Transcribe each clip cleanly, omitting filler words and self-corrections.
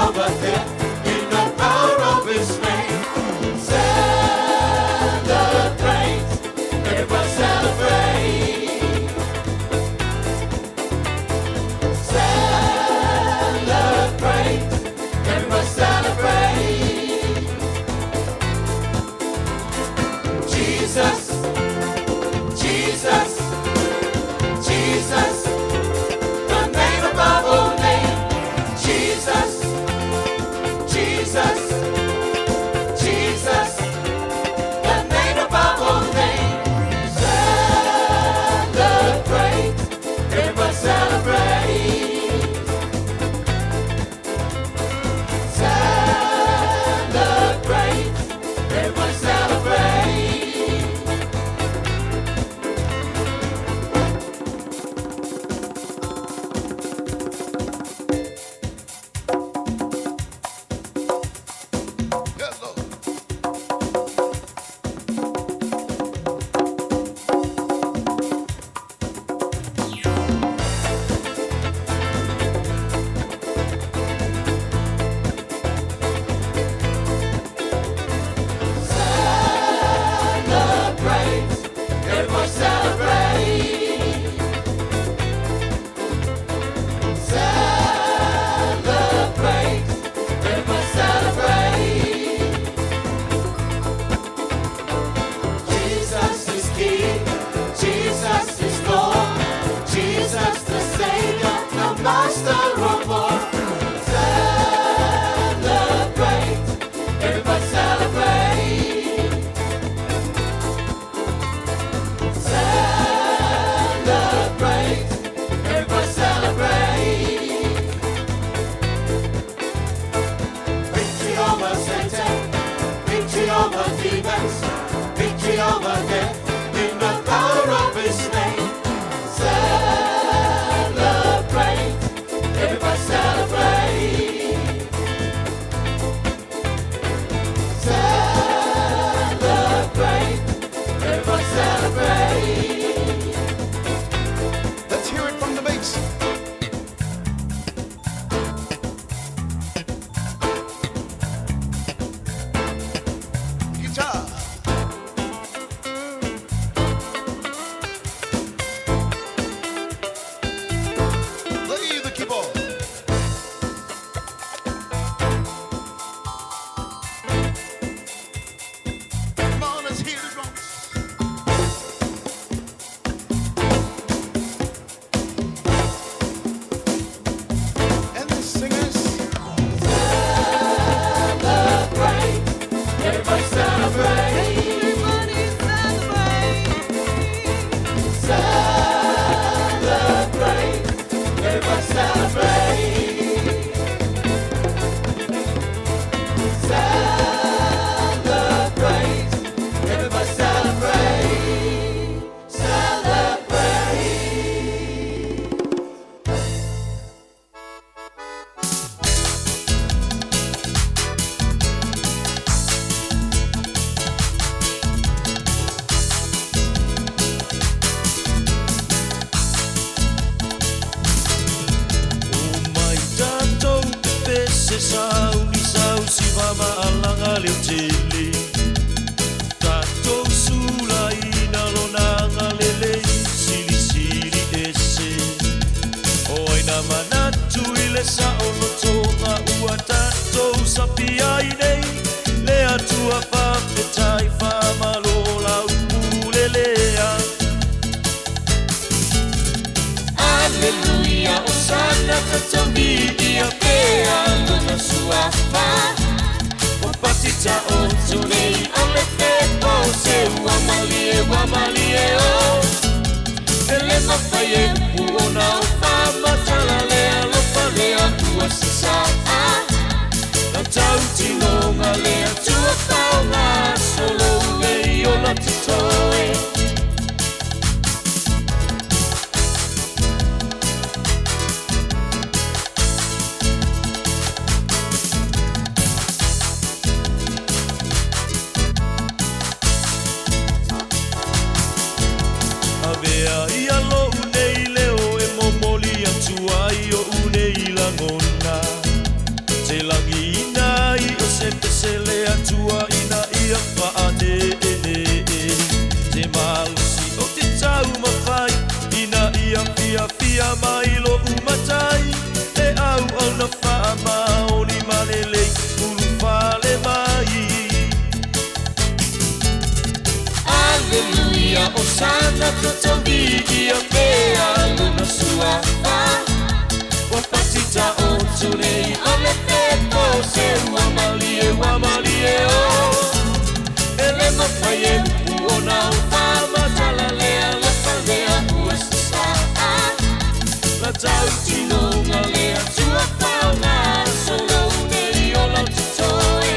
over death in the power of His name. Celebrate, everybody celebrate. Celebrate, everybody celebrate. Jesus, Jesus, Jesus, the name above all names. Jesus, Jesus, Jesus, the name above all names. Celebrate, everybody celebrate. Celebrate, everybody celebrate. Yes, Lord. Celebrate, everybody celebrate. Celebrate, everybody celebrate. Jesus is King, Jesus is Lord, Jesus the Savior, the Master of all. Celebrate, everybody celebrate. Celebrate, everybody celebrate. Victory over Satan, victory over demons, victory over death in the power of His name. Celebrate, everybody celebrate. Celebrate, everybody celebrate. Let's hear it from the bass. Guitar. Play the keyboard. Come on, let's hear the drums. And the singers. Celebrate, everybody celebrate. Everybody celebrate. Celebrate, everybody celebrate. Celebrate, everybody celebrate. Celebrate. O mai tatou pepese sauni sausi maalaga leotele tatou sulaina lonaga lelei silisili ese o aina manatu i le saolotoga ua tatou sapia ai nei le Atua faafetai faamalo lau pulelea. Aleluia, osana tatou viia pea lona suafa. O patita o tunei ale te po se ua malie ua malie o. Ele mawhai e puona o whamatala le alofa le atua sisa a. La tau tinonga le atua whaonga solo e i ola titoe. Sana toto via pea lona suafa. Ua pati ta o tune o le te po se ua malie ua malie o. Ele mawhai e uona o whamatala lea la whalea ua sasa. La tau tino ngā lea tua whaonga solo nei o lau titoe.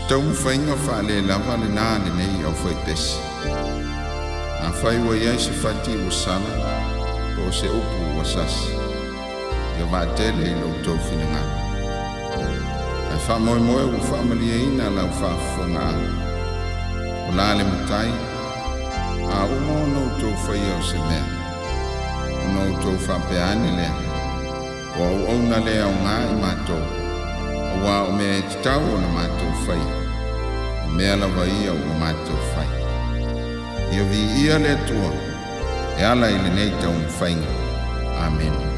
taumafaiga faalelava lenā lenei aufaipesi. Afai ua i ai se fati ua sala po o se upu ua sasi, ia vaatele i lo outou finagalo. Ae faamoemoe ua faamalieina lau faafofogaaga. O la le Matai, a uma ona outou faia o se mea, ona outou faapea ane lea, O auauna le aoga i matou, auā o mea e tatau ona matou faia, o mea lava ia ua matou fai. Ia viia le Atua e ala i lenei taumafaiga. Amene.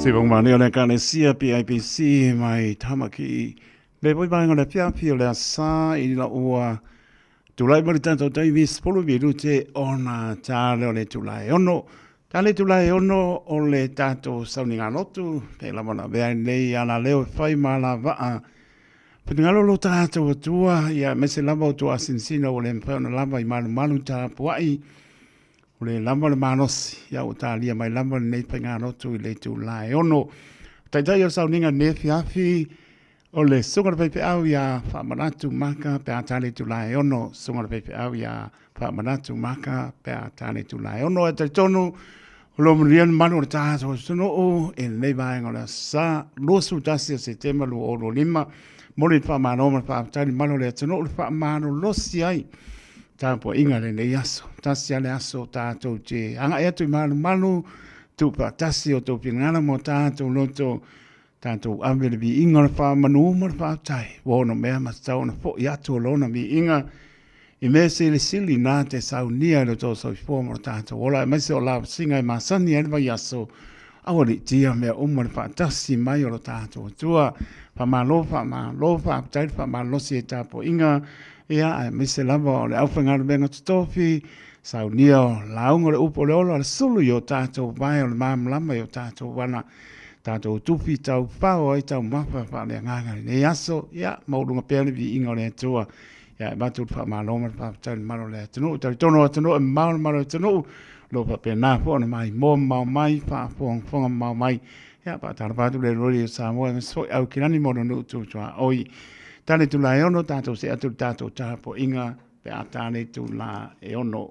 Sivongmani o le Ekalesia PIPC mai Tamaki. Le voi vaenga o le afiafi o le asa i la ua tulai mai le tatou taimi 10 minute ona tale o le itula e ono. Tale itula e ono o le tatou sauniga lotu, pe lava na avea ai lenei alaleo e fai ma alavaa. Finagalo lo tatou Atua, ia aemaise lava o tua asinsina ua le mafai ona lava i malumalu tapuai. O le lava le malosi, ia ua talia mai lava lenei faigalotu i le itula e ono. Taitai o le sauniga i lenei afiafi, o le Susuga i le Faifeau ia Faamanatu Maka pe a tali itula e ono. Susuga i le Faifeau ia Faamanatu Maka pe a tali itula e ono. E talitonu, o lo o manuia le mamalu o le tatou atunuu i lenei vaega o le Aso Sa, 21 o Setema 2025. Momoli le faamalo ma le faafetai i le mamalu o le atunuu i le faamalolosi ai tapuaiga i lenei aso. Tasi lava le aso tatou te agai atu i malumalu, tuufaatasi o outou finagalo ma o tatou loto, tatou ave le viiga o le faamanu ma le faafetai ua onomea ma tatau ona foi atu o lona viiga i mea silisili na te saunia i lo outou soifua ma lo tatou ola, aemaise o lavasiga e masani ai le vaiaso. Aua ne i tia mea uma le faatasi mai o lo tatou Atua. Faamalo, faamalo, faafetai le faamalolosi e tapuaiga, ia, aemaise lava o le aufaigaluega totofi, saunia o lauga o le upu o le ola, o le sulu i o tatou vae o le malamalama i o tatou ala, tatou tufi tau fao ai taumafa faaleagaga i lenei aso, ia, maualuga pea le viiga o le Atua. Ia, e avatu le faamalo ma le faafetai i le mamalu o le atunuu. E talitonu o atunuu e mamao le mamalu o le atunuu, o lo o faapena foi ona maimoa mamao mai, faafogafoga mamao mai. Ia, faatalofa atu le loli o Samoa, aemaise foi Aukilani ma ona nuu tu tuaoi. Tale itula e ono, tatou see atu i le tatou tapuaiga pe a tale itula e ono.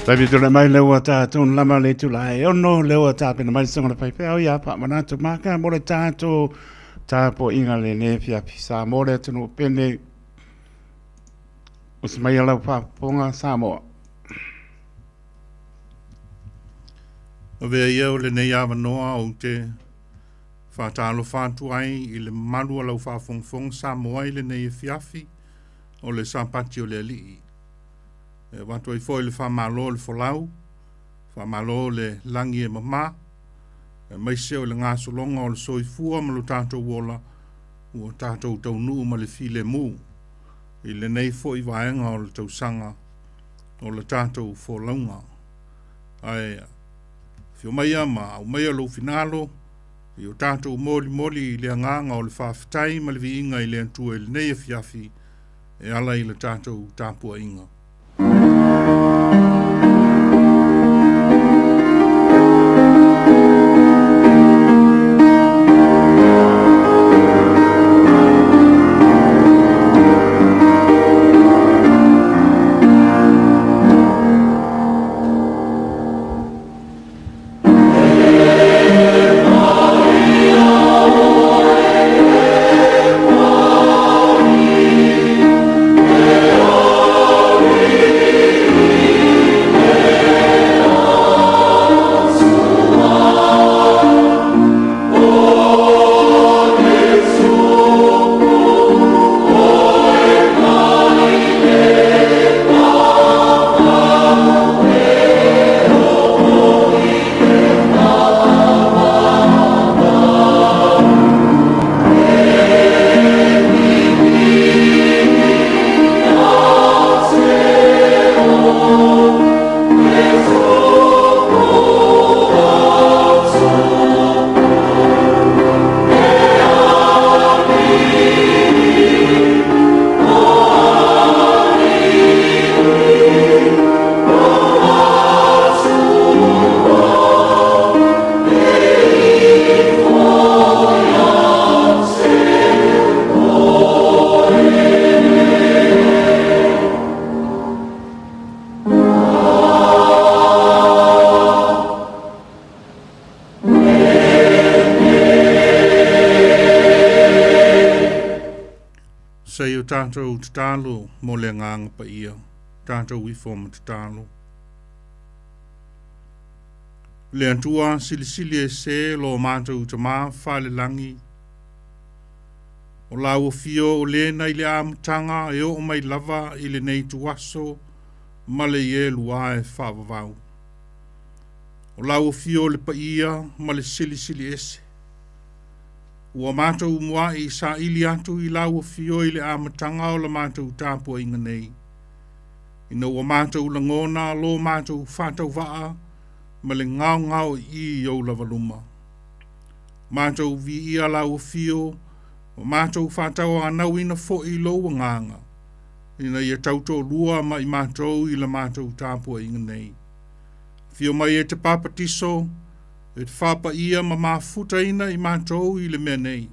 Taimi tule mai le ua tātou lama le tula e ono le ua tāpena mai songa le paipea ia pa manatu maka mo le tātou tāpo inga le ne fia pisa mo le tunu pene o se mai alau pāponga Samoa. Avea ia o lenei avanoa ou te faatalofa atu ai i le mamalu o lau faafogafoga Samoa i lenei afiafi o le Sapati o le Alii. E avatu ai foi le faamalo o le folau, faamalo le lagi e mamā, aemaise o le gasologa o le soifua ma lo tatou ola ua tatou taunuu ma le filemu i lenei foi vaega o le tausaga o le tatou folauga. Ae afio maia ma aumaia lou finagalo i o tatou molimoli i le agaga o le faafetai ma le viiga i le Atua i lenei afiafi e ala i le tatou tapuaiga. Se i o tatou tatalo mo le agaga paia, tatou ifo ma tatalo. Le Atua silisili ese lo matou Tamā falelagi, o lau afio o lena i le amataga e oo mai lava i lenei ituaso ma le ie lua e faavavau. O lau afio o le paia ma le silisili ese. Ua matou mua'i saili atu i lau afio i le amataga o la matou tapuaiga nei, ina ua matou lagona lo matou faatauvaa ma le gaogaoii i ou lava luma. Matou viia lau afio ma matou faatauanauina foi lou agaga, ina ia tautoalua ma i matou i la matou tapuaiga nei. Afio mai e te papatiso, e te faapaia ma mafutaina i matou i le mea nei,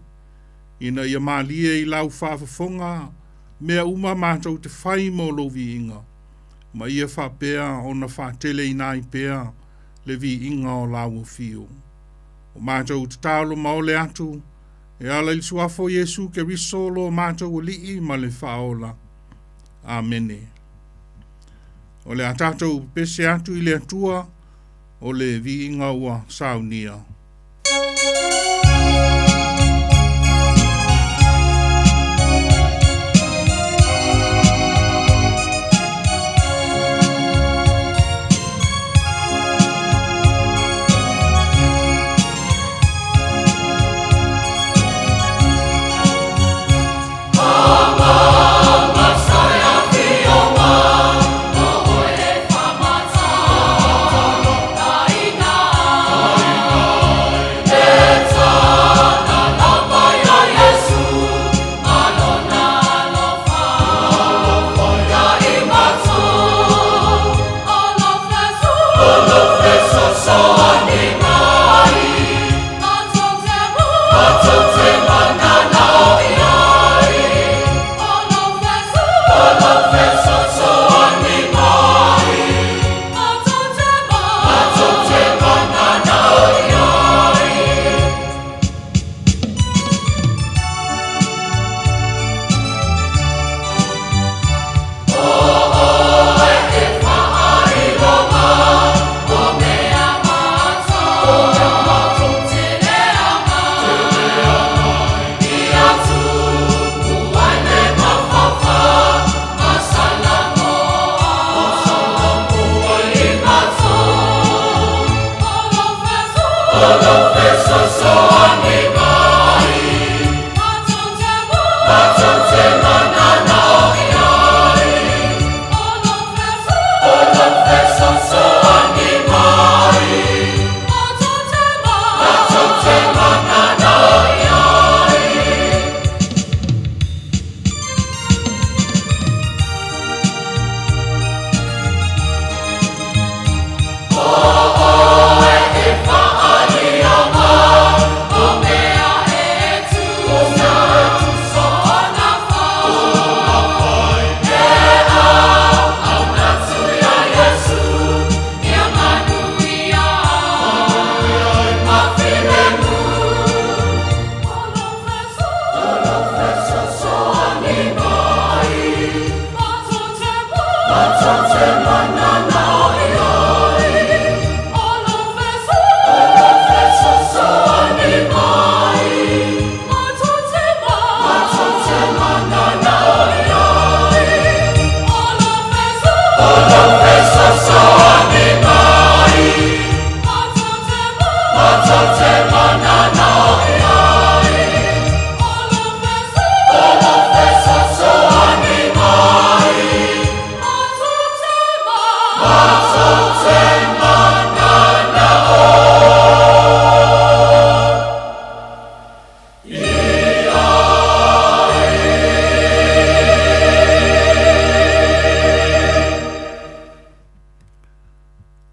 ina ia malie i lau faafofoga mea uma matou te fai mo lou viiga, ma ia faapea ona faateleina ai pea le viiga o lau afio. O matou tatalo ma ole atu, e ala i le suafa o Iesu Keriso lo matou Alii ma le Faaola. Amene. O le a tatou pepese atu i le Atua, o le viiga ua saunia.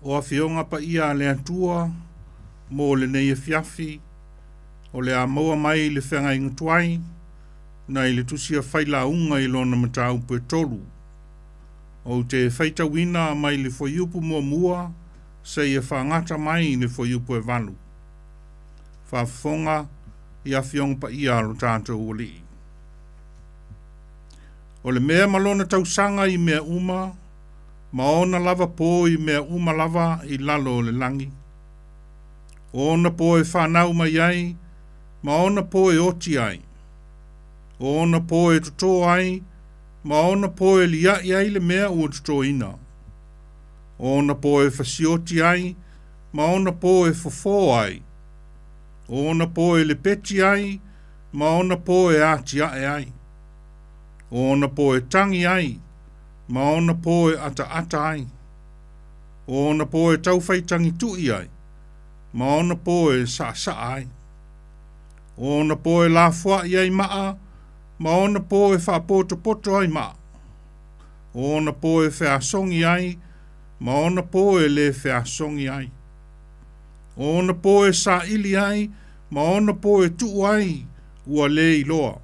O afioga paia a le Atua mo lenei afiafi, o le a maua mai le feagaiga tuai nai le tusi a Failauga i lona mataupu e tolu. Ou te faitauina mai le fuaiupu muamua seia faagata mai le fuaiupu e valu. Faafofoga i afioga paia a lo tatou Alii. O le mea ma lona tausaga i mea uma, ma ona lava po i mea uma lava i lalo o le lagi. O ona po e fanau mai ai, ma ona po e oti ai. O ona po e totō ai, ma ona po e liaʻi ai le mea ua totoina. O ona po e fasioti ai, ma ona po e fofō ai. O ona po e lepeti ai, ma ona po e atiae ai. O ona po e tagi ai, ma ona po e ataata ai. O ona po e taufai tagituʻi ai, ma ona po e saasaa ai. O ona po e lafoaʻi ai maa, ma ona po e faapotopoto ai maa. O ona po e feasogi ai, ma ona po e lē feasogi ai. O ona po e saʻili ai, ma ona po e tuu ai ua lē iloa.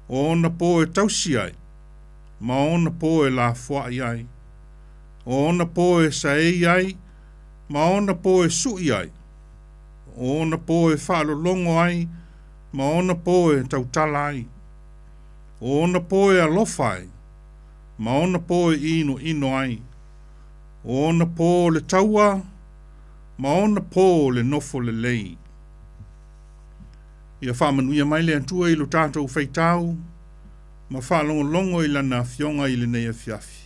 O ona po e tausi ai, ma ona po e lafoaʻi ai. O ona po e saei ai, ma ona po e suʻi ai. O ona po e faalologo ai, ma ona po e tautala ai. O ona po e alofa ai, ma ona po e inoino ai. O ona po o le taua, ma ona po o le nofo lelei. Ia faamanuia mai le Atua i lo tatou faitau ma faalogologo i Lana Afioga i lenei afiafi.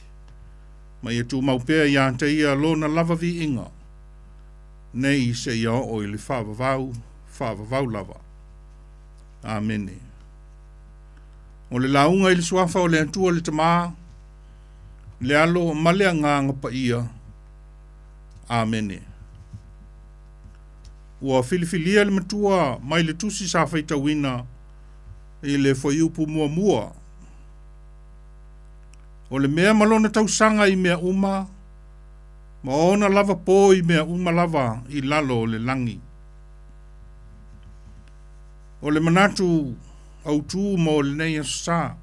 Ma ia tumau pea ia te Ia Lona lava viiga, nei seia oo i le faavavau, faavavau lava. Amene. O le lauga i le suafa o le Atua le Tamā, le Alo ma le Agaga Paia. Amene. Ua filifilia le matua mai le tusi sa faitauina i le fuaiupu muamua. O le mea ma lona tausaga i mea uma, ma ona lava po i mea uma lava i lalo o le lagi. O le manatu autū mo lenei aso sa,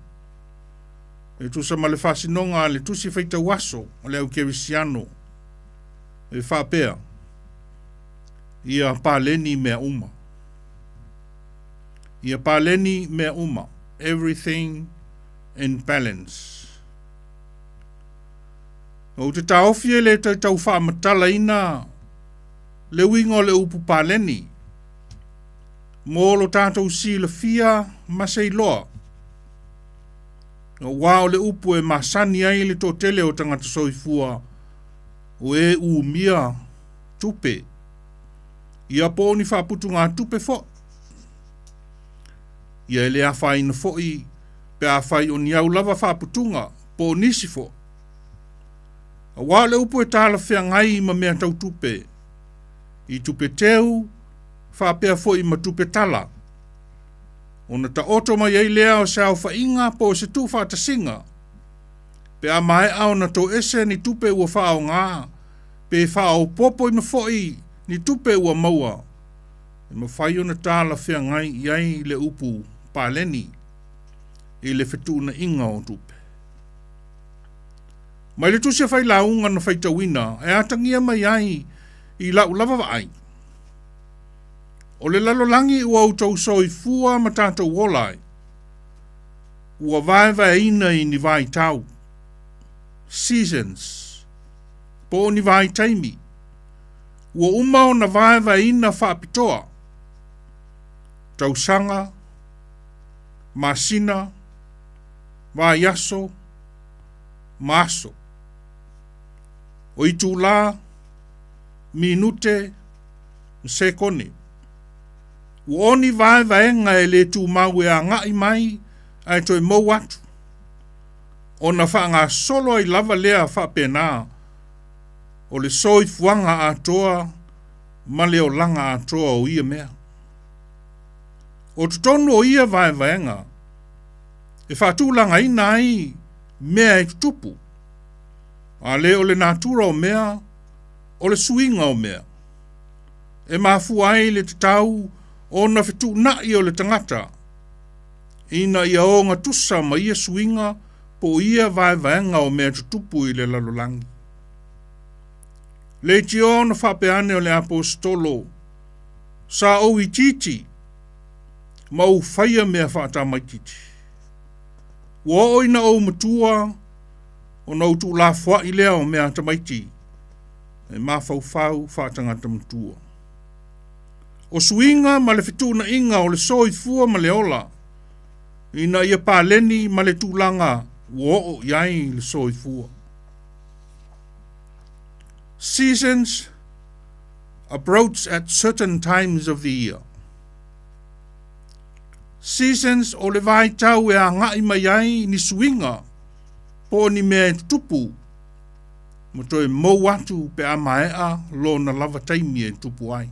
e tusa ma le faasinoga a le tusi faitau aso o le au kerisiano, e faapea, Ia paleni mea uma. Ia paleni mea uma. Everything in balance. Ou te taofi e le toe tau faamatalaina le uiga o le upu paleni mo lo tatou silafia ma se iloa. Aua o le upu e masani ai le toatele o tagata soifua o e umia tupe, ia po o ni faaputugatupe foʻi. Ia e le afaina foʻi pe afai o ni au lava faaputuga po o nisi foʻi. Aua o le upu e talafeagai ma mea tau tupe, i tupe teu faapea foʻi ma tupe tala, ona taoto mai ai lea o se aofaiga po o se tuufaatasiga pe a maea ona toese ni tupe ua faaaoga pe faaopoopoina foʻi ni tupe ua maua, e mafai ona talafeagai i ai le upu paleni i le fetuunaiga o tupe. Mai le tusi a Failauga na faitauina e atagia mai ai i lau lava vaai, o le lalolagi ua outou soifua ma tatou ola ai, ua vaevaeina i ni vaitau. Seasons, po o ni vaitaimi, ua uma ona vaevaeina faapitoa, tausaga, masina, vaiaso, ma aso. O itulā, minute, ma sekone. Ua o ni vaevaega e le tumau e agai mai ae toe mou atu, ona faagasolo ai lava lea faapena o le soifuaga atoa ma le olaga atoa o ia mea. O totonu o ia vaevaega e faatulagaina ai mea e tutupu, a le o le natura o mea, o le suiga o mea, e mafua ai le tatau ona fetuunai o le tagata ina ia ogatusa ma ia suiga po o ia vaevaega o mea tutupu i le lalolagi. Leitioa ona faapea ane o le Aposetolo, Sa ou itiiti ma ou faia mea faatamaitiiti. Ua oo ina ou matua ona ou tuulafoai lea o mea tamaiti e mafaufau faatagata matua. O suiga ma le fetuunaiga o le soifua ma le ola ina ia paleni ma le tulaga ua oo i ai le soifua. Seasons approach at certain times of the year. Seasons o le vaitau e agai mai ai ni suiga po o ni mea e tutupu ma toe mou atu pe a maea lona lava taimi e tupu ai.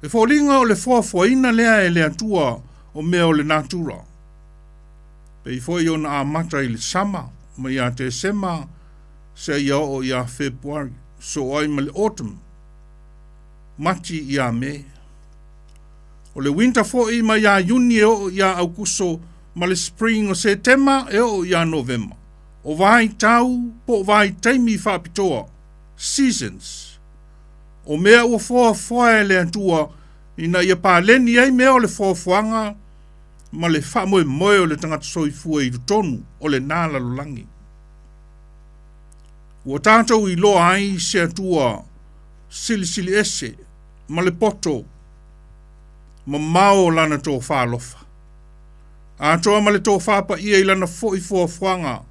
E foliga o le foafoaina lea e le Atua o mea o le natura. Pei foi ona amata i le sama mai ia Tesema seia oo ia Fepuari, soo ai ma le autumn, Mati ia Me. O le winter foi mai ia Iuni e oo ia Aukuso ma le spring o Setema e oo ia Novema. O vaitau po o vaitaimi faapitoa, seasons, o mea ua foafoa e le Atua ina ia paleni ai mea o le foafoaga ma le faamoemoe o le tagata soifua i totonu o lena lalolagi. Ua tatou iloa ai se Atua silisili ese ma le poto mamao o lana tofā alofa, atoa ma le tofā paia i lana foi foafoaga,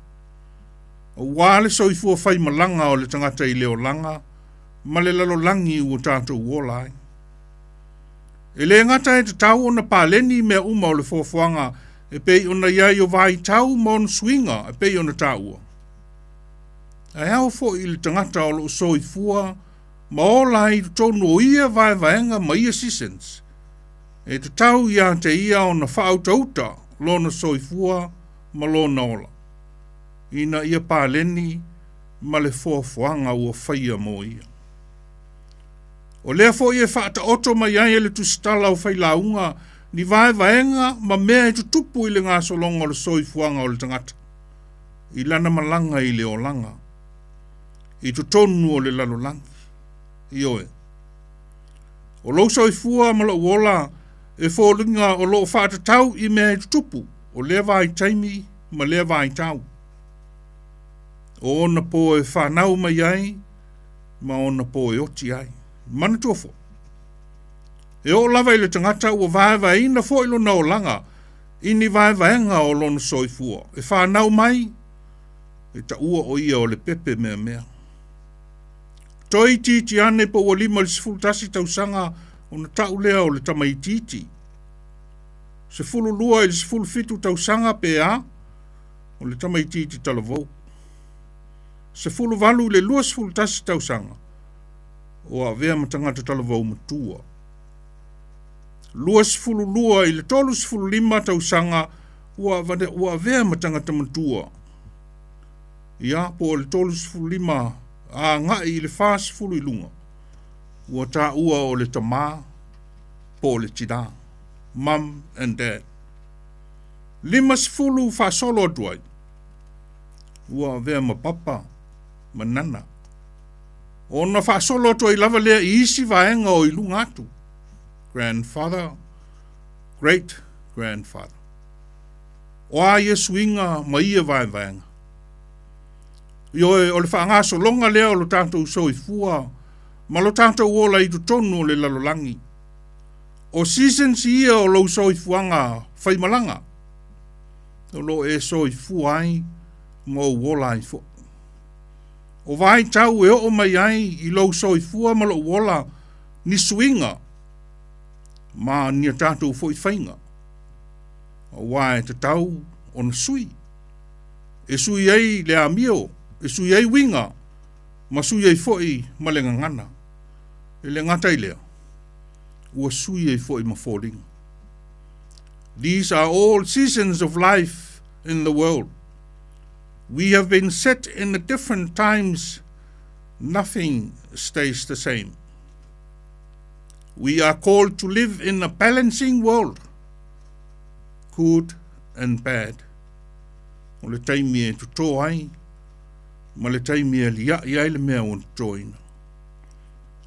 auā le soifua faimalaga o le tagata i le olaga ma le lalolagi ua tatou ola ai. E le gata e tatau ona paleni mea uma o le foafoaga e pei ona i ai o vaitau ma ona suiga e pei ona taua, ae ao foi i le tagata o loo soifua ma ola ai i totonu o ia vaevaega ma ia seasons, e tatau ia te ia ona faautauta lona soifua ma lona ola, ina ia paleni ma le foafoaga ua faia mo ia. O lea foi e faataoto mai ai e le tusitala o failauga ni vaevaega ma mea e tutupu i le gasologa o le soifuaga o le tagata i lana malaga i le olaga i totonu o le lalolagi. Ioe. O lou soifua ma lou ola e foliga o loo faatatau i mea e tutupu o lea vaitaimi ma lea vaitau. O ona po e fanau mai ai ma ona po e oti ai. Manatua foi, e oo lava i le tagata ua vaevaeina foi lona olaga i ni vaevaega o lona soifua. E fanau mai, e taua o ia o le pepe meamea. Toe itiiti ane po ua 5 i le 11 tausaga ona tau lea o le tamaitiiti. 12 i le 17 tausaga pe a, o le tamaitiiti talavou. 18 i le 21 tausaga, o avea ma tagata talavou matua. 22 i le 35 tausaga ua avea ma tagata matua. Ia, po o le 35 agai i le 40 i luga, ua taua o le tamā po o le tinā, mum and dad. 50 faasolo atu ai, ua avea ma papa ma nana. Ona faasolo atu ai lava lea i isi vaega o i luga atu, grandfather, great grandfather. O a ia suiga ma ia vaevaega? Ioe, o le faagasologa lea o lo tatou soifua ma lo tatou ola i totonu o le lalolagi. O seasons ia o lou soifuaga faimalaga, o lo o e soifua ai ma ou ola ai foi. O vaitau e oo mai ai i lou soifua ma lou ola ni suiga ma ni a tatou foi faiga, aua e tatau ona sui. E sui ai le amio, e sui ai uiga, ma sui ai foi ma le gagana. E le gata i lea, ua sui ai foi ma foliga. These are all seasons of life in the world. We have been set in the different times. Nothing stays the same. We are called to live in a balancing world, good and bad. O le taimi e totō ai, ma le taimi e aliaʻi ai le mea ua totoina.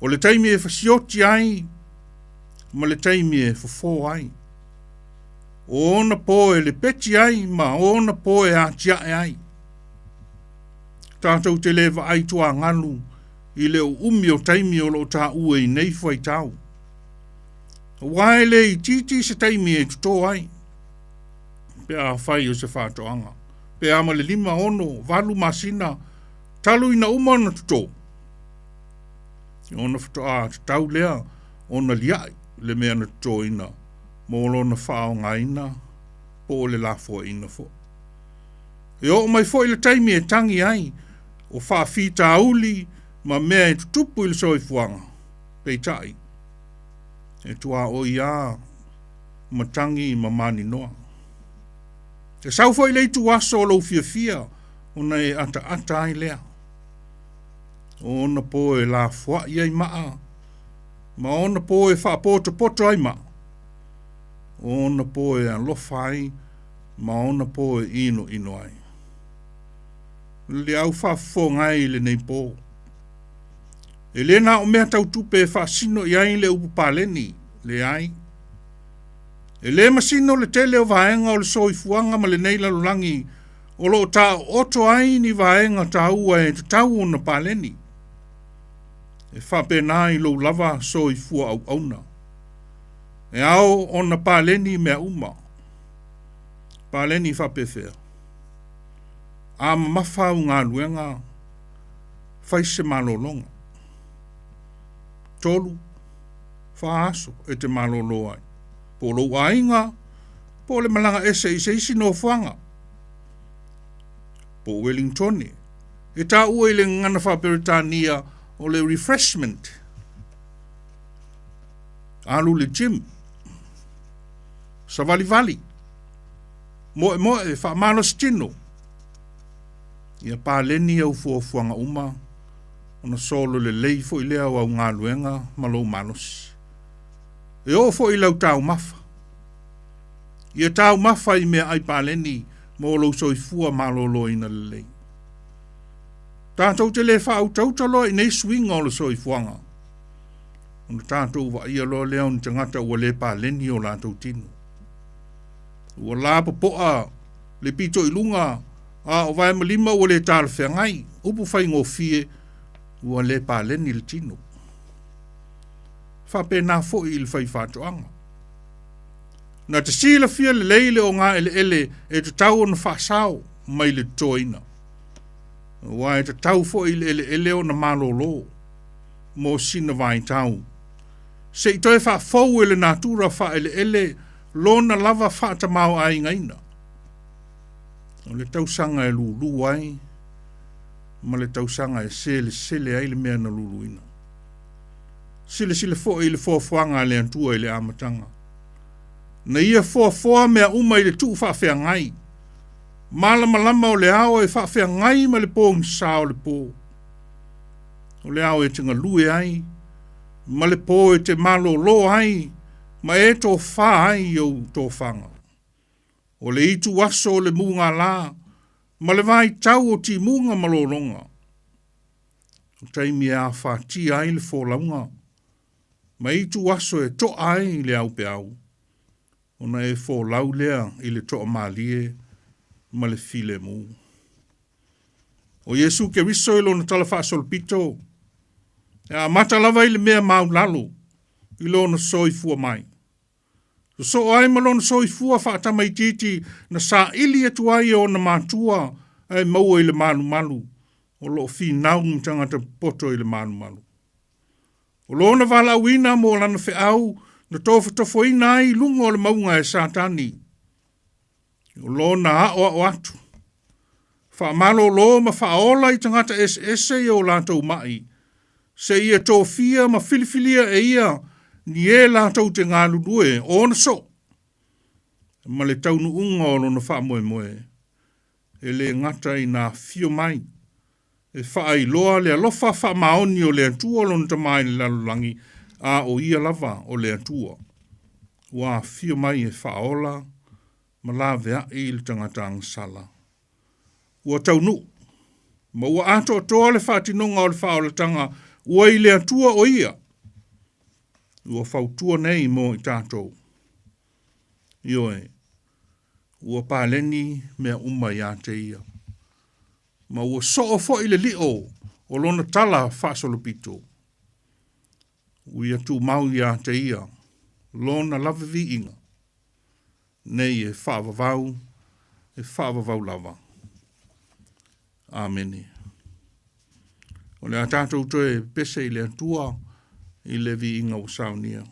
O le taimi e fasioti ai, ma le taimi e fofo ai. O ona pō e lepeti ai ma ona pō e atiae ai. Tatou te le vaai tuagalu i le uumi o taimi o loo taua i nei fuaitau. Aua e le itiiti se taimi e totō ai, pe afai o se faatoaga, pe a ma le 5, 6, 8 masina talu ina uma ona totō, ona faatoa tatau lea ona liai le mea na totōina mo lona faaaogaina po o le lafoaiina foi. E oo mai foi le taimi e tagi ai o faafitauli ma mea e tutupu i le soifuaga, peitai, e tuaoi lava ma tagi ma maninoa. E sau foi le ituaso o lou fiafia ona e ataata ai lea. O ona pō e lafoai ai maa, ma ona pō e faapotopoto ai maa. O ona pō e alofa ai, ma ona pō e inoino ai. Le au faafofoga ai i lenei pō. E le na o mea tau tupe e faasino i ai le upu paleni, leai. E le masino le tele o vaega o le soifuaga ma lenei lalolagi o loo taooto ai ni vaega taua e tatau ona paleni. E faapena i lou lava soifua auauna. E ao ona paleni mea uma. Paleni faapefea. A mamafa au galuega, fai se malologa. 3, 4 aso e te malolo ai. Po o lou aiga, po o le malaga ese i se isi nofoaga. Po o Wellingtone. E taua i le gagana faa-Peretania o le refreshment. Alu i le gym. Savalivali. Moemoe, faamalosi tino. Ia paleni au fuafuaga uma, ona solo lelei foi lea o au galuega ma lou malosi. E oo foi i lau taumafa. Ia taumafa i meaai paleni mo lou soifua maloloina lelei. Tatou te le faautauta loa i nei suiga o le soifuaga, ona tatou vaaia loa lea o ni tagata ua le paleni o latou tino. Ua lapopoa le pito i luga, a o vae ma lima ua le talafeagai, upu faigofie, ua le paleni le tino. Faapena foi i le faifaatoaga. Na te silafia lelei le ogaeleele e tatau ona faasao mai le totoina. Aua e tatau foi i le eleele ona malolo mo sina vaitau. Se i toe faafou e le natura faaeleele lona lava faatamaoaigaina. O le tausaga e lulu ai ma le tausaga e selesele ai le mea na luluina. Silasila foi i le foafoaga a le Atua i le amataga. Na ia foafoa mea uma i le tuufaafeagai. Malamalama o le ao e faafeagai ma le pogisa o le pō. O le ao e te galue ai, ma le pō e te malolo ai, ma e tofā ai i ou tofaga. O le itu aso o le mugala, ma le vaitau o timuga ma lologa. O taimi e afatia ai le folauga, ma itu aso e toa ai le aupeau, ona e folau lea i le toamalie ma le filemu. O Iesu Keriso i lona tala faasolopito, e amata lava i le mea maulalo i lona soifua mai. Sosoo ai ma lona soifua faatamaitiiti na saili atu ai e ona matua ae maua i le malumalu, o lo o finau ma tagata popoto i le malumalu. O lona valaauina mo lana feau na tofotofoina ai i luga o le mauga e Satani. O lona aoao atu, faamalolo ma faaola i tagata eseese i o latou mai, seia tofia ma filifilia e ia ni e latou te galulue o ona soo, ma le taunuuga o lona faamoemoe, e le gata ina afio mai e faailoa le alofa faamaoni o le Atua lona Tama i le lalolagi, a o ia lava o le Atua, ua afio mai e faaola ma laveai i le tagata agasala. Ua taunuu, ma ua atoatoa le faatinoga o le faaolataga ua i le Atua o ia, ua fautua nei mo i tatou. Ioe, ua paleni mea uma ia te ia. Ma ua soo foi le lio o lona tala faasolopito. Ua ia tumau ia te ia lona lava viiga, nei e faavavau, e faavavau lava. Amene. O le a tatou toe pese i le Atua i le viiga ua saunia.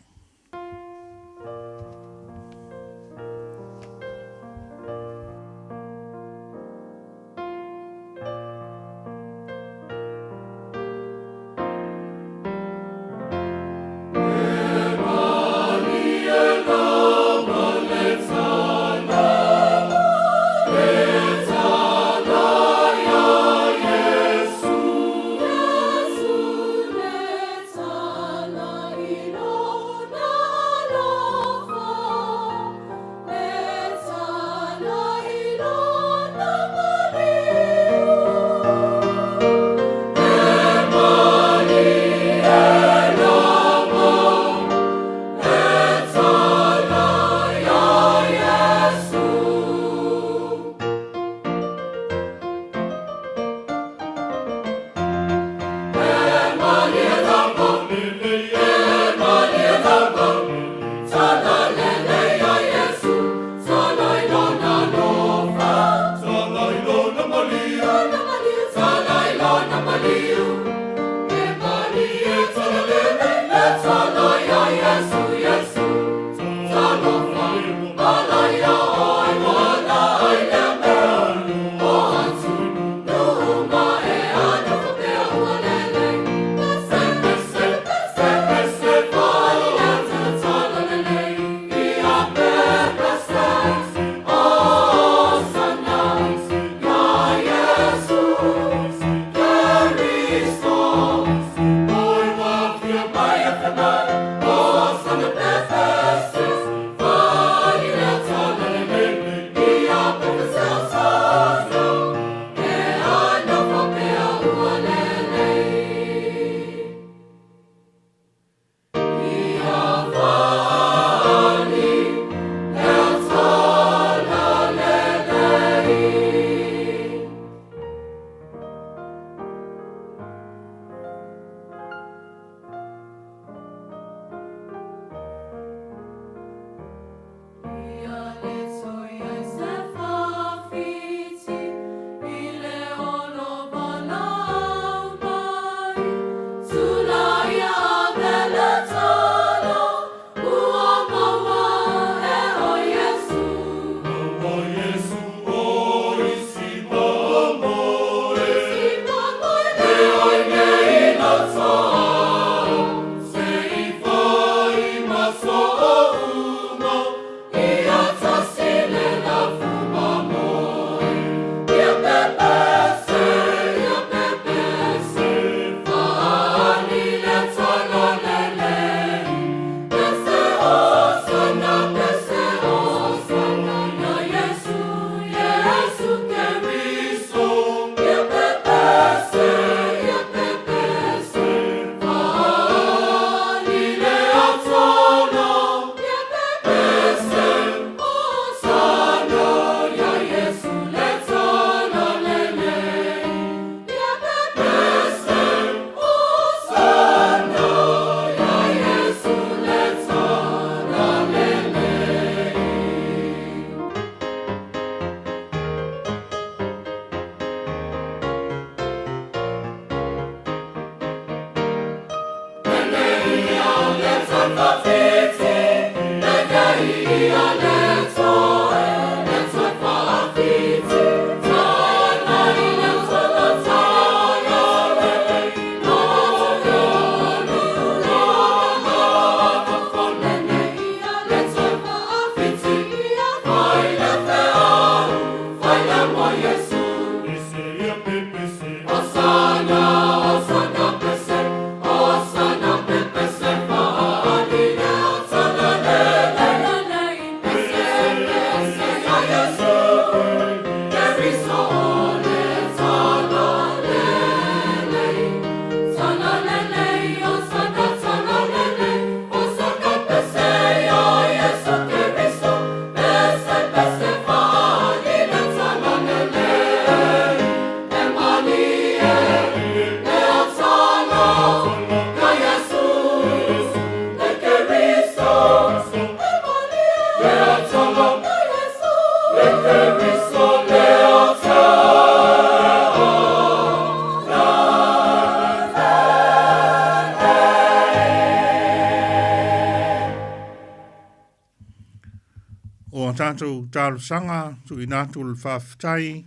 tatou talosaga tuuina atu o le faafetai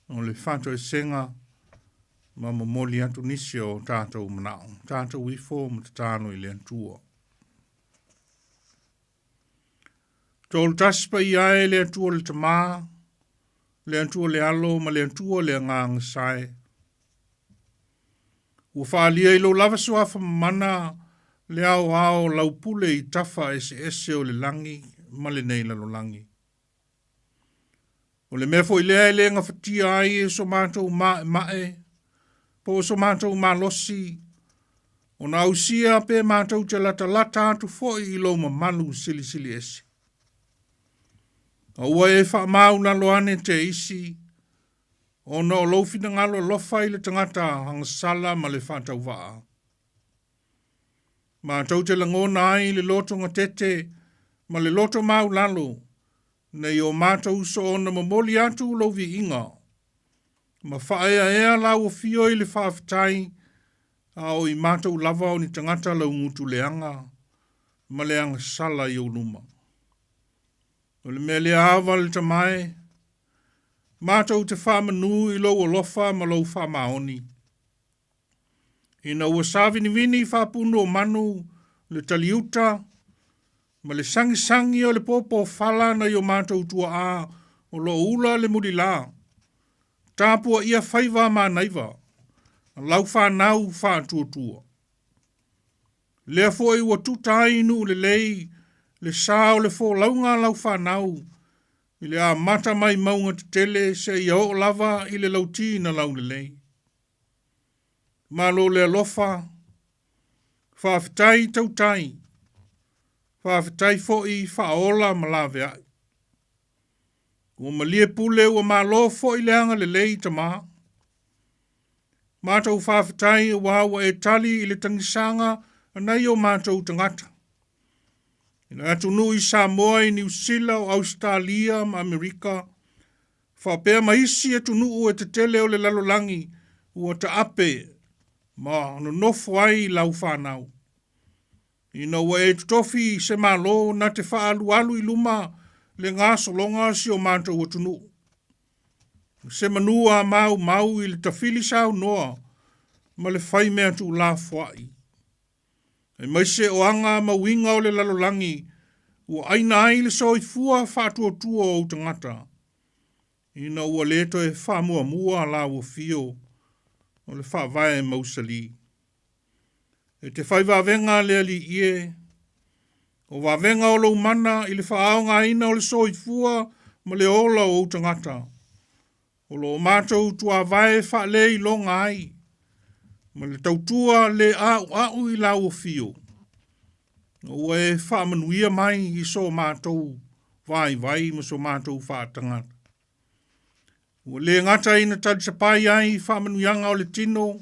o le faatoesega ma momoli atu nisi o tatou manao. Tatou ifo ma tatalo i le Atua. Tolu tasi paia e le Atua le Tamā, le Atua le Alo ma le Atua le Agaga Sae. Ua faaalia i lou lava suafa mamana le aoao o lau pule i tafa eseese o le lagi ma lenei lalolagi. O le mea foi lea e le gafatia ai e so matou maemae po o so matou malosi ona ausia pe matou te latalata atu foi i lou mamalu silisili ese. Aua e faamaulalo ane te isi ona o lou finagalo alofa i le tagata agasala ma le faatauvaa. Matou te lagona ai le loto gatete ma le loto maulalo nei o matou soona momoli atu lou viiga ma faaeaea lau afio i le faafetai a o i matou lava o ni tagata laugutu leaga ma le agasala i ou luma. O le mea lea ava le Tama e, matou te faamanu i lou alofa ma lou faamaoni. Ina ua savinivini faapunu o manu le taliuta ma le sagisagi o le pōpōfala nai o matou tuaa o loo ula le mulilā, tapuaia faiva manaiva, lau fanau faatuatua. Lea foi ua tuta ai nuu lelei le sa o le folauga a lau fanau i le amata mai mauga tetele seia oo lava i le lauti na laulelei. Malo le alofa, faafetai tautai, faafetai foi faaola ma laveai. Ua malie pule ua malo foi le agalelei Tamā. Matou faafetai aua ua e tali i le tagisaga a nai o matou tagata. I le atunuu i Samoa, i Niu Sila, o Ausetalia ma Amerika, faapea ma isi atunuu e tetele o le lalolagi ua taape ma nonofo ai lau fanau. Ina ua e totofi se Malo na te faaalualu i luma le gasologa o si o matou atunuu. Se manu a maumau i le tafili saunoa ma le fai mea tuulafoai. Aemaise o aga ma uiga o le lalolagi ua aina ai le soifua faatuatua o ou tagata, ina ua le toe faamuamua lau afio o le faavae mausali. E te fai vavega le Alii e, o vavega o lou mana i le faaaogaina o le soifua ma le ola o ou tagata, o loo matou tuavae faaleiloga ai, ma le tautua le auau i lau afio, ua e faamanuia mai i so matou vaivai ma so matou faatagata. Ua le gata ina talisapai ai faamanuiaga o le tino,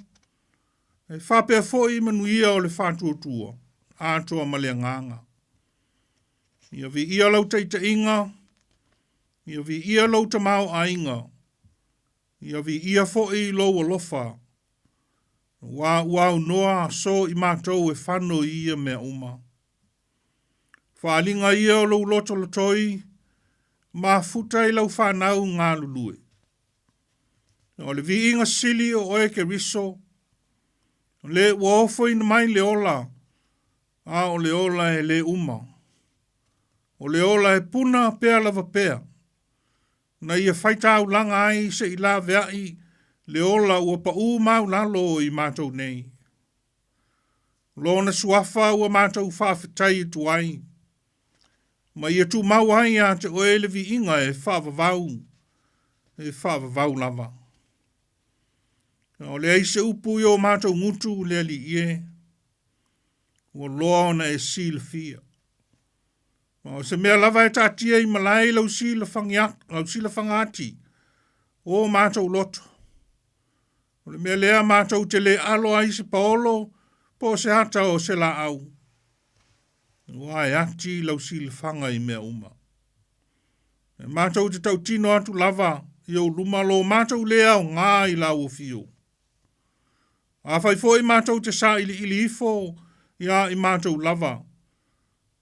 e faapea foi manuia o le faatuatua, atoa ma le agaga. Ia viia lau taitaiga, ia viia lou tamaoaiga, ia viia foi lou alofa, ua ua aunoa so i matou e fano i ia mea uma. Faaaliga ia o lou lotolotoi, mafuta i lau fanau galulue. O le viiga sili o oe Keriso, le ua ofoina mai le ola, a o le ola e le uma. O le ola e puna pea lava pea, na ia faitaulaga ai se i laveai le ola ua paū maulalo i matou nei. Lona suafa ua matou faafetai atu ai, ma ia tumau ai ia te oe le viiga e faavavau, e faavavau lava. O le ai se upu i o matou gutu le Alii e, ua loa ona e silafia. Ma o se mea lava e taatia i malae i lau silafagaati o matou loto. O le mea lea matou te le alo ai se paolo po o se ata o se laau. Ua e ati lau silafaga i mea uma. E matou te tautino atu lava i ou luma lo matou le aoga i lau afio. Afai foi matou te sailiili ifo ia i matou lava,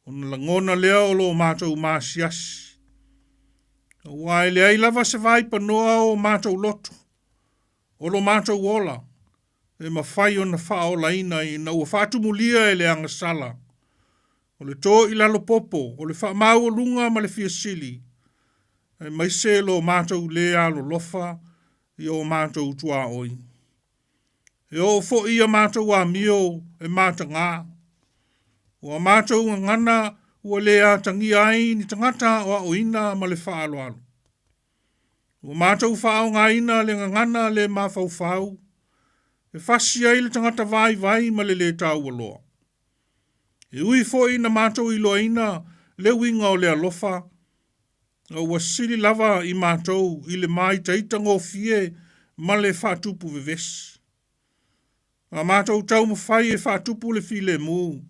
ona lagona lea o lo matou masiasi. Aua e leai lava se vaipanoa o matou loto, o lo matou ola, e mafai ona faaolaina ina ua faatumulia e le agasala. O le to i lalo popo, o le faamaualuga ma le fia sili, aemaise lo matou le alolofa i o matou tuaoi. E oo foi ia matou amio e matagā. Ua matou gagana ua le atagia ai ni tagata aoaoina ma le faaaloalo. Ua matou faaaogaina le gagana le mafaufau e fasi ai le tagata vaivai ma le lē taualoa. E ui foi ina matou iloaina le uiga o le alofa, a ua sili lava i matou i le māitaita gofie ma le faatupu vevesi. A matou taumafai e faatupu le filemu,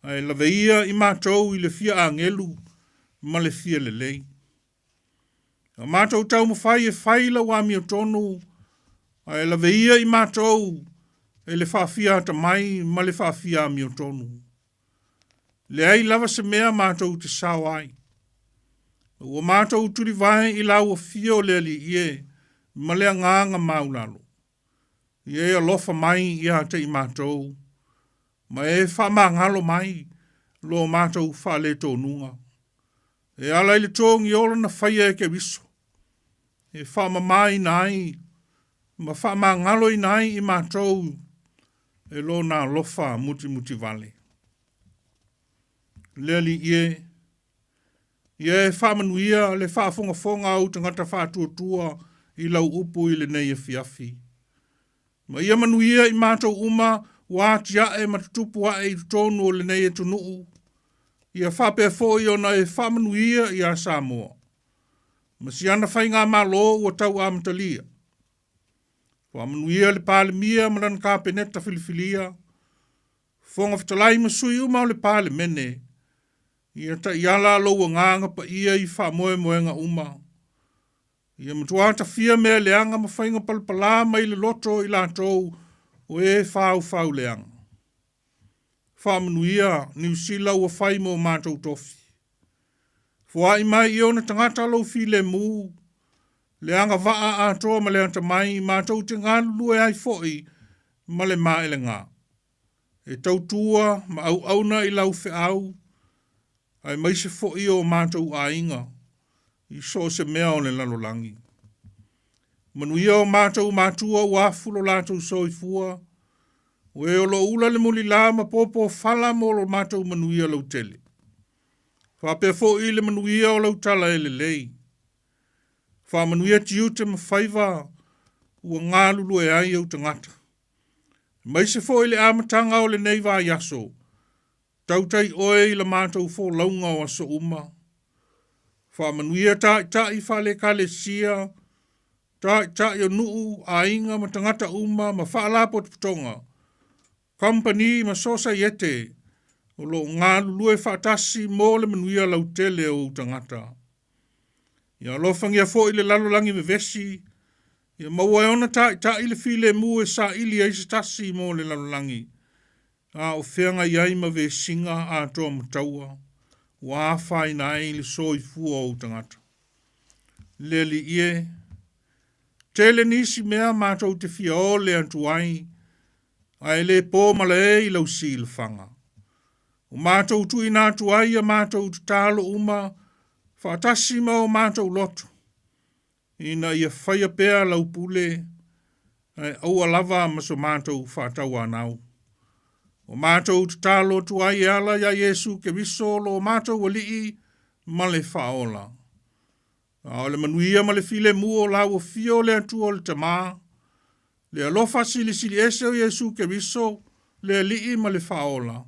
ae laveia i matou i le fia agelu ma le fia lelei. A matou taumafai e fai lau amiotonu, ae laveia i matou e le faafia atamai ma le faafia amiotonu. Leai lava se mea matou te sao ai. Ua matou tulivae i lau afio o le Alii e, ma le agaga maulalo. Ia e alofa mai ia te i matou, ma e faamagalo mai lo matou faaletonuga. E ala i le togi ola na faia e Keriso, e faamamaina ai ma faamagaloina ai i matou e lona alofa mutimutivale. Le Alii e, ia e faamanuia le faafogafoga a ou tagata faatuatua i lau upu i lenei afiafi. Ma ia manuia i matou uma ua atiae ma tutupu ae i totonu o lenei atunuu, ia faapea foi ona e faamanuia iā Samoa. Ma siana faigamalo ua tau amatalia. Faamanuia le Palemia ma lana Kapeneta filifilia, Fofoga Fetalai ma sui uma o le Palemene, ia taiala lou agaga paia i faamoemoega uma. Ia matua tafia mea leaga ma faiga palapalā mai le loto i latou o e faufau leaga. Faamanuia Niu Sila ua fai mo matou tofi. Foai mai i ona tagata lou filemu, le agavaa atoa ma le atamai matou te galulue ai foi ma le maelega. E tautua ma auauna i lau feau, aemaise foi o matou aiga i so o se mea o le lalolagi. Manuia o matou matua ua afu lo latou soifua, o e o lo o ula le mulilā ma pōpōfala mo lo matou manuia lautele. Faapea foi le manuia o lau tala e lelei. Faamanuia tiute ma faiva ua galulue ai ou tagata. Aemaise foi le amataga o lenei vaiaso, tautai oe i la matou folauga o aso uma. Faamanuia taitai faale-ekalesia, taitai o nuu, aiga ma tagata uma ma faalapotopotoga, kamupani ma sosaiete o lo o galulue faatasi mo le manuia lautele o ou tagata. Ia alofagia foi le lalolagi vevesi, ia maua e ona taitai le filemu e saili ai se tasi mo le lalolagi, a o feagai ai ma vesiga atoa ma taua, ua afaina ai le soifua o ou tagata. Le Alii e, tele nisi mea matou te fia ole atu ai, ae le po malae i lau silafaga. O matou tuuina atu ai ia matou tatalo uma faatasi ma o matou loto, ina ia faia pea lau pule, ae aua lava ma so matou faatauanau. O matou tatalo atu ai e ala iā Iesu Keriso lo matou Alii ma le Faaola. A o le manuia ma le filemu o lau afio o le Atua o le Tamā, le alofa silisili ese o Iesu Keriso, le Alii ma le Faaola,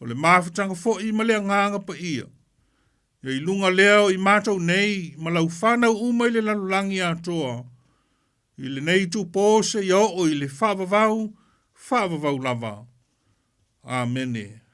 o le mafutaga foi ma le Agaga Paia, ia i luga lea o i matou nei ma lau fanau uma i le lalolagi atoa, i lenei itupō seia oo i le faavavau, faavavau lava. Amene.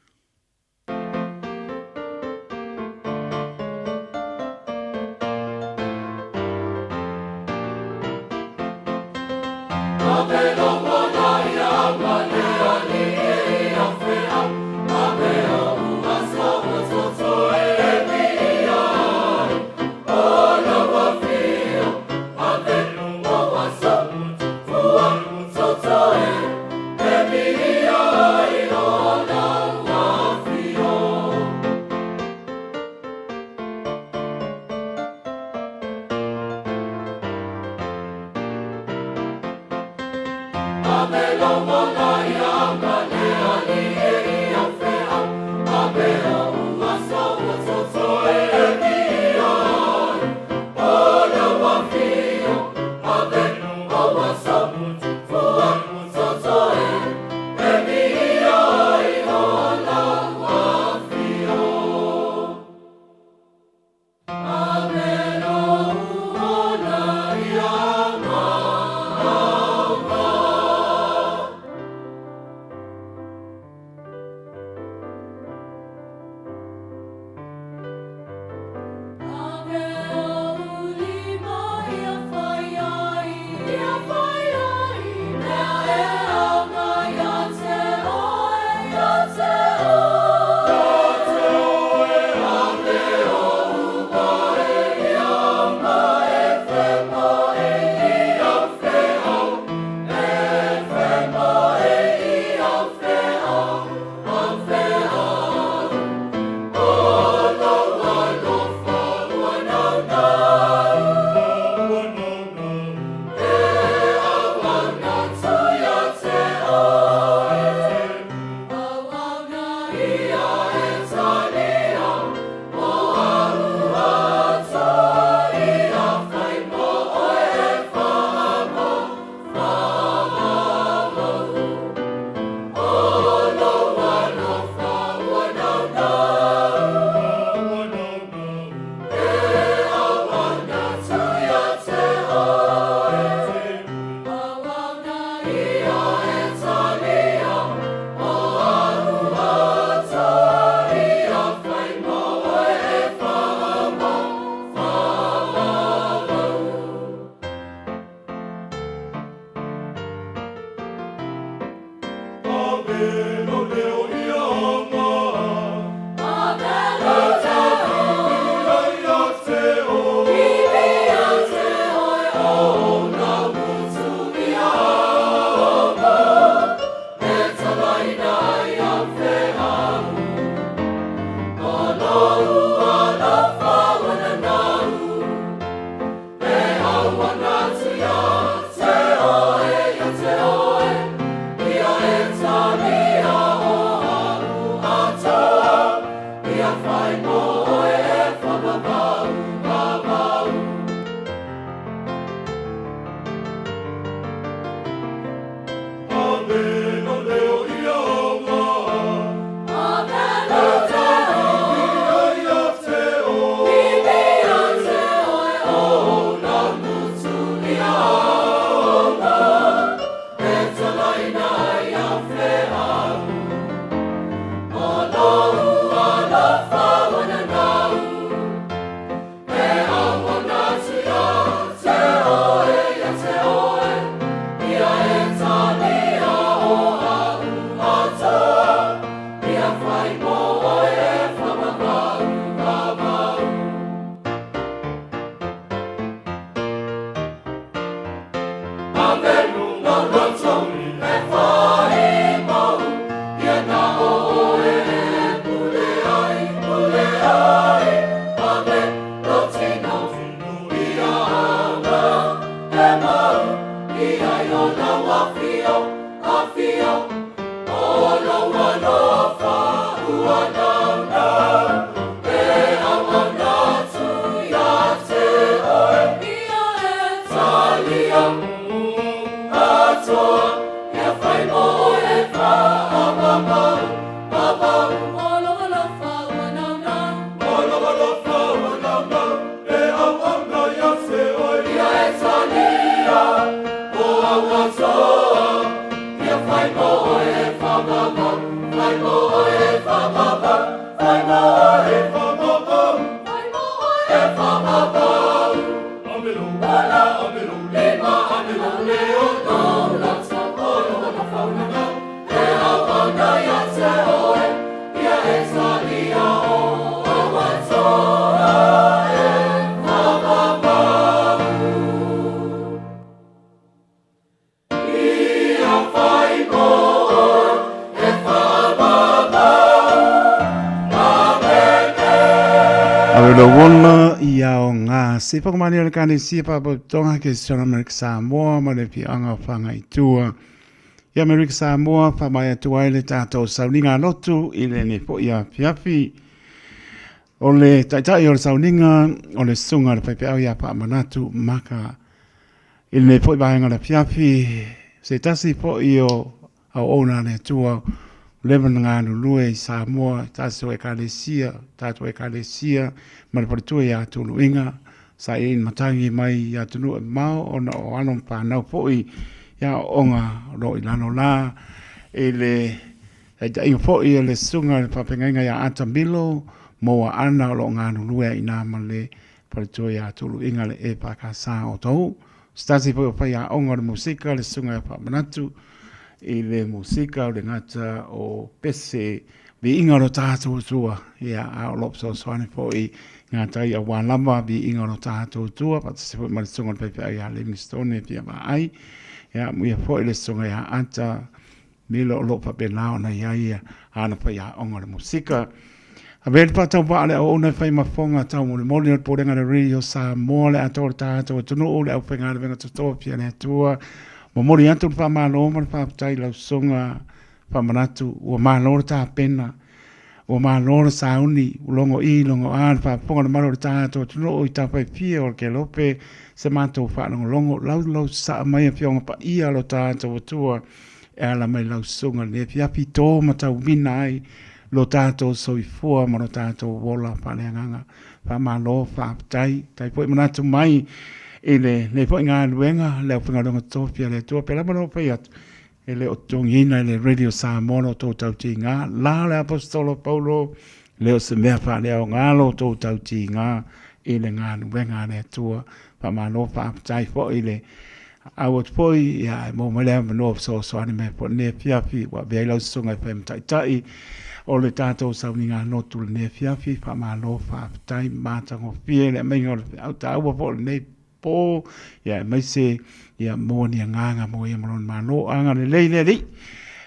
Sifa Kamani o le Ekalesia Faalapotopotoga Kerisiano Amerika Samoa ma le Afioaga o Fagaitua i Amerika Samoa, faamaea atu ai le tatou sauniga lotu i lenei foi afiafi. O le taitai o le sauniga o le susuga i le faifeau ia Faamanatu Maka. I lenei foi vaega o le afiafi, se tasi foi o auauna a le Atua ua leva ona galulue i Samoa, i tatou Ekalesia, tatou Ekalesia ma le faletua ia Tuluiga, sailiili matagi mai i atunuu e mamao ona o alo ma fanau foi i aoaoga o lo o i lalo la i le taitaiga foi a le susuga i le faafeagaiga ia Ata Milo Moaana o lo o galulue ai i ina ma le faletua ia Tuluiga le EFKS o Tou. Se tasi foi o faiaoga o le musika, le susuga ia Faamanatu i le musika o le gata o pese viiga o lo tatou Atua, ia, a o lo o fesoasoani foi ngā tai aua lava viiga o lo tatou Atua, faatasi foi ma le susuga i le faifeau ia Livingstone e fia vaai, ia, amuia foi le susuga ia Ata Milo o lo o faapena ona i ai ana faiaoga o le musika. Avea le faatauvaa le auauna e fai ma fofoga taumolimoli o le Pulega a le Radio Samoa, le atoa o le tatou atunuu, le aufaigaluega totofi a le Atua. Momoli atu le faamalo ma le faafetai i lau susuga Faamanatu, ua malo le tapena, ua malo le sauni, ua logo i logo a le faafofoga o le malu o le tatou atunuu i tafaifia o le Kelope, se matou faalogologo, laulau sasaa mai afioga paia o lo tatou Atua e ala mai lau susuga i lenei afiafi, to matauina ai lo tatou soifua ma lo tatou ola faaleagaga. Faamalo, faafetai, tai foi manatu mai i lenei foi galuega, le aufaigaluega totofi a le Atua, pea lava lou fai atu, e le o totogiina e le Radio Samoa lo outou tautiga, la le Aposetolo Paulo, le o se mea faaleaoga lo outou tautiga i le galuega a le Atua. Faamalo, faafetai foi i le au atu foi, ia, e maua mai le avanoa fesoasoani mai foi lenei afiafi, ua avea ai lau susuga e fai ma taitai o le tatou sauniga lotu lenei afiafi. Faamalo, faafetai, matagofie le aumaiga o le feau taua foi o lenei po, ia, aemaise ia maua ni agaga mo ia ma lona Malo. Agalelei le Alii.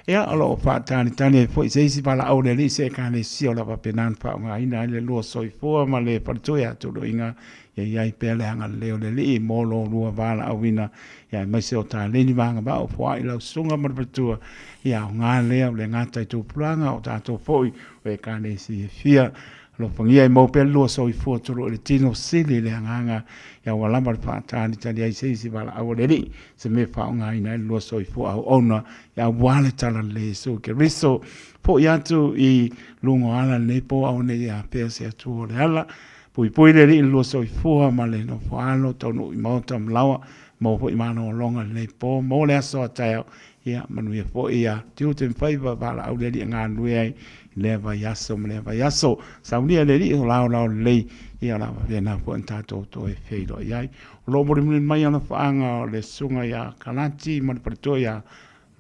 Ia, o lo o faatalitali ai foi se isi valaau a le Alii i se Ekalesia o le a faapena ona faaaogaina ai le lua soifua ma le faletua ia Tuluiga, ia i ai pea le agalelei o le Alii mo lo lua valaauina, ia aemaise o taleni vagavao foai lau susuga ma le faletua, ia aoga lea o le gata i tupulaga o tatou foi o Ekalesia e fia. Alofagia e maua pea le lua soifua tolo i le tino sili le agaga ia ua lava le faatalitali ai se isi valaau a le Alii se mea e faaaogaina ai le lua soifua auauna ia aua le talalelei Iesu Keriso. Foi atu i luga o ala lenei po aua ne i afea se Atua o le ala. Puipui le Alii i le lua soifua ma le nofo alo taunuu i maota ma laoa maua foi malologa i lenei po mo le aso a taeao. Ia manuia foi ia tiute ma faiva valaau le Alii e galulue ai i lea vaiaso ma lea vaiaso. Saunia e le Alii o laolao lelei, ia o le a faapena foi ona tatou toe feiloai ai. O lo o mulimuli mai ana faaga o le susuga ia Kalati ma le faletua ia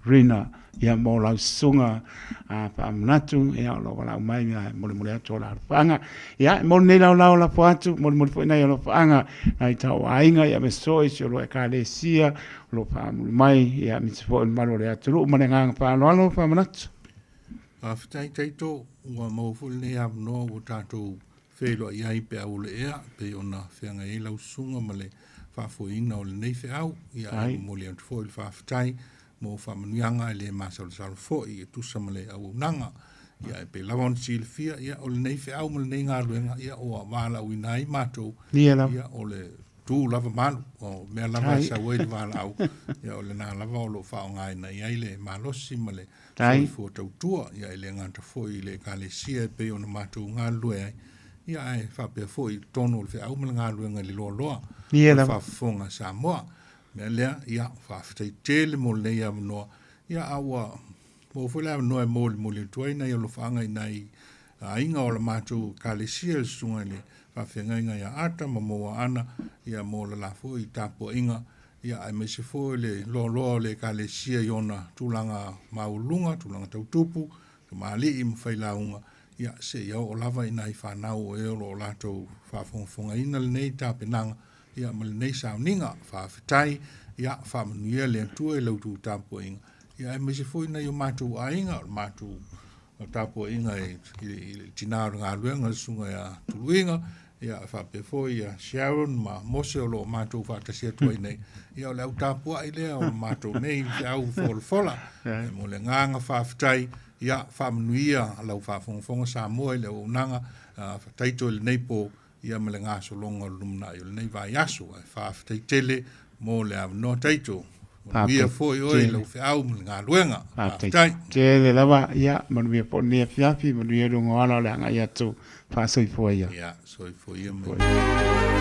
Rina, ia mo lau susuga faamanatu, ia o lo o valaau mai ia e molimoli atu o la alofaaga. Ia e moli nei laolao lafo atu, molimoli foi nai alofaaga nai tau aiga ia me soi si o lo ekalesia, o lo o faamuli mai, ia aemaise foi o le mamalu o le atunuu ma le agaga faaaloalo faamanatu. Faafetai Taito, ua maua foi lenei avanoa ua tatou feiloai ai pe a ua le ea, pei ona feagai ai lau susuga ma le faafoeina o lenei feau. Ia, e momoli atu foi le faafetai mo faamanuiaga e le masalosalo foi e tusa ma le auaunaga. Ia, e pei lava ona silafia, ia, o lenei feau ma lenei galuega, ia, ua valaauina ai matou, ia, o le tu lava malu, o mea lava e sau ai le valaau, ia, o lena lava o lo o faaaogaina i ai le malosi ma le soifua tautua, ia, e le gata foi i le Ekalesia e pei ona matou galulue ai, ia, ae faapea foi i totonu o le feau ma le galuega i le loaloa o le faafofoga a Samoa. O le mea lea, ia, faafetai tele mo lenei avanoa, ia, a ua maua foi le avanoa e molimoli atu ai nai alofaaga i nai aiga o la matou Ekalesia, le susuga i le faafeagaiga ia Ata ma Moaana, ia mo le la foi tapuaiga, ia aemaise foi le loaloa o le Ekalesia i ona tulaga maualuluga, tulaga tau tupu, tamalii ma failauga, ia seia oo lava i nai fanau o e o lo o latou faafogafogaina lenei tapenaga, ia ma lenei sauniga. Faafetai, ia faamanuia le Atua i la outou tapuaiga, ia aemaise foi nai o matou aiga, o le matou tapuaiga i le tina o le galuega, le susuga ia Tuluiga, Ia, e faapea foi ia Sharon ma Mose o lo o matou faatasi atu ai nei. Ia, o le au tapuai lea o matou nei feau folafola. E mo le agaga faafetai, ia, faamanuia lau faafogafoga Samoa i le auaunaga taito i lenei po, ia ma le gasologa o le lumanai o lenei vaiaso. Ae faafetai tele mo le avanoa taito. Manuia foi oe i lau feau ma le galuega. Faafetai. Tele lava, ia, manuia foi lenei afiafi, manuia luga o ala o le agai atu faasoifua ia. Ia, soifua ia ma.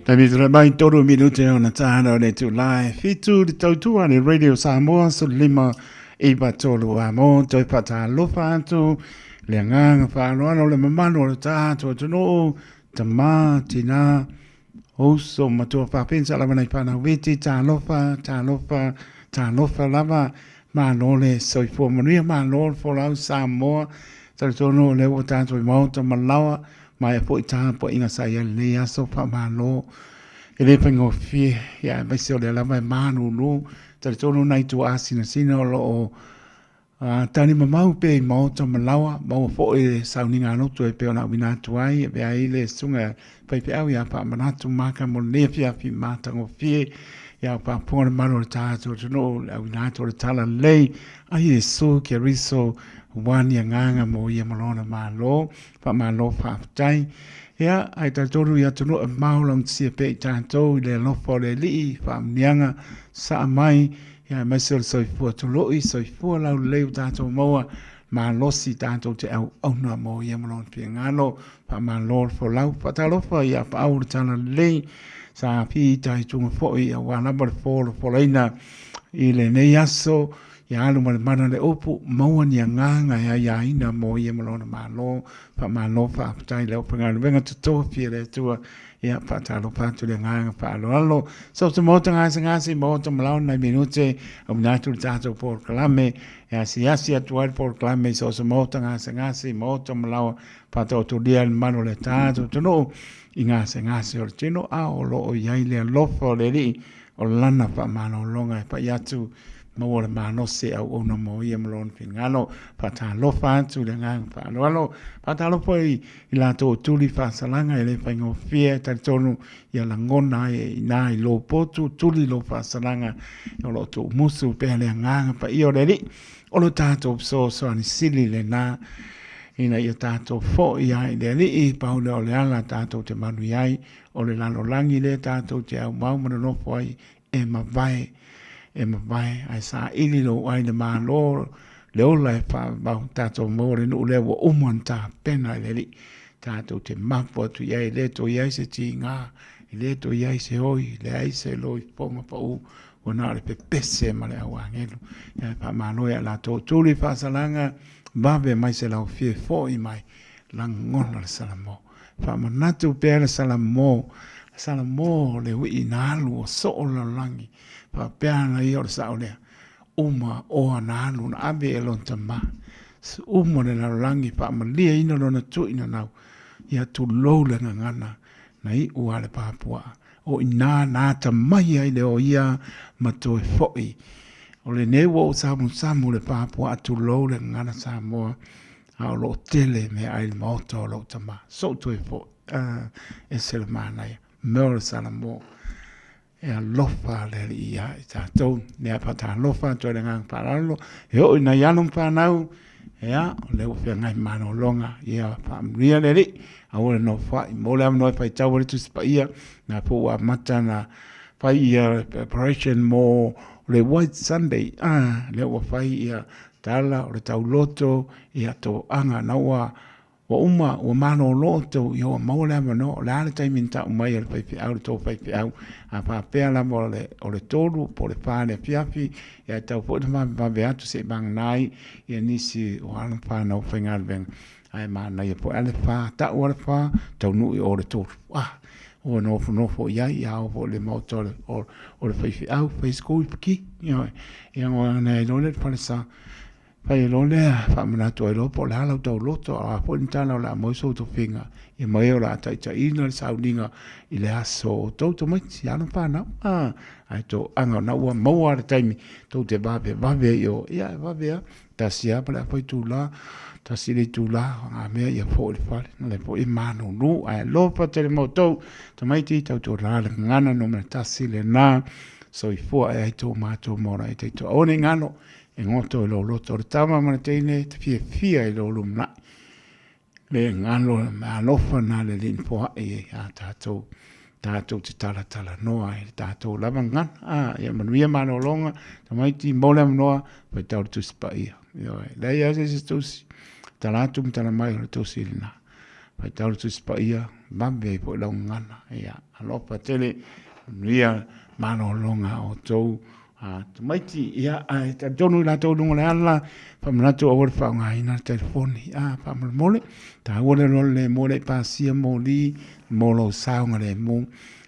Taimi tula mai tolu minute ona tāna o le tūlae fitu le tautua le Radio Samoa so lima i patolu a mō toi patalofa atu le anganga whaaloalo le mamalu o le tātua tunuu tamā tinā uso matua whapinsa lava nei whanau witi talofa talofa talofa lava malo le soifua manuia malo le folau Samoa talitonu o lea ua tatou i maota ma laoa ma e foʻi tapuaiga sa i ai lenei aso faamalo e le faigofie ia aemaise o lea lava e malūlū talitonu nai tuaa sinasina o loo tali mamau pea i maota ma laoa maua foʻi le sauniga loto e pei ona auina atu ai e avea ai le susuga faifeau ia faamanatu maka mo lenei afiafi matagofie ia faafofoga le malu o le tatou atunuu le auina atu o le talalelei a Iesu Keriso ua ni agaga mo ia ma lona Malo. Faamalo faafetai. Ia, ae talitonu i atunuu e mamao laugatasia pea i tatou i le alofa o le Alii, faamanuiaga saa mai, ia aemaise o le soifua toloi, soifua laulelei ua tatou maua. malosi tatou te auauna mo ia ma lona finagalo. Faamalo le folau, faatalofa i apaau o le Talalelei sa fita i tuga foi aua lava le folafolaina i lenei aso. Ia alu ma le mana le upu, maua ni agaga e aiaina mo ia ma lona Malo. Faamalo faafetai i le aufaigaluega totofi a le Atua. Ia, faatalofa atu le agaga faaaloalo. So se maota gasegase, maota malao nai minute, auina atu le tatou polokalame, e asiasi atu ai le polokalame i so o se maota gasegase, maota malaoa, faataotolia le mamalu o le tatou atunuu i gasegase o le tino, a o lo o i ai le alofa o le Alii o lana faamalologa e pai atu maua le malosi e auauna mo ia ma lona finagalo. Faatalofa atu i le agaga faaaloalo. Faatalofa i i latou o tuli faasalaga e le faigofie e talitonu ia lagona ai e ina i lou potu tuli lou faasalaga o lo o tuumusu pea le agaga paia o le Alii o lo tatou fesoasoani sili lena ina ia tatou foi ai i le Alii pau lea o le ala tatou te manuia ai o le lalolagi lea tatou te aumau ma nonofo ai e mavae, e mavae, ae saili lou ai le Malo, le ola e faavavau, tatou maua le nuu lea ua uma ona tapena e le Alii, tatou te mapu atu i ai, e le toe i ai se tiga, e le toe i ai se oi, leai se loifofoga pau, ua na o le pepese ma le auagelu. Ia faamalo ia latou, tuli faasalaga, vave mai se laufie foi mai, lagona le Salamo. Faamanatu pea le Salamo, Salamo le uii na alu o soo le lalolagi, faapea ana ia o le sao lea, uma oa na alu na ave e lona tama, uma le lalolagi faamalieina lona tui nanau, ia tulou le gagana na iu a le papuaa, o ina na atamai ai le o ia ma toe foi. O lenei ua ou samusamu le papuaa tulou le gagana Samoa, a o lo o tele meaai i le maota o lou tama. Sou toe foi, ah, ese le manaia. Mea o le Salamo, e alofa le Alii ia i tatou. Lea faatalofa atu ai le agaga faaaloalo, e oo i nai alo ma fanau, ia, o lea ua feagai ma malologa, ia faamanuia le Alii, aua le nofoai, mo le avanoa e faitau ai le Tusi Paia, na foi ua amata ona fai ia preparation mo le White Sunday, ah, lea ua fai ia tala o le tauloto ia toaga na ua ua uma ua malolo outou ia ua maua le avanoa o le a le taimi na tau mai e le faifeau le tou faifeau a faapea lava o le o le 3 po o le 4 le afiafi ia e tatau foi ona vavevave atu se i vagana ai ia nisi o alo ma fanau faigaluega ae manaia foi a le 4 tau a le 4 taunuu i o le 3 ah ua nofonofo i ai ia ao foi le maota o le o le faifeau fai se koipiki ioe ia ona ai loa lea i le falesa fai ai loa lea faamanatu ai loa po o le a lau tauloto a o a foi ni tala o le a maua ai sou tofiga ia mai o le a taitaiina le sauniga i le aso o tou tamaiti alo ma fanau a ae toaga ona ua maua le taimi tou te vavevave ai i o ia e vave lava tasi lava ma le afa itula, tasi le itula, o ngā mea ia foi le fale, na le foi e manunu, ae alofa tele ma outou, tamaiti tautuana le gagana numera tasi lena, soifua e ai tō mātou maora e teito aua nei ngalo, e ngoto i lō loto o le tama ma le teine, te fiafia i lō lumanai, le ngalo me alofa nā le Alii na poaʻi ai a tātou, tātou te talatalanoa ai le tātou lava gagana. A, ia manuia malologa, tamaiti, mo le avanoa, faitau le Tusi Paia. Ioe, leai lava se isi tusi, tala atu ma tala mai o le tusi lena. Faitau le Tusi Paia, vave ai foi lau gagana. Ia, alofa tele, manuia malologa a outou A tamaiti, ia, ae talitonu i latou i luga o le ala, faamanatu aua le faaaogaina le telefoni. A, faamolemole, taua le loa le lemu e le i pasia moli mo lou saogalemu.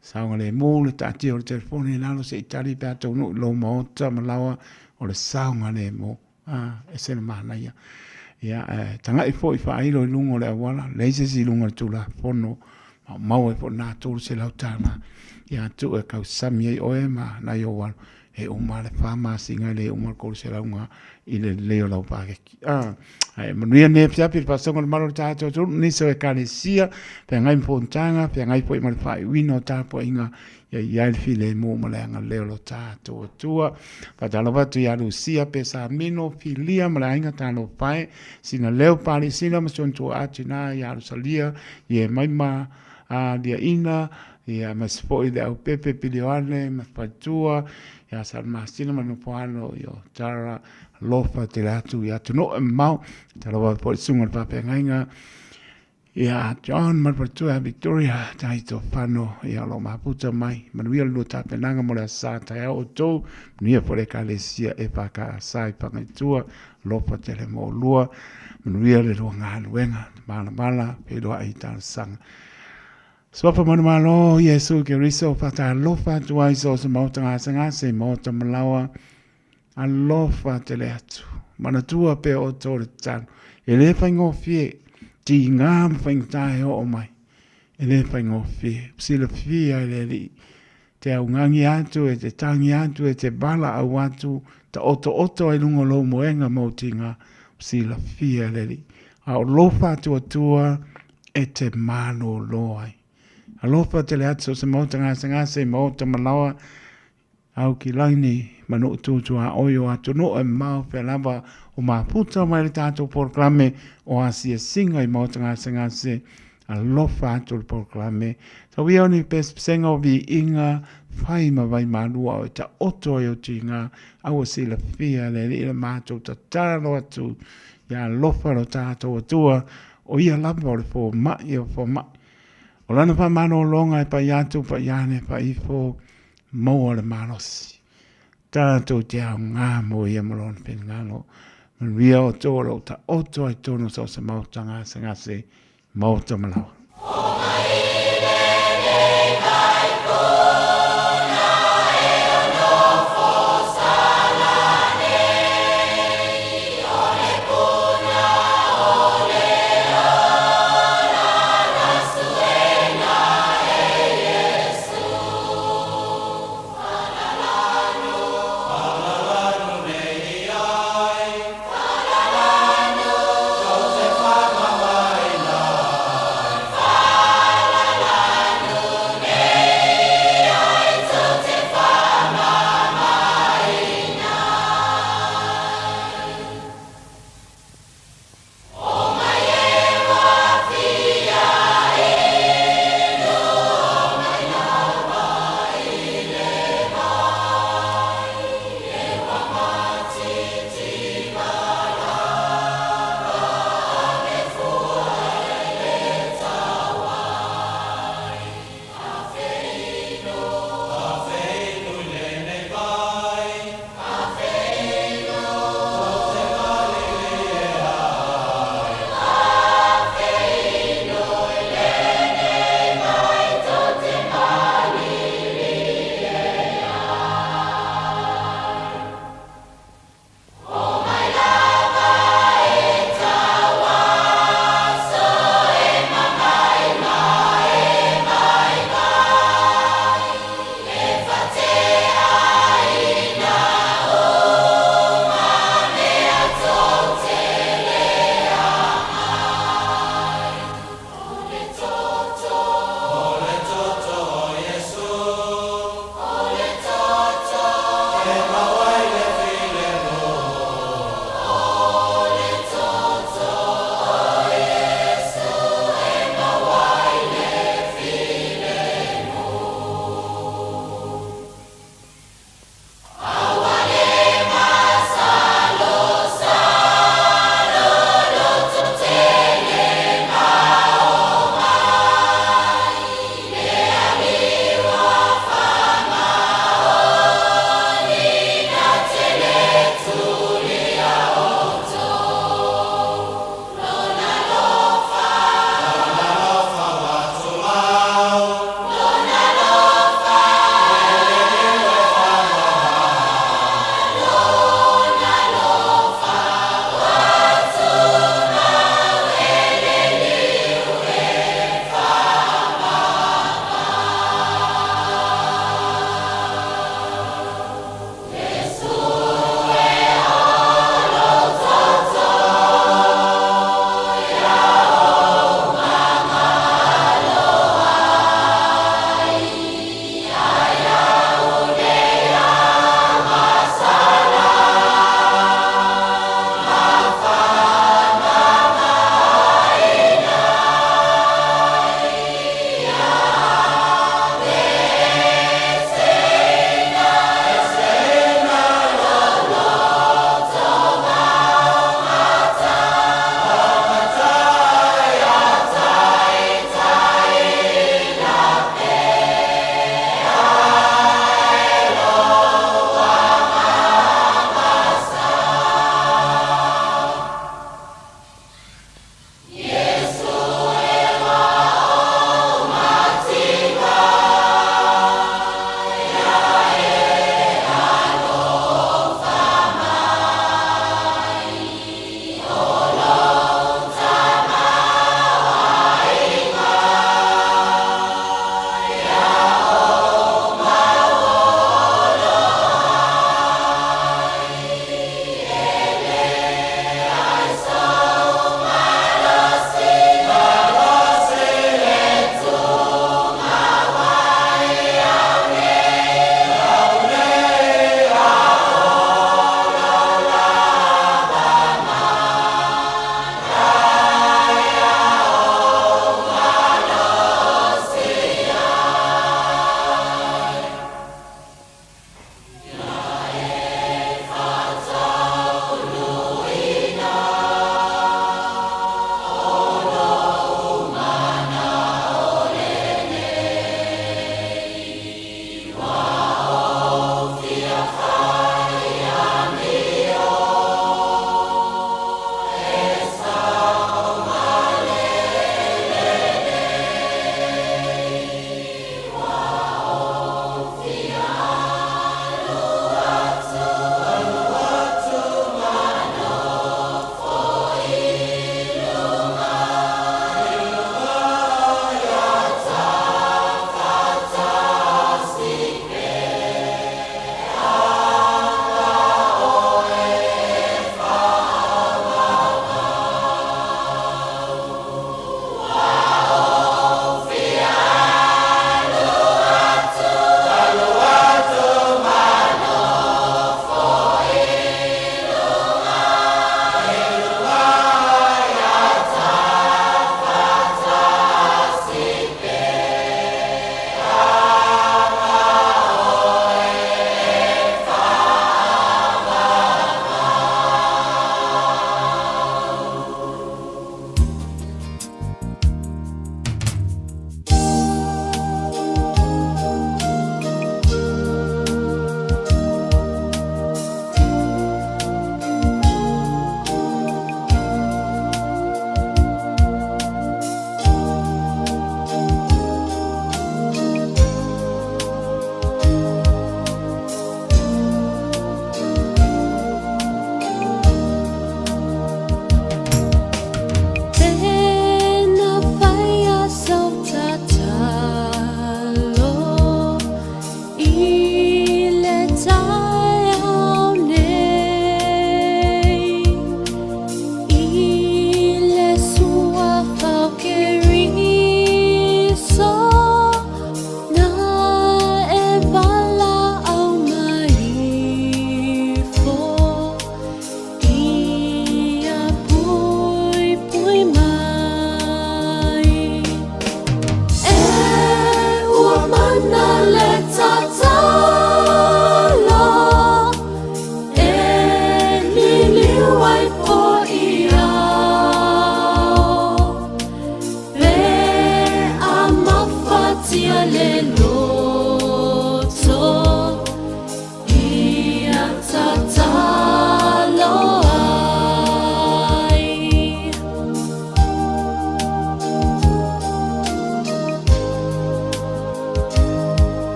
Saogalemu le taatia o le telefoni i lalo se i tali pe a taunuu i lou maota ma laoa o le saogalemu. A, ese le manaia. Ia, ae tagai foi faailo i luga o le auala, leai se isi i luga o le Tulafono, maumau ai foi lena $300 ia tuu e tausami ai oe ma nai ou alo, e uma le fa masina e le uma le 300 ga i le lelei o lau paketi. A, ae manuia nei afiafi le faasoga o le malo o le tatou atunuu, nisi o ekalesia, feagai ma fonotaga, feagai foi ma le faaiuina o tapuaiga Ia i ai le filemu ma le agalelei o lo tatou Atua. Faatalofa atu ia Lusia Pesamino, Filia ma le aiga Talofae, sina leo Palesina ma si ona tuaa tina ia Lusalia, Iemaima Liaina, Ia aemaise foi le Aupepe Pilioane ma Faletua, ia Salamasina ma Nofoalo, ia o Tara, alofa tele atu i atunuu e mamao. Talofa foi i le susuga i le faafeagaiga ia John ma le faletua ia Victoria Taito Fano, ia o lo o mafuta mai. Manuia le lua tapenaga mo le aso Sa taeao outou, manuia foi le Ekalesia EFKS i Fagaitua, alofa tele mo oulua, manuia le lua galuega, malamala, feiloai i talosaga. Suafa manumalo o Iesu Keriso, faatalofa atu ai so o se maota gasegase i maota malaoa, alofa tele atu. Manatua pea outou le tatalo, e le faigofie, tiga ma faigata e oo mai, e le faigofie. Silafia e le Alii, te augani atu, e te tagi atu, e te valaau atu, taotooto ai luga o lou moega ma ou tiga, silafia e le Alii. A o lou faatuatua, e te malōlō ai. Alofa tele atu so o se maota gasegase i maota malaoa, au ki lani ma nuu tutuaoi o atunuu e mamao pea lava o mafuta mai le tatou polokalame o asiasiga i maota gasegase. Alofa atu le polokalame. Tau ia o ni pesepesega o viiga fai ma vai malua o e taoto ai o tiga a ua silafia e le Alii le matou tatalo atu ia alofa lo tatou Atua O ia lava o le fomai o fomai. O lana faamalologa e pai atu, pai ane, pai ifo, maua le malosi. Tatou te aoga mo ia ma lona finagalo. Manuia outou o lo o taoto ai tonu so o se maota gasegase, maota malaoa.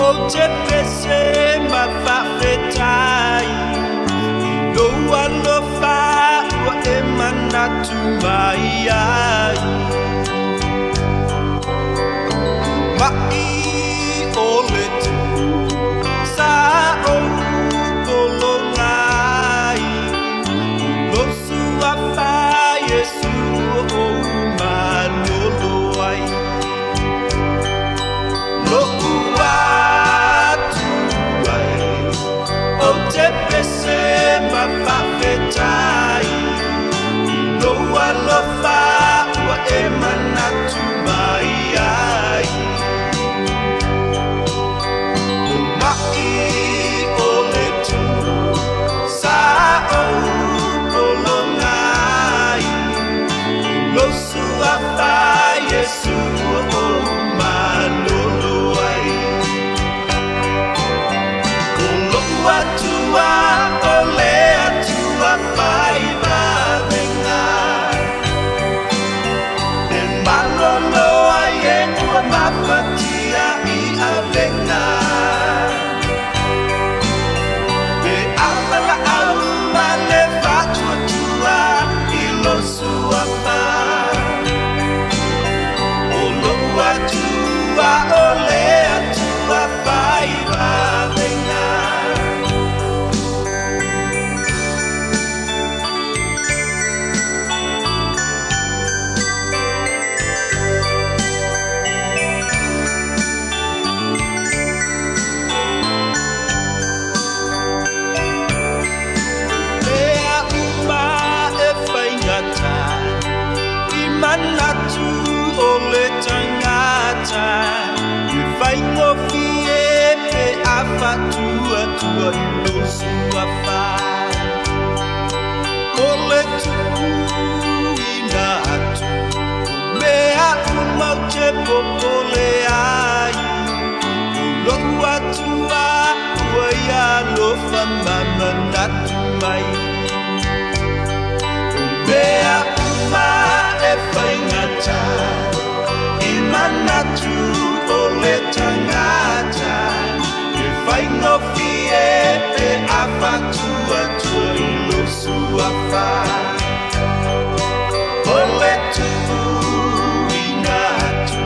Ou te pese ma faafetai i lou alofa ua e manatu mai ai. Ma'i o le tu sa ou pologa ai, o lou suafa Iesu ua ou malolo ai. Lo'u Atua e, ou te pese ma faafetai i lou alofa ua e manatu mai ai. O ma'i o le tu sa ou pologa ai, o lou suafa Iesu ua ou malolo ai. O lo'u Atua o le Atua fai vavega, e malolo ai e ua mafatia i avega. Pe ava laau ma le faatuatua i lou suafa, o lo'u Atua o le Atua fai vavega. Mea uma e faigata i manatu o le tagata, e faigofie pe a faatuatua i lou suafa. O le tuuina atu o mea uma ou te popole ai, o lo'u Atua ua ia alofa ma manatu mai. O mea uma e faigata i manatu o le tagata, e faigofie pe a faatuatua i lou suafa. O le tuuina atu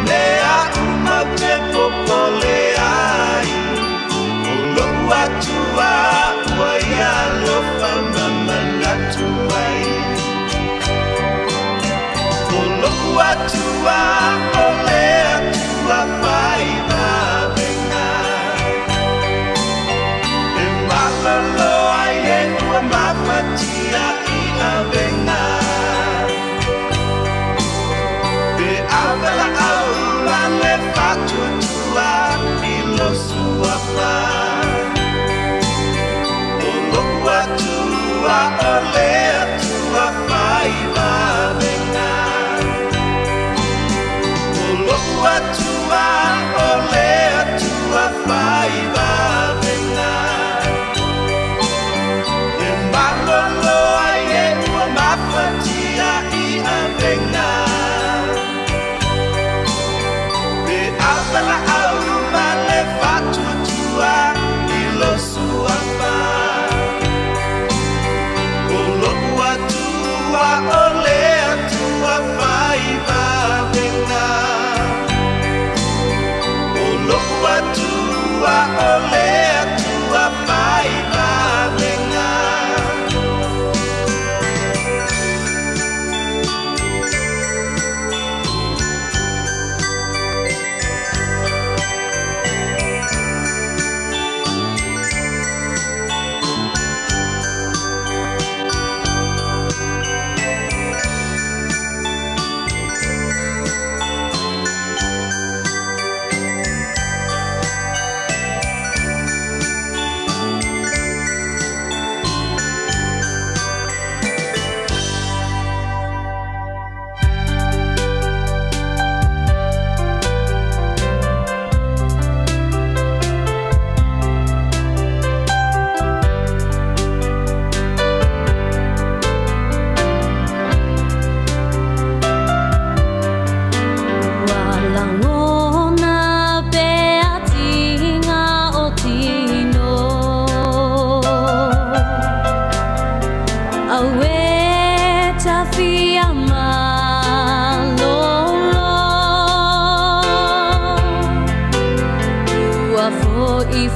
mea uma ou te popole ai, o lo'u Atua ua ia alofa ma manatu mai. O lo'u Atua o le Atua fai vavega, e malolo ai e ua mafatia i avega. Pe ava laau ma le faatuatua i lou suafa, o lo'u Atua o le Atua fai vavega. O lo'u Atua o le Atua fai vavega, e malolo ai e ua mafatia i avega. Pe ava laau ma le faatuatua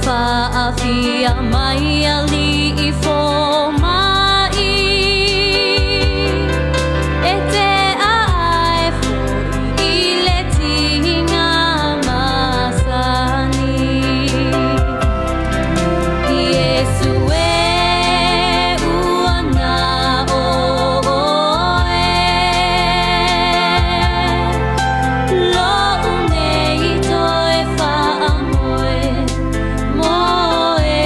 Faafia mai alii foma'i E te aae fo'i i le tiga masani Iesu e ua na o oe Lo'u nei toe faamoe moe.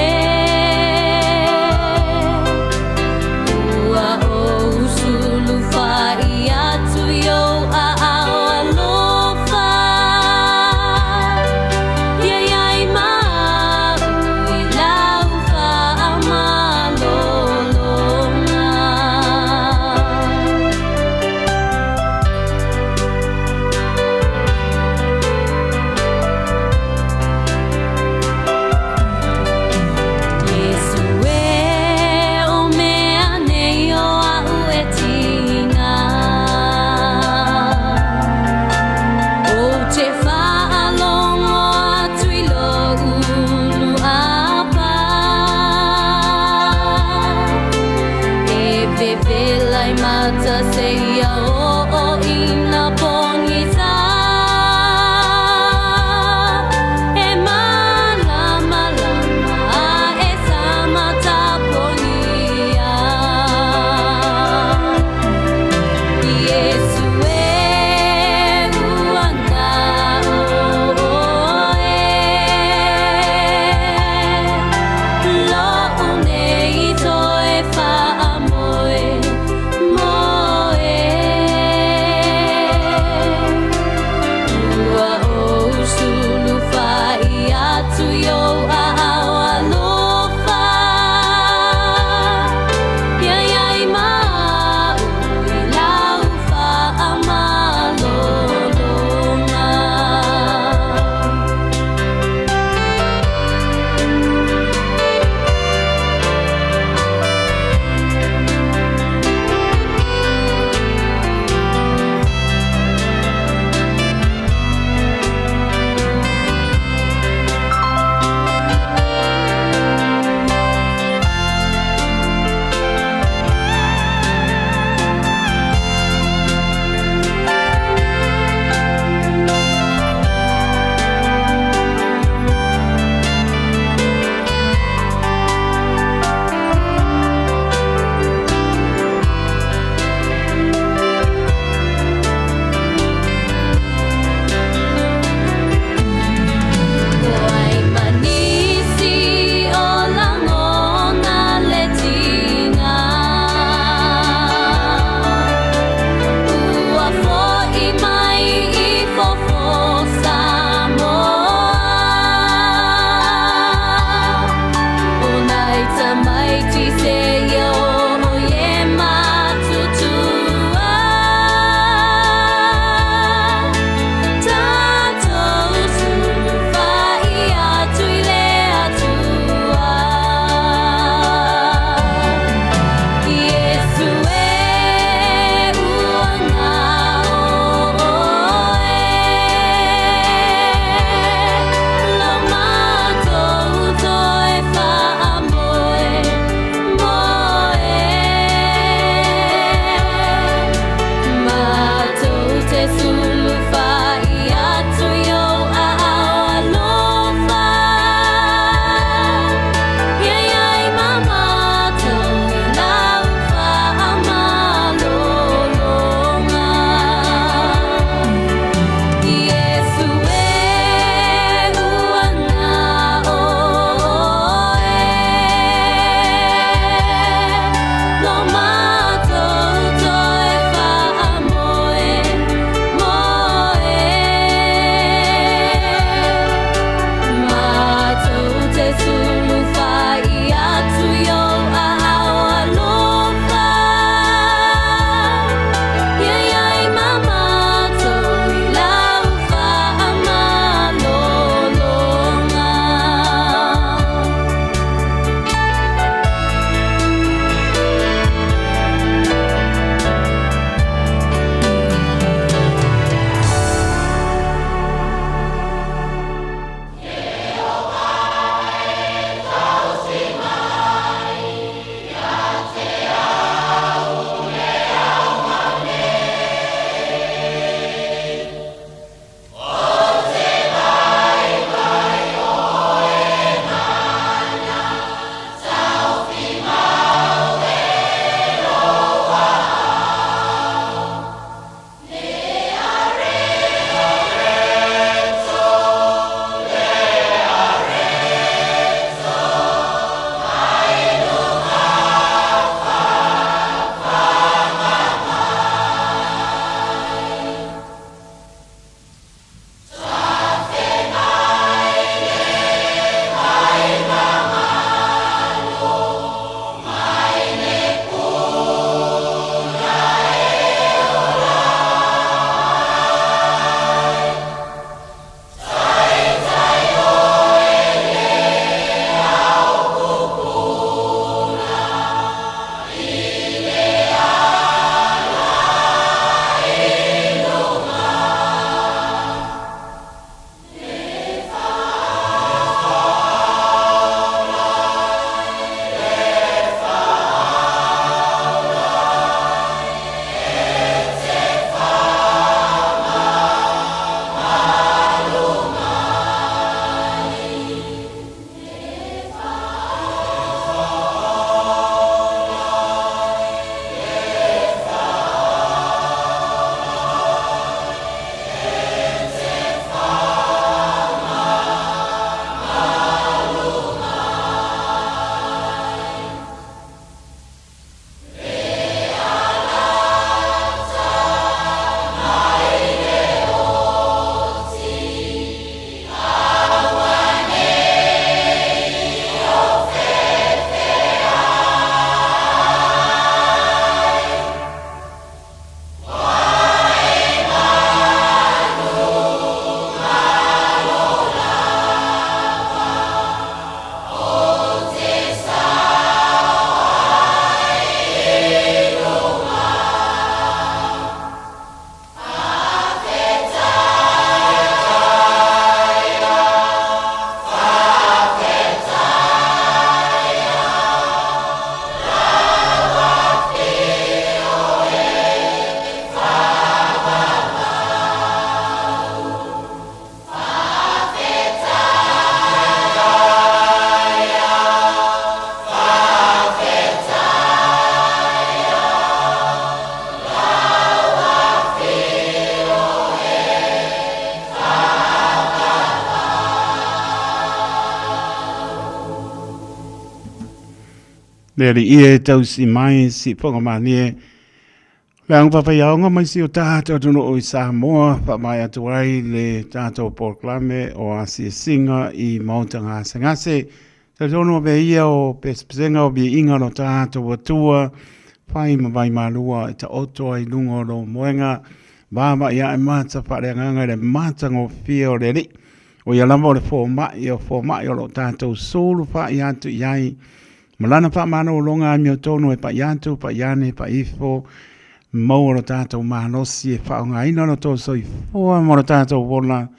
Le alii e tausi mai si foga malie. Le ago faafaiaoga mai si o tatou atunuu i Samoa, faamaea atu ai le tatou polokalame o asiasiga i maota gasegase. Talitonu o mea ia o pesepesega o viiga o lo tatou Atua, fai ma vaimalua e taoto ai i luga o lou moega, vaavaai ae mata faaleagaga i le matagofie o le Alii. O ia lava o le fomai o fomai o lo o tatou sulufai atu i ai ma lana faamalologa amiotonu e pai atu, pai ane, pai ifo, maua lo tatou malosi e faaaogaina lo tou soifua ma lo tatou ola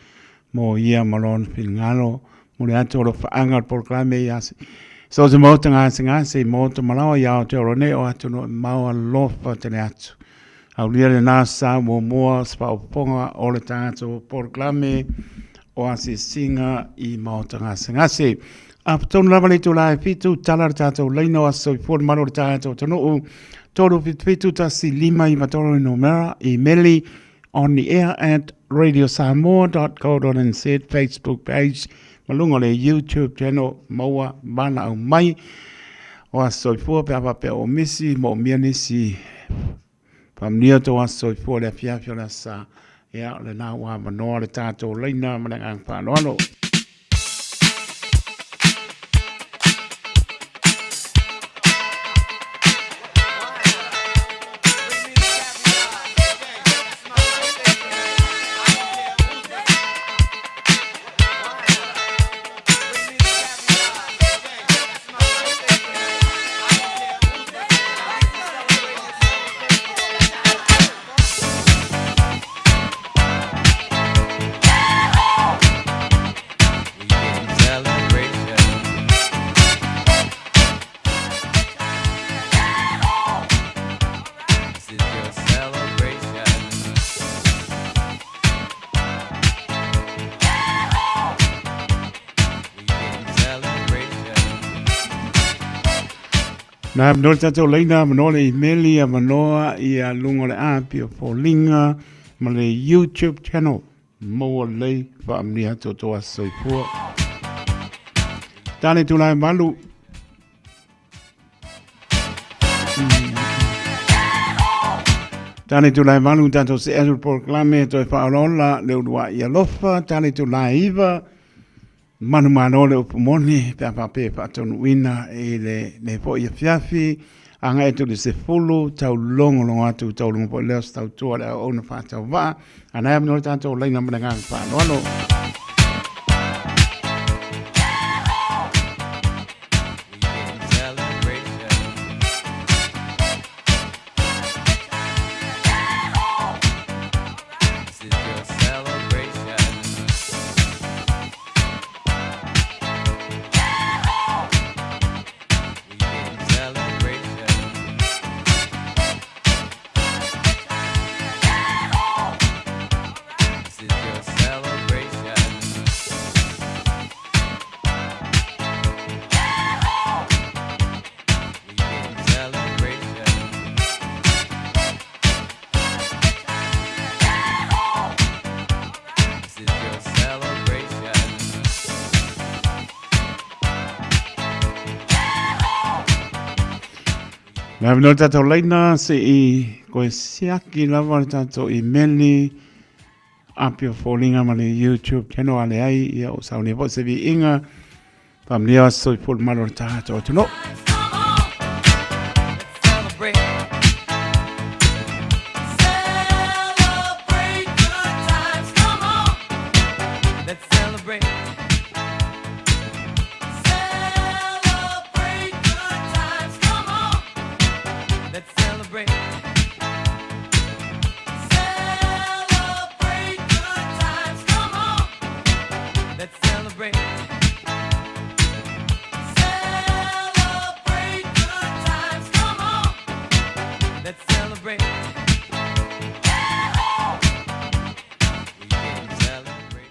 mo ia ma lona finagalo. Mo le atu o alofaaga o le polokalame ia so o se maota gasegase i maota malaoa i Aotearoa nei o atunuu e mamao alofa tele atu. Aulia lena sa muamua se faaopoopoga o le tatou polokalame o asiasiga i maota gasegase. A tonu lava le itula e 7, tala le tatou laina o aso soifua le malu o le tatou atunuu. 377 1593 le numera, imeli on the air at radiosamoa.co.nz, Facebook page, ma luga o le YouTube channel, maua valaau mai o aso soifua pe a faapea o misi, moomia nisi faamanuia tou aso soifua le afiafi o le aso Sa. Ia, o lena ua avanoa le tatou laina ma le agaga faaaloalo. Na manoa le tatou laina, manoa le imeli, a manoa ia luga o le api o foliga ma le YouTube channel. Maua lelei faamanuia atu o tou aso soifua. Tale tulae malu. Tale tulae malu tatou se atu le polokalame toe faaolaola le uluai alofa. Tale tulae iva. Manumalo le upu moni pe a faapea e faataunuuina i lenei foi afiafi, agai atu i le 10, tau logologo atu, tau logo foi lea o se tautua le auauna faatauvaa, a na e avanoa le tatou laina ma le agaga faaaloalo. Le avanoa le tatou laina se i koe siaki lava le tatou imeli api o foliga ma le YouTube channel a leai ia o saunia foi se viiga faamanuia aso soifua le malo o le tatou atunuu.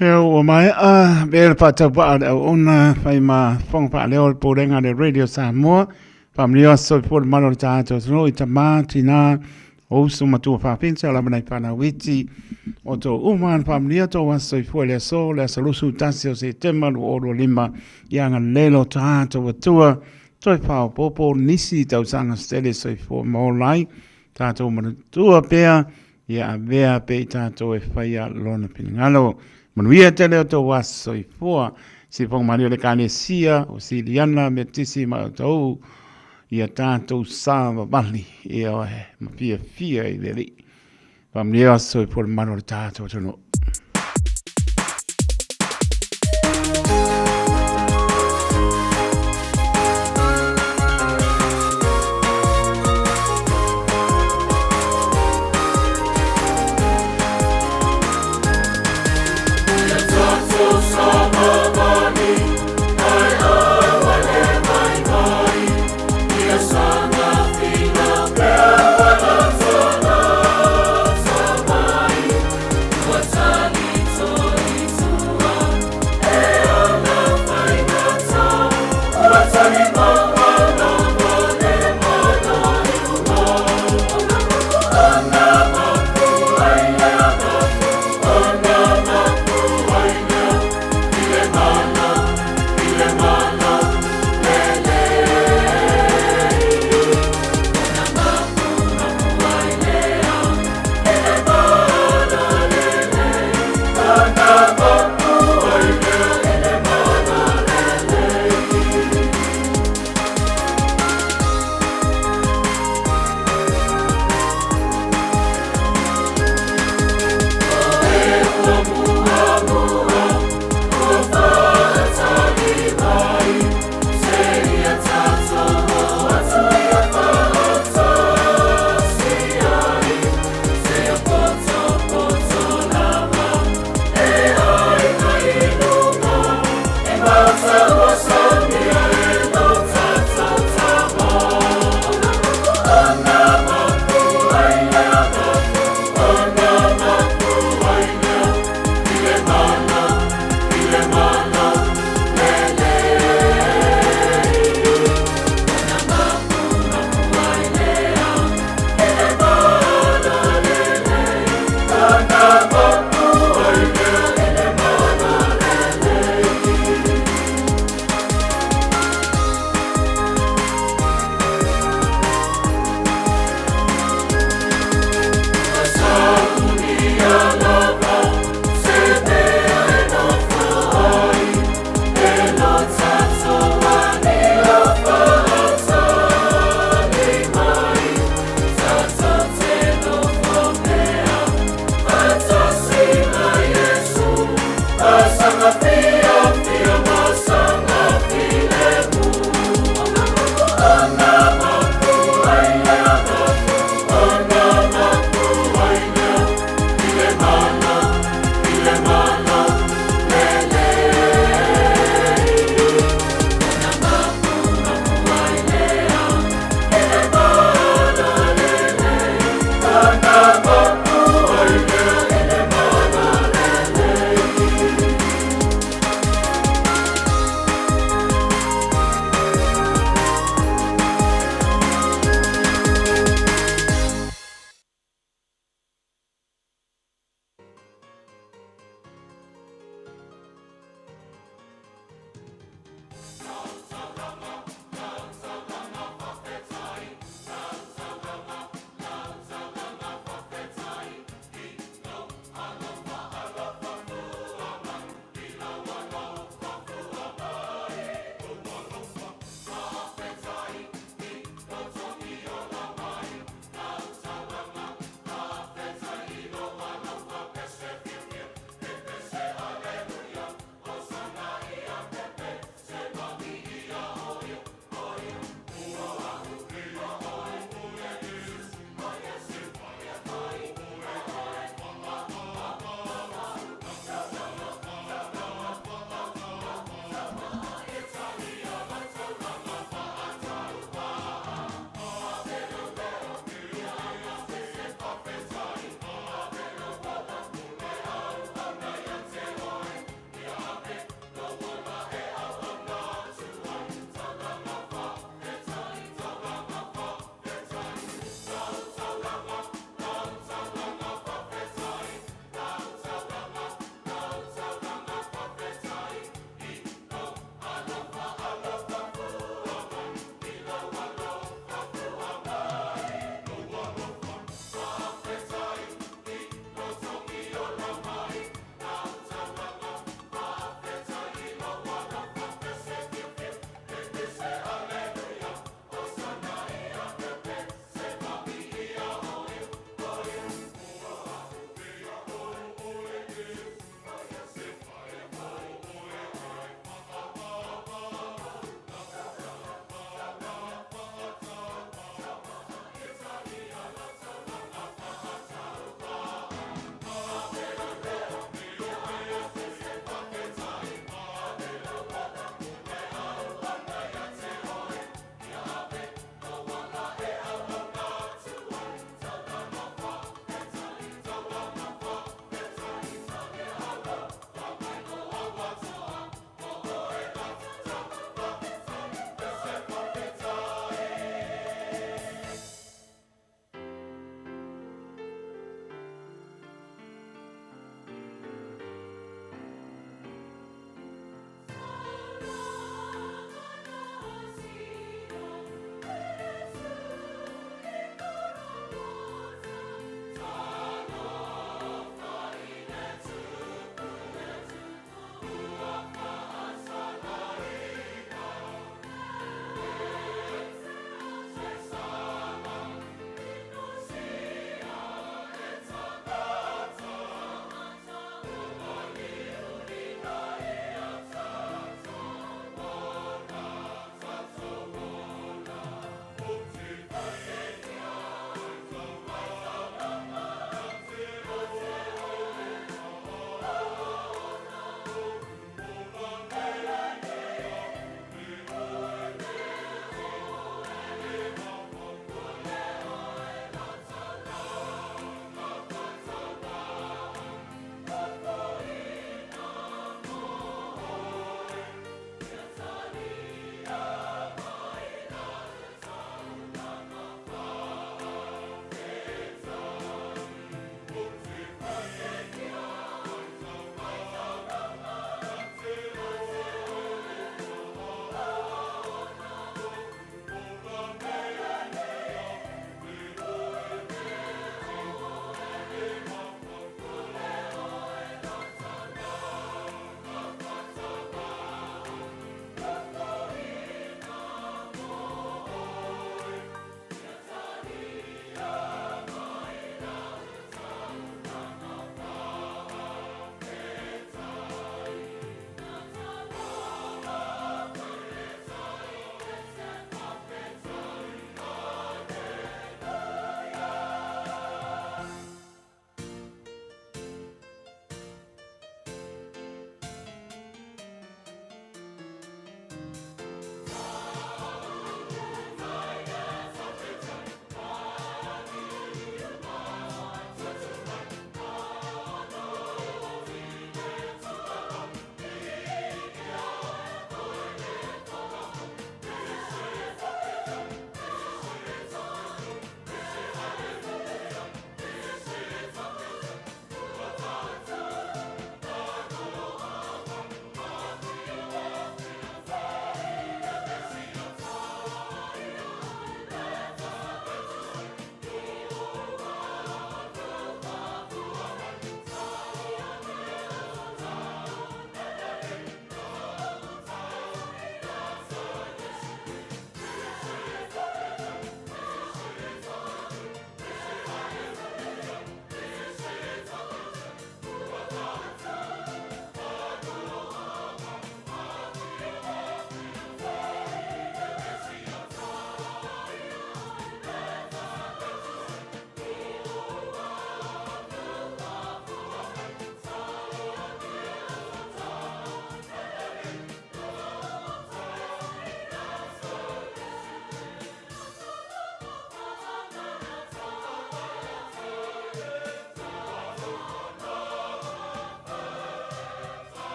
Ea ua maea be le faatauvaa le auauna fai ma fofoga faaleo o le Pulega a le Radio Samoa. Faamanuia aso soifua le malo o le tatou atunuu i tama, tina, o uso ma tua faafinsa lava nai fanau iti o tou uma na faamanuia tou aso soifua i le aso, le aso 21 o Setema 2025 ia agalelei lo tatou Atua. Toe faaopoopo nisi tausaga se tele soifua ma ola ai, tatou manatua pea ia avea pea i tatou e faia lona finagalo. Manuia tele o tou aso soifua. Sifoga malie o le Ekalesia o Siliana Metisi ma outou ia tatou savavali ioe ma fiafia i le Alii. Faamanuia aso soifua le mamalu o le tatou atunuu.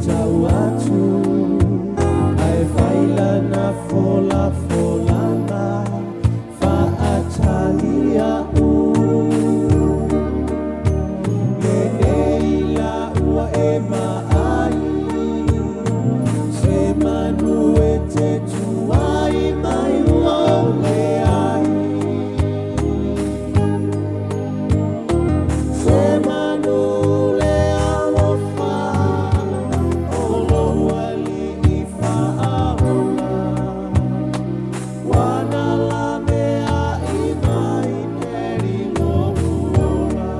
tau atu Ae failana folafolanga Faatalia u Lenei la ua e maai Se manu e te tuai mai ua ou leai Se manu le alofa O lou alii faaola Wana la mea i mai e lou ola.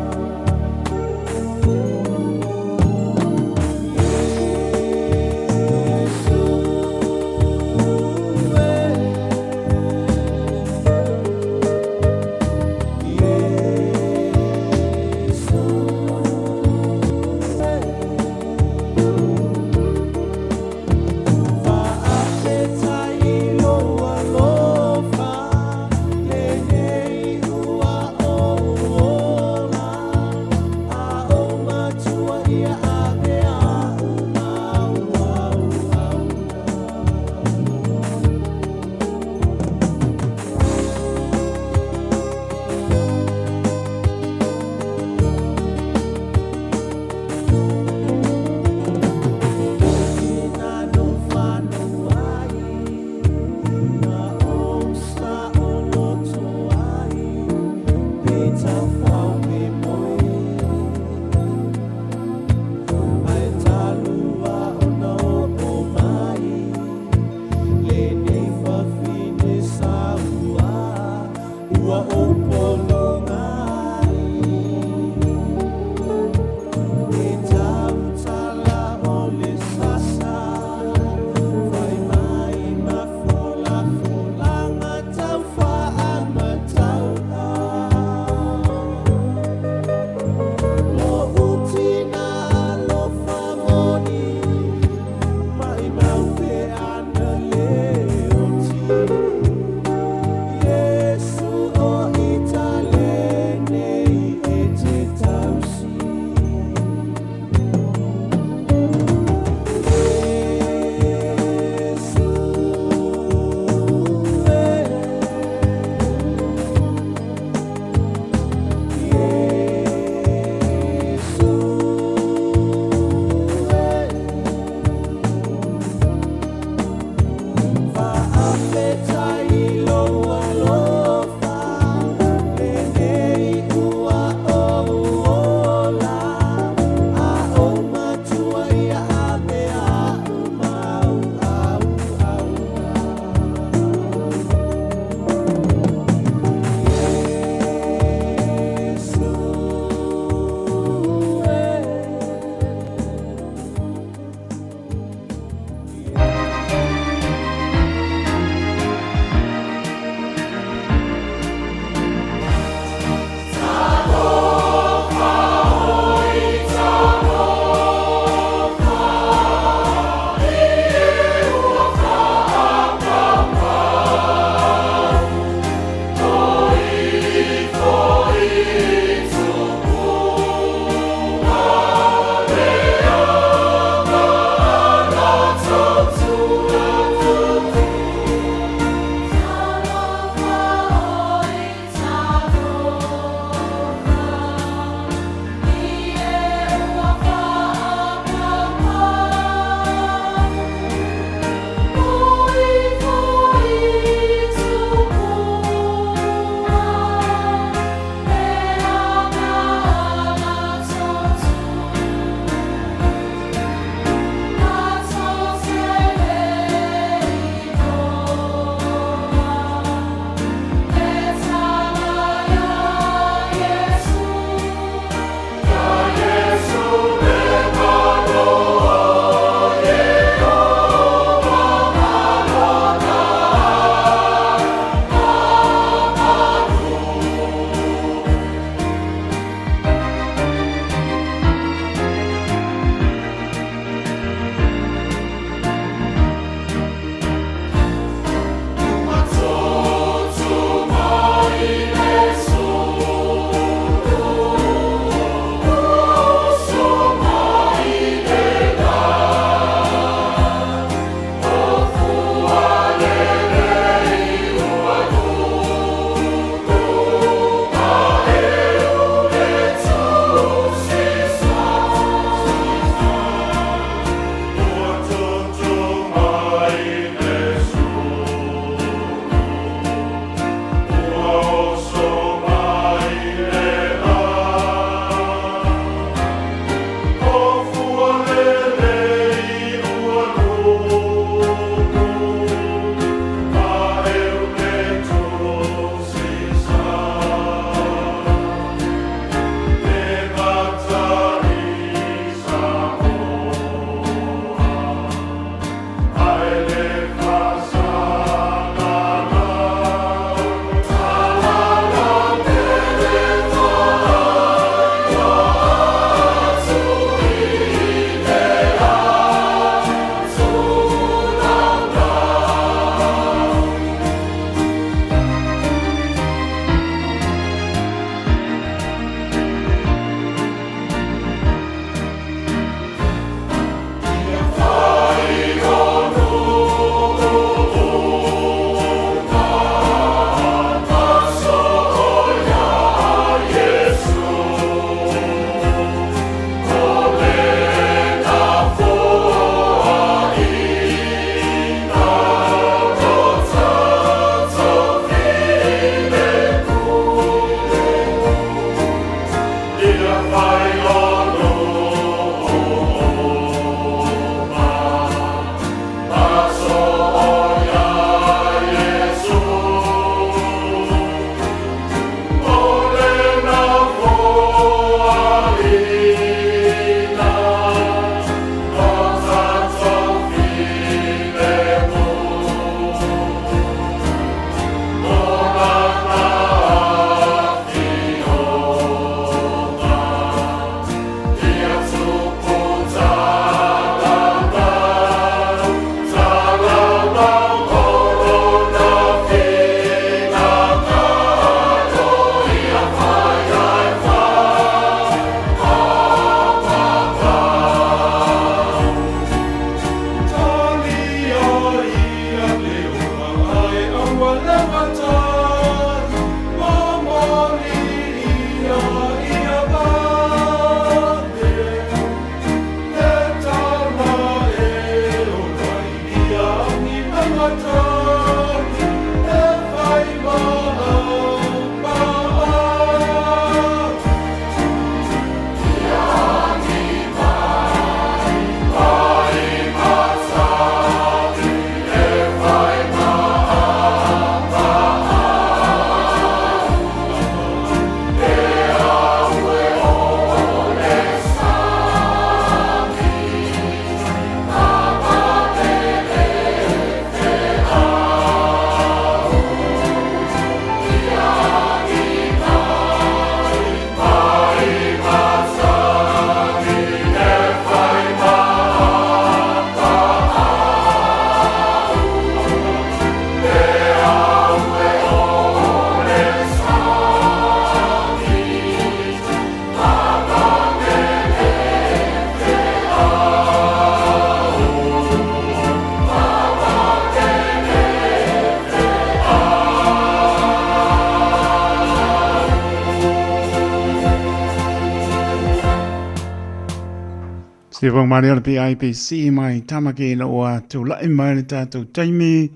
Siva mare o le PIPC mai Tamaki ina ua tula'i mai le tatou taimi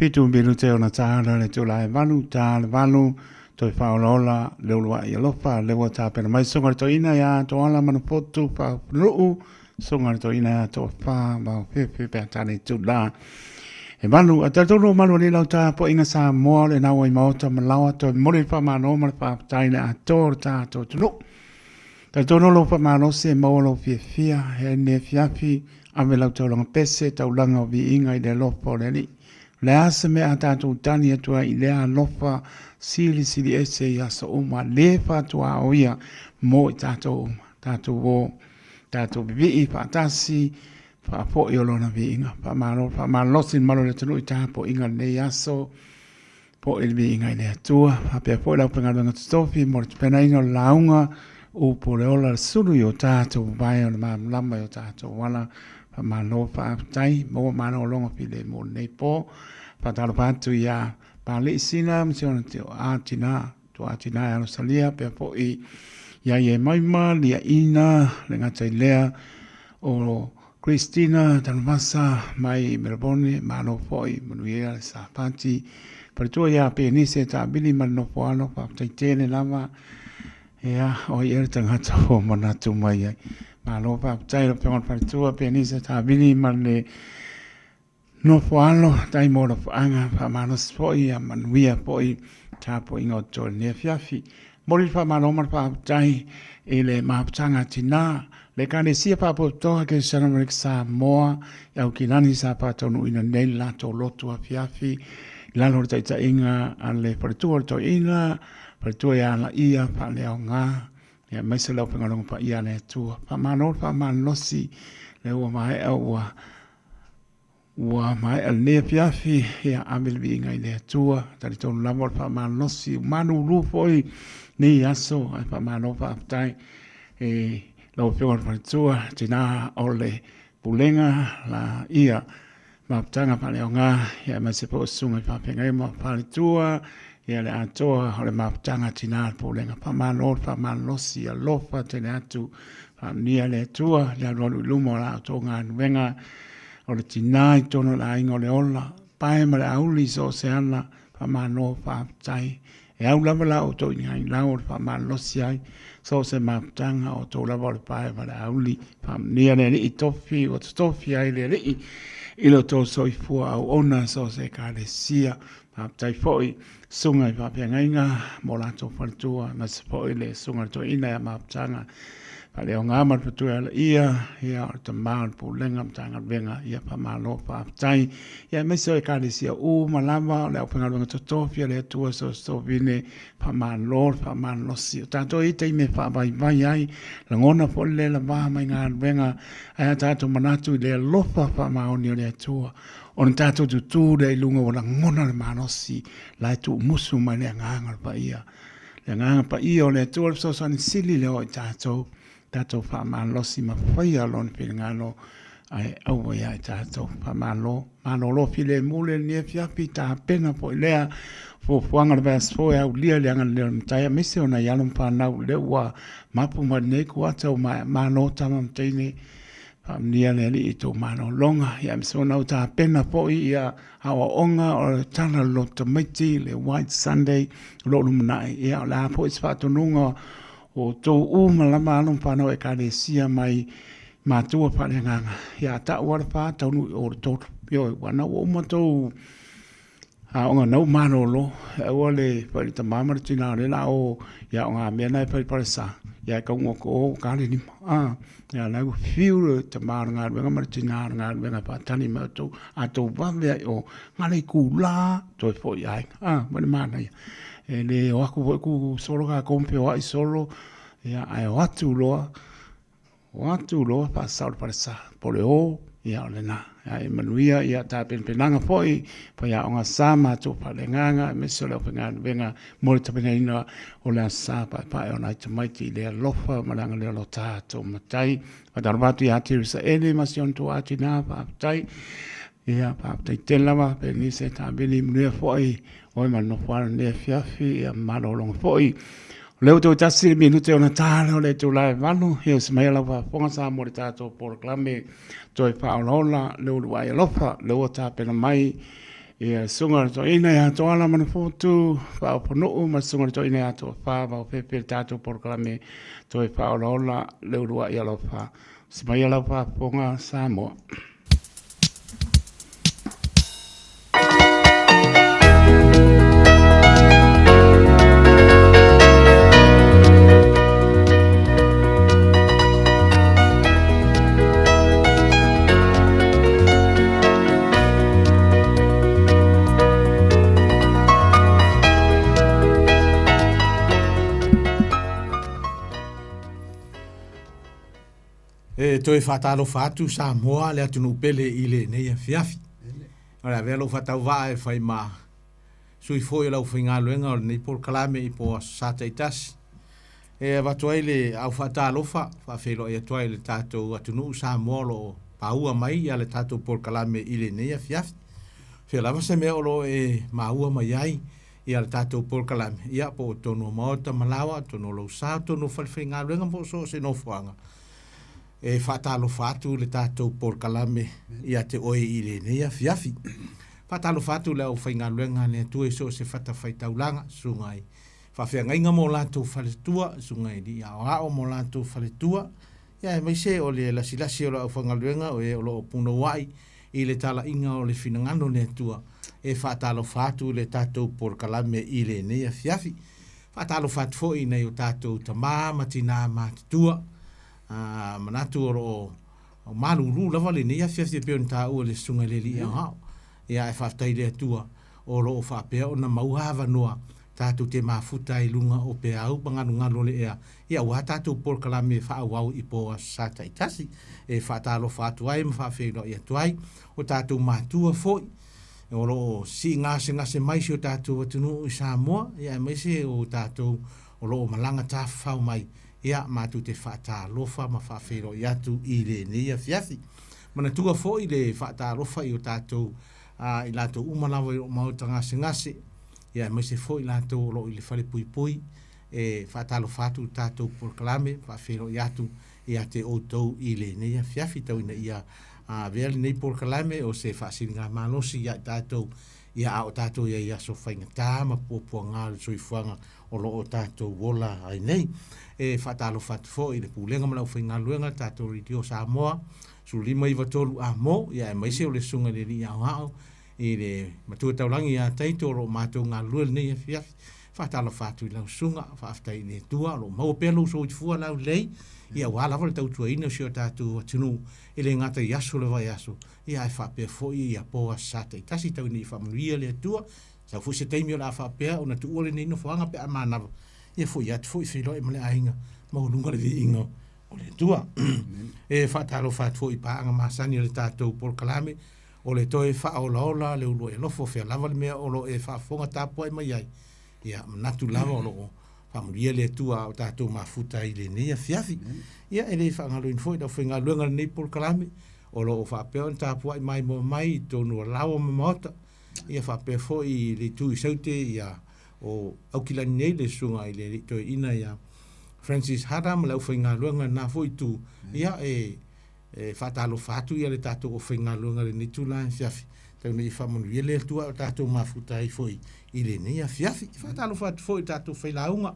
7 minute ona tāla le tula e 8 tā le 8 toe whaolaola le ulua'i alofa le ua tāpena mai songa le toina ia Toala Manufotu Whaofunuu songa le toina ia Toa Wha Mau Fefe pe atane tula e malu a talitonu o malu ali lau tapuaiga Samoa le naua i maota ma laoa toe momoli le faamalo ma le faafetai le atoa o le tatou atunuu. Talitonu lou faamalosi e maua lou fiafia he nei afiafi ave lau taulaga pese taulaga o viiga i le alofa o le Alii. O le a se mea a tatou tali atu ai i lea alofa silisili ese i aso uma le faatuaoia mo i tatou uma. Tatou o, tatou vivii faatasi, faafoi o lona viiga. Faamalo, faamalosi le malu o le atunuu i tapuaiga lenei aso. Foi le viiga i le Atua. Faapea foi le aufaigaluega totofi mo le tapenaina o le lauga, upu o le ola, le sulu i o tatou vavae o le malamalama i o tatou ala. Faamalo, faafetai, maua malologa filemu i lenei po. Faatalofa atu ia Palii Sina ma si ona tina, tuatina e alosalia, pea foi ia Iemaima, Liaina, le gata i lea o Christina Tanuvasa mai Melbourne, malo foi, manuia le Sapati. Faletua ia Penise Taavili ma le nofo alo, faafetai tele lava. Ia, o ai ea le tagata ua manatu mai ai. Malo faafetai lau Afioga i le Faletua Penise Taavili ma le nofo alo, tai mo alofaga, faamalosi foi ia manuia foi tapuaiga o totoe i lenei afiafi. Momoli le faamalo ma le faafetai i le mafutaga a tina, le Ekalesia Faapotopotoga Kerisiano Amerika Samoa i Aukilani sa faataunuuina nei le latou lotu afiafi i lalo o le taitaiga a le faletua o le toeaina, faletua ia Laia Faaleaoga, ia aemaise le aufaigaluega paia a le Atua. Faamalo le faamalosi, lea ua maea ua Ua maea lenei afiafi, ia ave le viiga i le Atua, talitonu lava o le faamalosi, ua malulu foi nei aso, ae faamalo faafetai i lau Afioga i le Faletua, tina o le Pulega la ia mafutaga faaleaoga, ia aemaise foi o susuga i faafeagai ma faletua, ia le atoa o le mafutaga tina o le Pulega. Faamalo le faamalosi, alofa tele atu, faamanuia le Atua i le alualu i luma o la outou galuega, o le tina i totonu o le aiga o le ola, pae ma le auli i so o se ala, faamalo faafetai. E au lava la outou i inigagilau o le faamalosi ai, so o se mafutaga o outou lava o le pae ma le auli. Faamanuia le Alii tofi ua totofi ai le Alii i lo outou soifua auauna so o se Ekalesia. Faafetai foi susuga i faafeagaiga mo latou faletua, aemaise foi le susuga i le toeaina ia Mafutaga Faaleaoga ma le Faletua ia Laia, ia o le tama o le Pulega Matagaluega, ia faamalo faafetai. Ia aemaise o Ekalesia uma lava o le aufaigaluega totofi a le Atua Sosovine, faamalo le faamalosi. O tatou i taimi e faavaivai ai, lagona foi le le lava mai galuega, ae a tatou manatu i le alofa faamaoni o le Atua, ona tatou tutū lea i luga ua lagona le malosi la e tuumusu mai le agaga o le paia. Le agaga paia o le Atua le fesoasoani sili lea o i tatou, tatou faamalosi ma faia lona finagalo ae aua ia i tatou. Faamalo, malolo filemu le lenei afiafi, tapena foi lea fuafuaga o le vaiaso fou e aulia le agalelei o le Matai aemaise o nai alo ma fanau lea ua mapu mai lenei kuata ua maea. Malo tama ma teine, Faamanuia le Alii i tou malologa, ia aemaise ona ua tapena foi ia aoaoga o le tala o le loto tamaiti, le White Sunday o lo o lumanai. Ia o le a foi se faatonuga o outou uma lava alo ma fanau Ekalesia mai matua faaleagaga. Ia a tau lava le fa taunuu i o i le 3. Ioe, aua na ua uma tou aoga na ua malolo, aua le fai i le tama ma le tina o lea o le a o i aoga mea na e fai i falesa, ae taunuu atu o ua ta le 5. Ia la ua fiu le tama o le galuega ma le tina o le galuega e faatali mai outou, a outou vave lava i o, na o le itula toe foi i aiga, a, le manaia. E le o atu foi tu solo tatou ma feoai solo, ia, ae o atu loa, o atu loa faasao i le falesa, po o le o, ia o lena. Ae manuia ia tapenapenaga foi, faiaoga sa matou faaleagaga, aemaise o le aufaigaluega mo le tapenaina o le Aso Sa Paepae o nai tamaiti i le alofa ma le agalelei o lo tatou Matai. Faatalofa atu ia Teresa Eli ma si ona tuaa tina, faafetai. Ia, faafetai tele lava, Penise Tavili, manuia foi oe ma le nofo alo i lenei afiafi, ia malologa foi. Lea ua toe tasi le minute ona ta lea o le itula e 8, ia usi mai lau faafofoga Samoa i le tatou polokalame toe faaolaola le uluai alofa, lea ua tapena mai ia susuga i le toeaina ia Toala Manufotu Faaoponuu ma le susuga i le toeaina ia Toafa Vaofefe i le tatou polokalame toe faaolaola le uluai alofa. Usi mai lau faafofoga Samoa. E toe faatalofa atu Samoa le atunuu pele i lenei afiafi. O le avea lou faatauvaa e fai ma sui foi o le aufaigaluega o lenei polokalame i po Aso Sa taitasi. E avatu ai le au faatalofa, faafeiloai atu ai i le tatou atunuu Samoa o lo o paua mai ia le tatou polokalame i lenei afiafi. Fea lava se mea o lo o e maua mai ai ia le tatou polokalame, ia po o totonu o maota ma laoa, totonu o lou sa, totonu o falefaigaluega po o so o se nofoaga, e faatalofa atu le tatou polokalame ia te oe i lenei afiafi. Faatalofa atu le aufaigaluega a le Atua i so o se fatafaitaulaga, susuga i faafeagaiga ma o latou faletua, susuga i alii aoao ma o latou faletua, ia aemaise o le lasilasi o le aufaigaluega o e o lo o punouai i le talaiga o le finagalo o le Atua. E faatalofa atu le tatou polokalame i lenei afiafi. Faatalofa atu foi i nai o tatou tama ma tina matutua, a manatu o lo o malulu lava lenei afiafi e pei ona taua e le Susuga i le Alii Aoao. Ia ae faafetai i le Atua o lo o faapea ona maua avanoa tatou te mafuta ai i luga o peau ma galugalu o le ea, ia aua tatou polokalame faaauau i po Aso Sa taitasi. E faatalofa atu ai ma faafeiloai atu ai o tatou matua foi o lo o siigasegase mai si o tatou atunuu i Samoa, ia aemaise o tatou o lo o malaga tafafao mai, ia matou te faatalofa ma faafeiloai atu i lenei afiafi. Manatua foi le faatalofa i o tatou a i latou uma lava i o maota gasegase, ia aemaise foi i latou o lo o i le falepuipui, e faatalofa atu i le tatou polokalame, faafeiloai atu ia te outou i lenei afiafi, tau ina ia avea lenei polokalame o se faasiligamalosi ia i tatou, ia a o tatou i ai i aso faigata ma puapuaga o le soifuaga o lo o tatou ola ai nei. E faatalofa atu foi i le Pulega ma le aufaigaluega, le tatou Radio Samoa, 1593 Amo, ia aemaise o le Susuga i le Alii Aoao, i le Matua Taulagi ia Taito o lo o matou galulue lenei afiafi. Faatalofa atu i lau susuga, faafetai i le Atua o lo o maua pea lou soifua laulelei, ia aua lava le tautuaina o si o tatou atunuu, e le gata i aso o le vaiaso, ia ae faapea foi ia po Aso Sa taitasi tau ina ia faamanuia le Atua. Sau foi se taimi o le a faapea ona tuua lenei nofoaga pe a manava, ia foi atu foi feiloai ma le aiga maualuga le viiga o le Atua. E faatalofa atu foi i paaga masani o le tatou polokalame, o le toe faaolaola le uluai alofa o fea lava le mea o lo o e faafofoga tapuai mai ai, ia manatu lava o lo o faamanuia le Atua a o tatou mafuta ai i lenei afiafi. Ia e le faagaloina foi le aufaigaluega o lenei polokalame o lo o faapea ona tapuai maimoa mai i totonu o laoa ma maota, ia faapea foi i le itu i Saute, ia o Aukilani nei le susuga i le alii toeaina ia Francis Hada ma le aufaigaluega i lena foi itu, ia e E faatalofa atu ia le tatou aufaigaluega i lenei itula afiafi, tau ina ia faamanuia le Atua o tatou mafuta ai foi i lenei afiafi. E faatalofa atu foi i tatou failauga,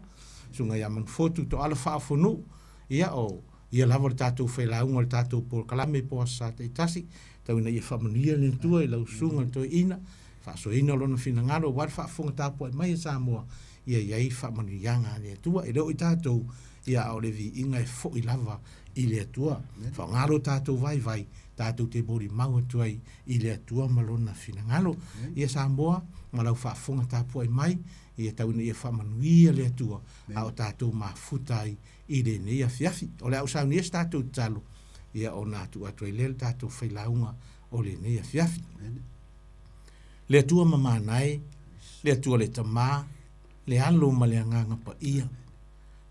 Susuga ia Manufotu Toala Faaofonuu, ia o ia lava le tatou failauga o le tatou polokalame po o Aso Sa taitasi, tau ina ia faamanuia le Atua i lau susuga i le toeaina, faasoaina lona finagalo aua le faafofoga tapuai mai a Samoa, ia i ai faamanuiaga a le Atua. E le o i tatou, ia a o le viiga e foi lava i le Atua. Faaaoga lo tatou vaivai, tatou te molimau atu ai i le Atua ma Lona finagalo. Ia Samoa, ma lau faafofoga tapuai mai, ia tau ina ia faamanuia le Atua, a o tatou mafuta ai i lenei afiafi. O le a ou saunia se tatou tatalo, ia ona tuu atu ai lea le tatou failauga o lenei afiafi. Le Atua mamana e, le Atua le Tama, le Alo ma le Agaga Paia.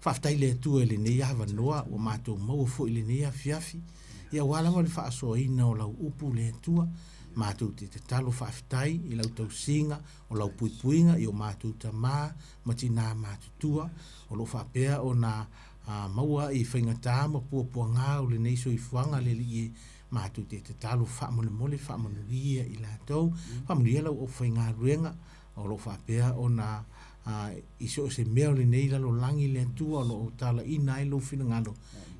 Faafetai le Atua i lenei avanoa ua matou maua foi i lenei afiafi, ia aua lava le faasoaina o lau upu le Atua. Matou te tatalo faafetai i lau tausiga o lau puipuiga i o matou tamā ma tinā matutua o lo o faapea ona maua i faigata ma puapuagā o lenei soifuaga le Alii e. Matou te tatalo faamolemole faamanuia i latou, faamanuia lau aufaigaluega o lo o faapea ona i so o se mea o lenei lalolagi le Atua o lo o talaina ai lou finagalo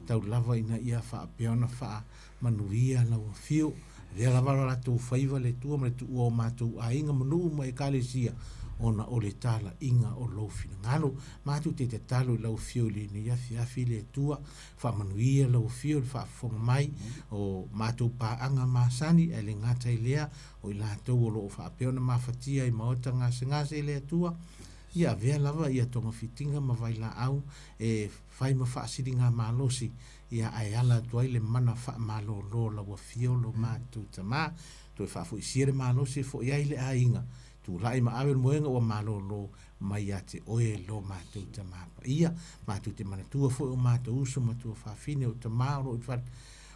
tau lava ina ia faapea ona faamanuia lau afio. Avea lava lo latou faiva le Atua ma le tuua o matou aiga ma nuu ma ekalesia ona o le talaiga o lou finagalo. Matou te tatalo i lau afio i lenei afiafi le Atua, faamanuia lau afio i le faafofoga mai o matou paaga masani, ae le gata i lea, o i latou o lo o faapea ona mafatia i maota gasegase i le Atua, ia avea lava ia togafitiga ma vailaau e fai ma faasiligamalosi, ia ae ala atu ai le mana faamalolo o lau Afio lo matou Tama. Toe faafoisia le malosi e foi ai le aiga, tulai ma ave le moega ua malolo mai ia te oe lo matou Tama Paia. Matou te manatua foi o matou uso ma tuafafine o tama o lo o i fale,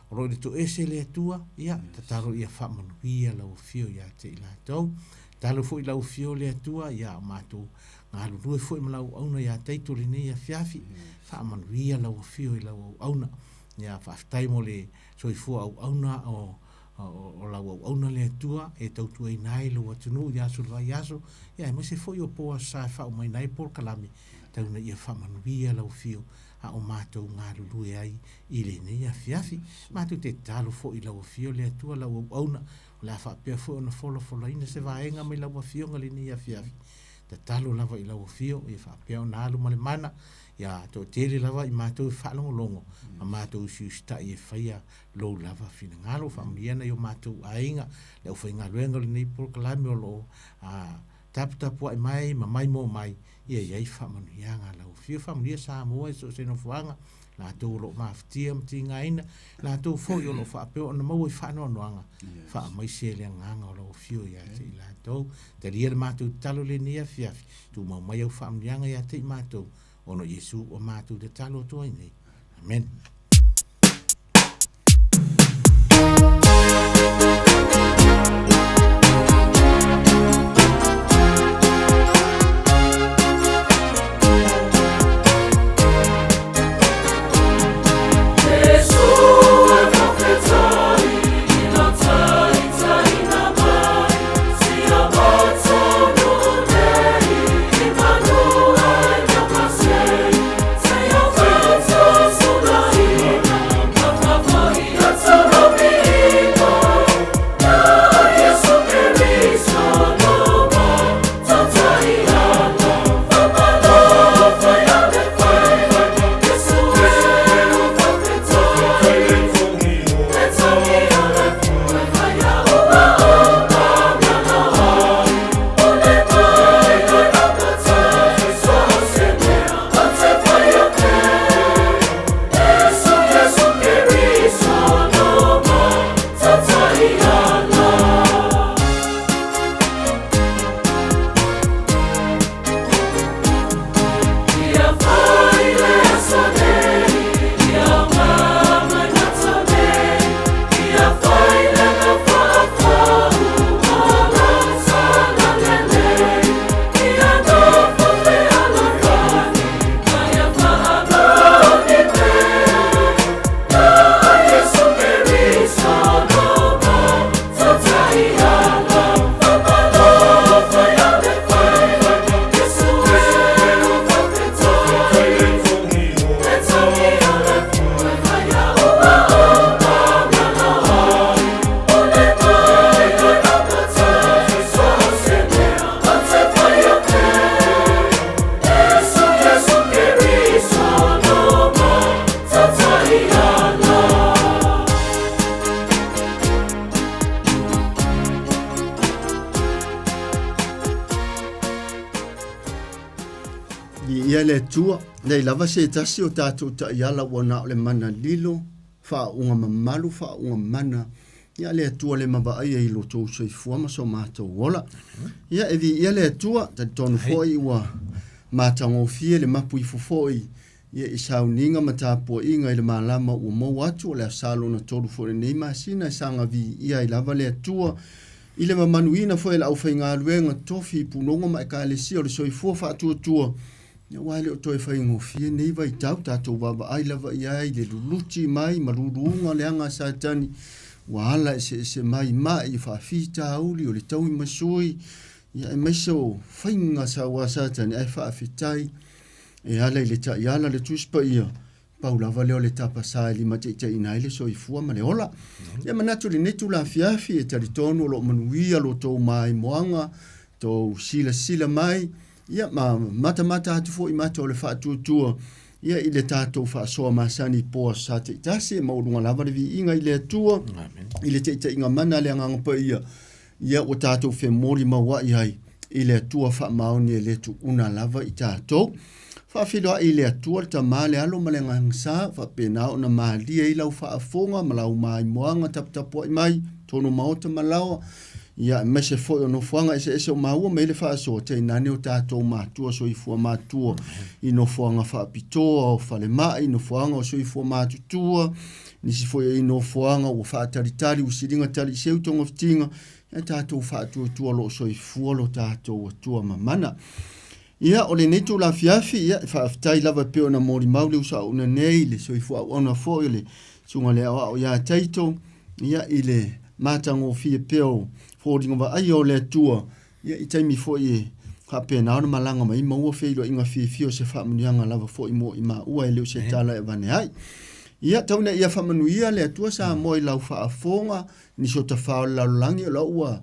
O lo o i le toese le Atua, ia, tatalo ia faamanuia lau afio ia te i latou. Tatalo foi lau afio le Atua, ia o matou galulue foi ma lau auauna ia Taito lenei afiafi, faamanuia lau afio i lau auauna. Ia, faafetai mo le soifua auauna o o lau auauna le Atua e tautuaina ai lou atunuu i aso o le vaiaso, ia aemaise foi o po aso sa e faaumaina ai polokalame, tau ina ia faamanuia lau afio a o matou galulue ai i lenei afiafi. Matou te tatalo foi i lau Afio le Atua lau auauna, o le a faapea foi ona folafolaina se vaega mai lau Afioga lenei afiafi. Tatalo lava i lau Afio ia faapea ona alu ma le mana, ia toatele lava i matou e faalogologo ma matou usiusitai e faia lou lava finagalo. Faamanuia nai o matou aiga, le aufaigaluega o lenei polokalame o lo o taputapuai mai ma maimoa mai, ia i ai faamanuiaga a lau Afio. Faamanuia Samoa i so o se nofoaga, latou o lo o mafatia ma tigaina, latou foi o lo o faapea ona maua i faanoanoaga, faamaise le agaga o lau Afio ia te i latou. Talia le matou tatalo i lenei afiafi, tumau mai au faamanuiaga ia te i matou, ona o Iesu ua matou tatalo atu ai nei. Amene. Viia le Atua, nei lava se tasi o tatou taiala ua na o le mana lilo, faauuga mamalu, faauuga mana, ia le Atua le mavaai ai i lo tou soifua ma so matou ola. Ia e viia le Atua, talitonu foi ua matagofie le mapu ifo foi Ia, i sauniga ma tapuaiga i le malama ua maua atu, o le asa lona tolu foi o lenei masina e saga viia ai lava le Atua i le mamanuina foi e le aufaigaluega tofi i punoga ma ekalesia o le soifua faatuatua. Ia, aua e le o toe faigofie nei vaitau, tatou vaavaai lava i ai i le luluti mai ma luluga leaga a Satani, ua ala eseese mai mai faafitauli o le taui ma sui, ia aemaise o faiga saua a Satani, ae faafetai E ala i le taiala le Tusi Paia, pau lava lea o le tapasā e limataitaiina ai le soifua ma le ola. Ia manatu i lenei itula afiafi, e talitonu o lo o manuia lo outou maimoaga, tou silasila mai, ia ma matamata atu foi i mata o le faatuatua, ia i le tatou faasoa masani i po aso Sa taitasi, e maualuga lava le viiga i le Atua, i le taitaiga mana a le Agaga Paia, ia ua tatou femolimaua'i ai i le Atua faamaoni e le tuuna lava i tatou. Faafeiloai i le Atua le Tama, le Alo ma le Agaga Sa, faapena ona malie ai lau faafofoga ma lau maimoaga taputapua'i mai totonu o maota ma laoa, ia aemaise foi o nofoaga eseese o maua mai ai le faasoa, tainane o tatou matua soifua matua i nofoaga faapitoa o falemai, nofoaga o soifua matutua, nisi foi i nofoaga ua faatalitali, ua siliga tali i seu togafitiga, e tatou faatuatua o lo o soifua lo tatou Atua mamana. Ia, o lenei itula afiafi, ia, e faafetai lava e pei ona molimau le uso auauna nei, le soifua auauna foi o le susuga i le aoao ia Taito, ia, i le matagofie pea o foliga vaaia o le Atua, ia, i taimi foi e faapena ona malaga mai maua feiloaiga fiafia o se faamanuiaga lava foi mo i maua e le o se tala e avane ai. Ia, tau ina ia faamanuia le Atua Samoa i lau faafofoga, nisi o tafā o le lalolagi o la ua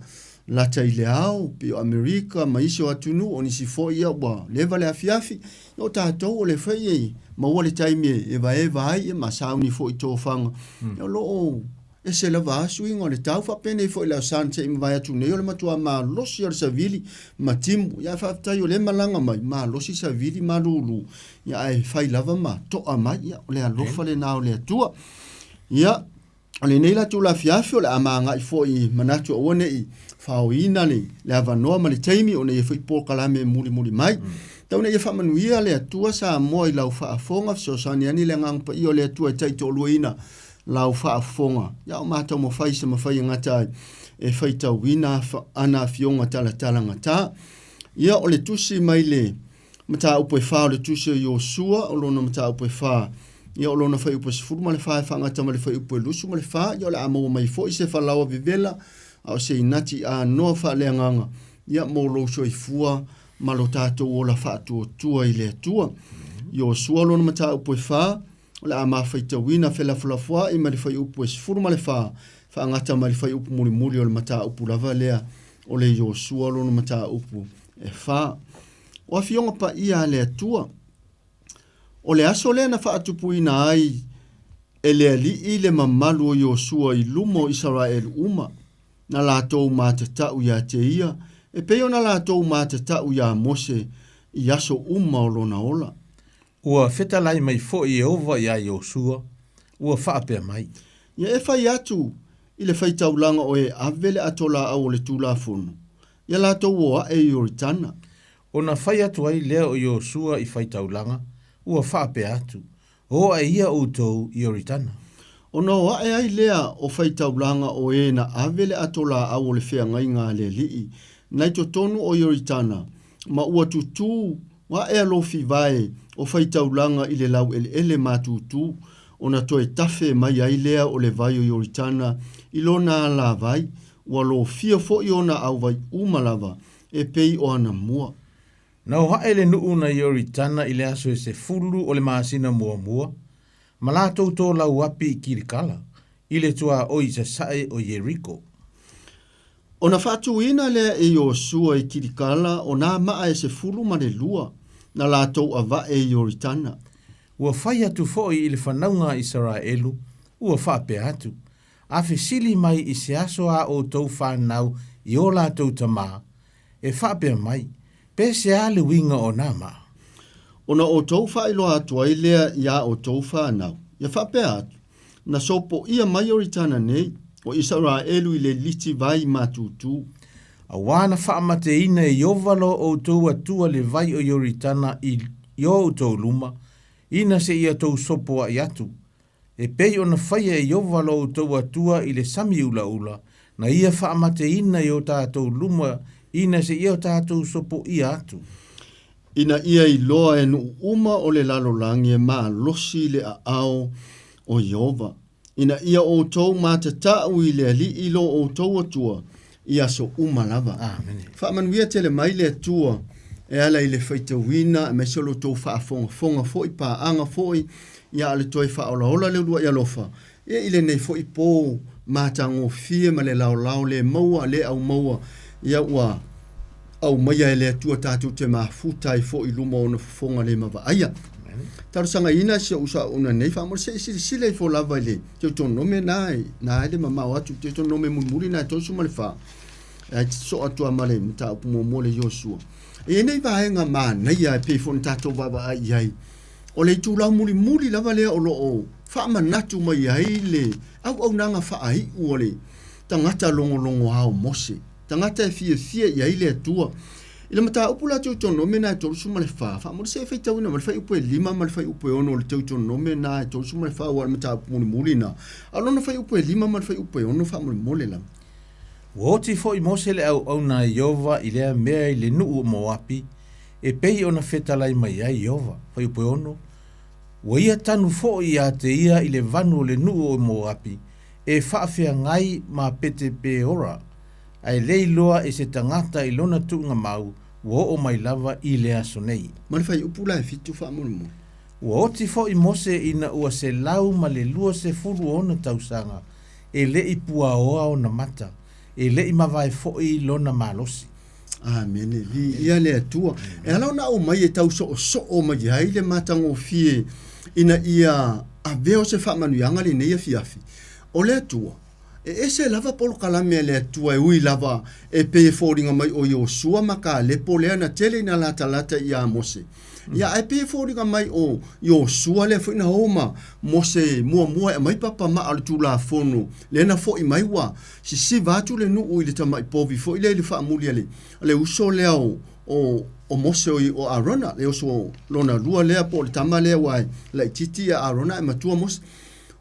lata i le ao, pei o Amerika ma isi o atunuu, o nisi foi ia ua leva le afiafi. Ia o tatou o le foi e maua le taimi e evaeva ai ia ma sauni foi i tofaga. Ia o lo o ese lava a suiga o le tau faapenei foi i le Aso Sa na te i mavae atu nei o le matua malosi o le savili ma timu. Ia ae faafetai o lea e malaga mai, malosi savili ma lulu, ia ae fai lava ma to'a mai. Ia o le alofa lena o le Atua. Ia, o lenei la itula afiafi o le a magai foi i manatu aua ne i faoina le, le avanoa ma le taimi ona ia foi polokalame e mulimuli mai. Tau ina ia faamanuia le Atua Samoa i lau faafofoga, fesoasoani ane le Agaga Paia o le Atua e taitoaluaina lau faafofoga. Ia o matou mafai se mafai e gata ai e faitauina ana afioga talatalagata. Ia o le tusi mai le mataupu e fa o le tusi o Iosua, o lona mataupu e fa, ia o lona fuaiupu e 14 e faagata ma le fuaiupu e 24, ia o le a maua mai foi se falaoa vevela, a o se inati anoa faaleagaga, ia mo lou soifua ma lo tatou ola faatuatua i le Atua. Iosua lona mataupu e fa, o le a mafaitauina felafolafoa'i ma le fuaiupu e 14, faagata ma le fuaiupu mulimuli o le mataupu lava lea o le Iosua lona mataupu e fa. O Afioga Paia a le Atua. O le aso lea na faatupuina ai e le Alii le mamalu o Iosua i luma o Isaraelu uma, na latou matatau ia te ia, e pei ona latou matatau iā Mose i aso uma o lona ola. Ua fetalai mai foi Ieova iā Iosua, ua faapea mai. Ia e fai atu i le faitaulaga o e ave le ato laau o le Tulafono, ia latou o aʻe i Ioritana. Ona fai atu ai lea o Iosua i faitaulaga, ua faapea atu, O aʻe ia outou i Ioritana. Ona o aʻe ai lea o faitaulaga o e na ave le ato laau o le feagaiga a le Alii, na i totonu o Ioritana, ma ua tutū aʻe alofi vae o faitaulaga i le laueleele matutu, ona toe tafe mai ai lea o le vai o Ioritana i lona alavai, ua lofia foi ona auvai uma lava e pei o ana mua. Na o aʻe le nuu na Ioritana i le aso e 10 o le masina muamua, ma latou tōlau api i Kilikala, i le tuaoi i sasae o Ieriko. Ona faatuina lea e Iosua i Kilikala o nā maa e 12 na latou avaʻe i Ioritana. Ua fai atu foi i le fanauga a Isaraelu, ua faapea atu, A fesili mai i se aso a outou fanau i o latou tamā, e faapea mai, Pe se a le uiga o nā maa? Ona outou faailoa atu ai lea iā outou fanau, ia faapea atu, Na sopoia mai Ioritana nei, o Isaraelu i le liti vai matutu. Auā na faamateina e Ieova lo outou Atua le vai o Ioritana i o outou luma, ina seia tou sopoaʻi atu. E pei ona faia e Ieova lo outou Atua i le sami ulaula, na ia faamateina i o tatou luma ina seia o tatou sopoia atu. Ina ia iloa e nuu uma o le lalolagi e malosi le aao o Ieova, ina ia outou matatau i le Alii lo outou Atua i aso uma lava. Amene. Faamanuia tele mai le Atua e ala i le faitauina aemaise o lo outou faafogafoga foi, paaga foi, ia a o le toe faaolaola le uluai alofa, ia i lenei foi po matagofie ma le laolao le maua, le aumaua, ia ua aumaia e le Atua tatou te mafuta ai foi i luma o ona fofoga le mavaaia. Talosagaina si ou uso auauna nei, faamolemole se i silasila ifo lava i le Teutonome na, na e le mamao atu, Teutonome mulimuli na e 34, ae soo atu lava ma le mataupu muamua le Iosua. E i ai nei vaega manaia e pei foi ona tatou vaavaai i ai, o le itulau mulimuli lava lea o lo o faamanatu mai ai le auaunaga faaiu o le tagata logologoa o Mose, tagata e fiafia i ai le Atua. I le mataupu la Teutonome na e 34, faamolemole se i faitauina mai le fuaiupu e 5 ma le fuaiupu e 6 o le Teutonome na e 34 aua o le mataupu mulimuli na. A o lona fuaiupu e 5 ma le fuaiupu e 6 faamolemole lava. Ua oti foi Mose le auauna a Ieova i lea mea i le nuu o Moapi, e pei ona fetalai mai ai Ieova. Fuaiupu e 6, Ua ia tanu foi ia te ia i le vanu o le nuu o Moapi, e faafeagai ma Pete-Peora, ae le iloa e se tagata i lona tuugamau ua oo mai lava i le aso nei. Ma le fuaiupu la e 7 faamolemole. Ua oti foi Mose ina ua 126 tausaga, e le i puaoa ona mata, e le i mavae foi lona malosi. Amene. Viia le Atua. E ala ona aumai e tau soosoo mai ai le matagofie ina ia avea o se faamanuiaga lenei afiafi. O le Atua, e ese lava polokalame a le Atua e ui lava e pei e foliga mai o Iosua ma Kalepo lea na tele ina latalata iā Mose. Ia, ae pei e foliga mai o Iosua lea foi na o ma Mose muamua e aumai papa maa o le Tulafono, lea na foi mai ua sisiva atu le nuu i le tamai povi foi lea i le faamuli a le, a le uso lea o, o, o Mose o, o Arona, le uso lona lua lea po o le tama lea aua e laitiiti ia Arona ae matua Mose.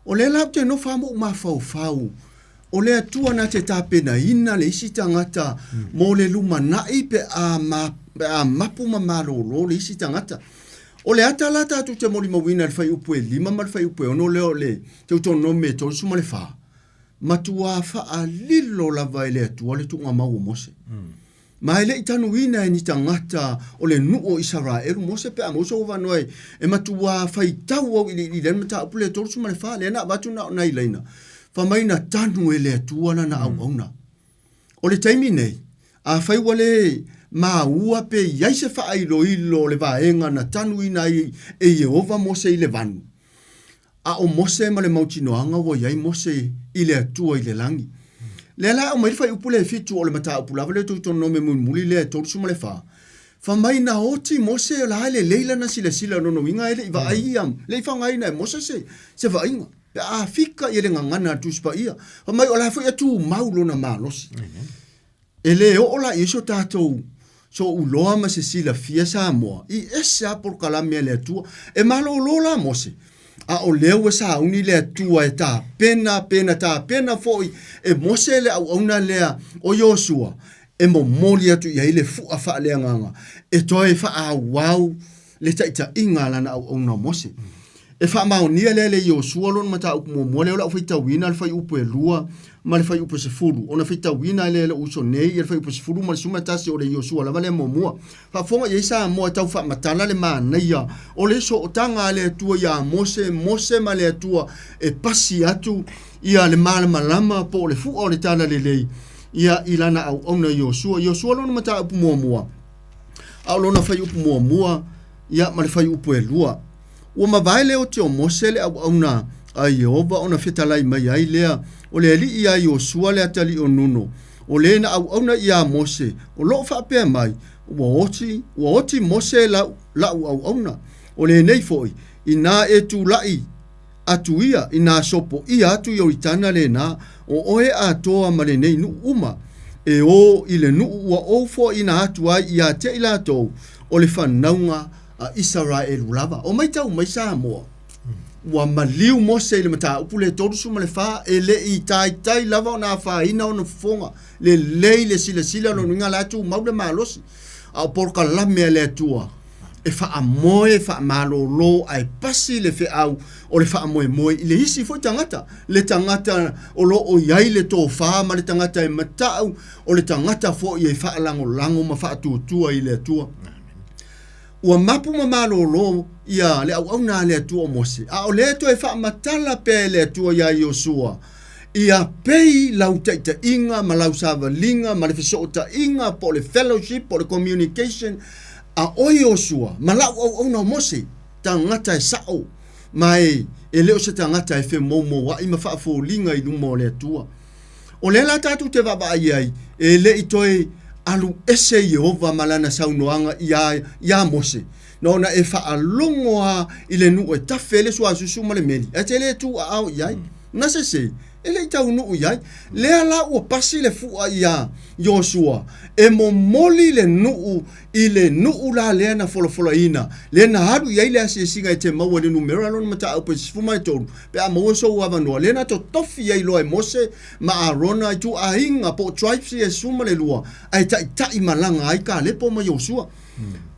O lea la ou te nofo lava ma ou mafaufau, o le Atua na te tapenaina le isi tagata mo le lumanai pe a, ma, pe a mapu ma malolo le isi tagata. O le ata la tatou te molimauina i le fuaiupu e 5 ma le fuaiupu e 6 lea o le Teutonome e 34, matuā faalilo lava e le Atua le tuugamau o Mose. Ma e le i tanuina e ni tagata o le nuu o Isaraelu Mose pe a maua sou avanoa e matuā faitau auiliili i lea mataupu lea e 34, lea na avatu na o nai laina, fai mai na tanu e le Atua lana auauna. O le taimi nei, afai ua le maua pe i ai se faailoilo o le vaega na tanuina ai e Ieova Mose i le vanu, A o Mose ma le mautinoaga ua i ai Mose i le Atua i le lagi. Lea la e aumai le fuaiupu lea e 7 o le mataupu lava lea o Teutonome mulimuli lea e 34, fai mai na oti Mose la e lelei lana silasila, lona uiga e le i vaai ia, le i faaaogaina e Mose se, se vaaiga. Pe a fika ia le gagana a le Tusi Paia, fai mai o la foi e tumau lona malosi. E le oo la i ai so tatou soouloa ma se silafia Samoa i ese a polokalame a le Atua. E malolo la Mose, a o lea ua sauni le Atua e tapena pe na tapena foi e Mose le auauna lea o Iosua e momoli atu i ai le fua faaleagaga e toe faaauau le taitaiga a lana auauna o Mose. E faamaonia lea e le Iosua lona mataupu muamua lea o le a ou faitauina le fuaiupu e 2 ma le fuaiupu e 10, ona faitauina ai lea e lou uso nei le fuaiupu e 10 ma le 11 o le Iosua lava lea muamua. Faafofoga i ai Samoa e tau faamatala le manaia o le sootaga a le Atua iā Mose, Mose ma le Atua e pasi atu ia le malamalama po o le fua o le talalelei ia i lana auauna Iosua. Iosua lona mataupu muamua, a o lona fuaiupu muamua ia ma le fuaiupu e 2. Ua mavae le oti o Mose le auauna a Ieova ona fetalai mai ai lea, o le alii ia Iosua le atalii o Nuno, o le na auauna iā Mose, o loo faapea mai, Ua oti, ua oti Mose lau, laʻu auauna, o lenei foi, inā e tulaʻi atu ia, inā sopoia atu Ioritana lenā, o oe atoa ma lenei nuu uma, e ō i le nuu ua ou foaina atu ai iā te i latou, o le fanauga. a Isaraelu lava. O maitau mai Samoa, ua maliu Mose i le mataupu lea 34, e le i taitai lava ona afaina ona fofoga, lelei le silasila, lona uiga la e tumau le malosi. A o polokalame a le Atua, e faamoe, faamalolo ae pasi le feau o le faamoemoe i le isi foi tagata, le tagata o lo o i ai le tofa ma le tagata e matau, o le tagata foi e faalagolago ma faatuatua i le Atua. Ua mapu ma malolo ia le auauna a le Atua o Mose, a o lea e toe faamatala pea e le Atua iā Iosua, Ia pei lau taitaiga ma lau savaliga ma le fesootaiga po o le fellowship po o le communication a oe Iosua ma lau auauna o Mose, tagata e sao ma e e le o se tagata e femoumoua'i ma faafoliga i luma o le Atua. O lea la tatou te vaavaai ai, e le i toe alu ese Ieova ma lana saunoaga iā, iā Mose, na ona e faalogo a i le nuu e tafe ai le suasusu ma le meli, ae te le tuuaao i ai. Na sese, e le i taunuu i ai. Lea la ua pasi le fua iā Iosua, e momoli le nuu i le nuu la lea na folafolaina, lea na alu i ai le asiasiga e te maua i le numera lona mataupu e 13, pe a maua sou avanoa, lea na totofi ai loa e Mose ma Arona ituaiga po o tribes ia e 12, ae taitai malaga ai Kalepo ma Iosua.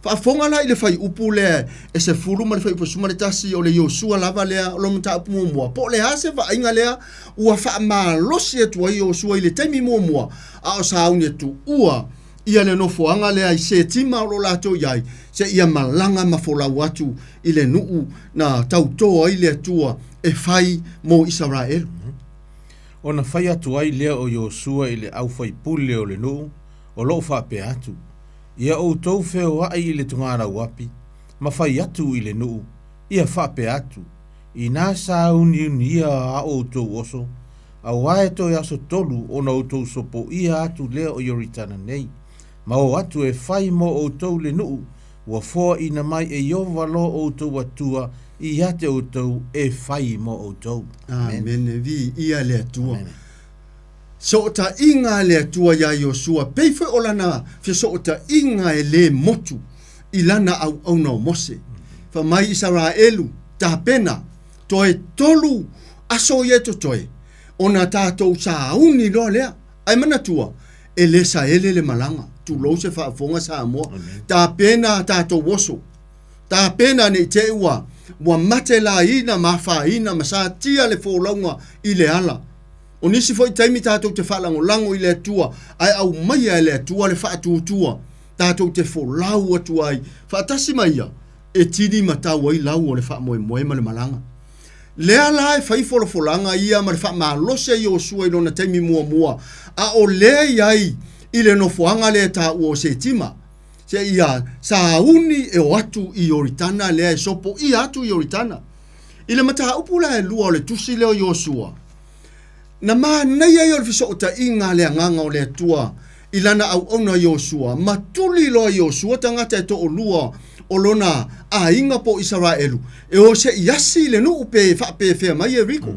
Faafofoga la i le fuaiupu lea e 10 ma le fuaiupu 11 o le Iosua lava lea o lona mataupu muamua, po o le a se vaaiga lea ua faamalosi atu ai Iosua i le taimi muamua, a o sauni e tuua ia le nofoaga lea i Setima o lo o latou i ai, seia malaga ma folau atu i le nuu na tauto ai le Atua e fai mo Isaraelu. Ona fai atu ai lea o Iosua i le aufaipule o le nuu, o lo o faapea atu, Ia outou feoai i le tugalauapi, ma fai atu i le nuu, ia faapea atu, Inā sāuniunia a outou oso, auā e toe aso tolu ona outou sopoia atu lea o Ioritana nei, ma o atu e fai mo outou le nuu ua foaina mai e Ieova lo outou Atua ia te outou e fai mo outou. Amene. Viia le Atua. Sootaiga a le Atua iā Iosua, pei foi o lana fesootaiga e lē motu i lana auauna o Mose. Fai mai Isaraelu, Tapena, toe tolu aso ia e totoe, ona tatou sauni loa lea. Ae manatua, e lē saele le malaga, tulou se faafofoga Samoa. Tapena a tatou oso, tapena ne i te i ua, ua mate laina ma afaina ma satia le folauga i le ala. O nisi foi taimi tatou te faalagolago i le Atua, ae aumaia e le Atua le faatuatua tatou te folau atu ai faatasi ma Ia, e tini ma tau ai lau o le faamoemoe ma le malaga. Lea la e fai folafolaga ia ma le faamalosi a Iosua i lona taimi muamua, a o lea i ai i le nofoaga lea e taua o Setima, seia sauni e o atu i Ioritana lea e sopoia atu Ioritana. I le mataupu la e lua o le tusi lea o Iosua, Na manaia ia o le fesootaiga a le Agaga o le Atua i lana auauna Iosua, ma tuli loa Iosua tagata e toolua o lona aiga po o Isaraelu, e o se i asi i le nuu pe faapefea mai Ieriko.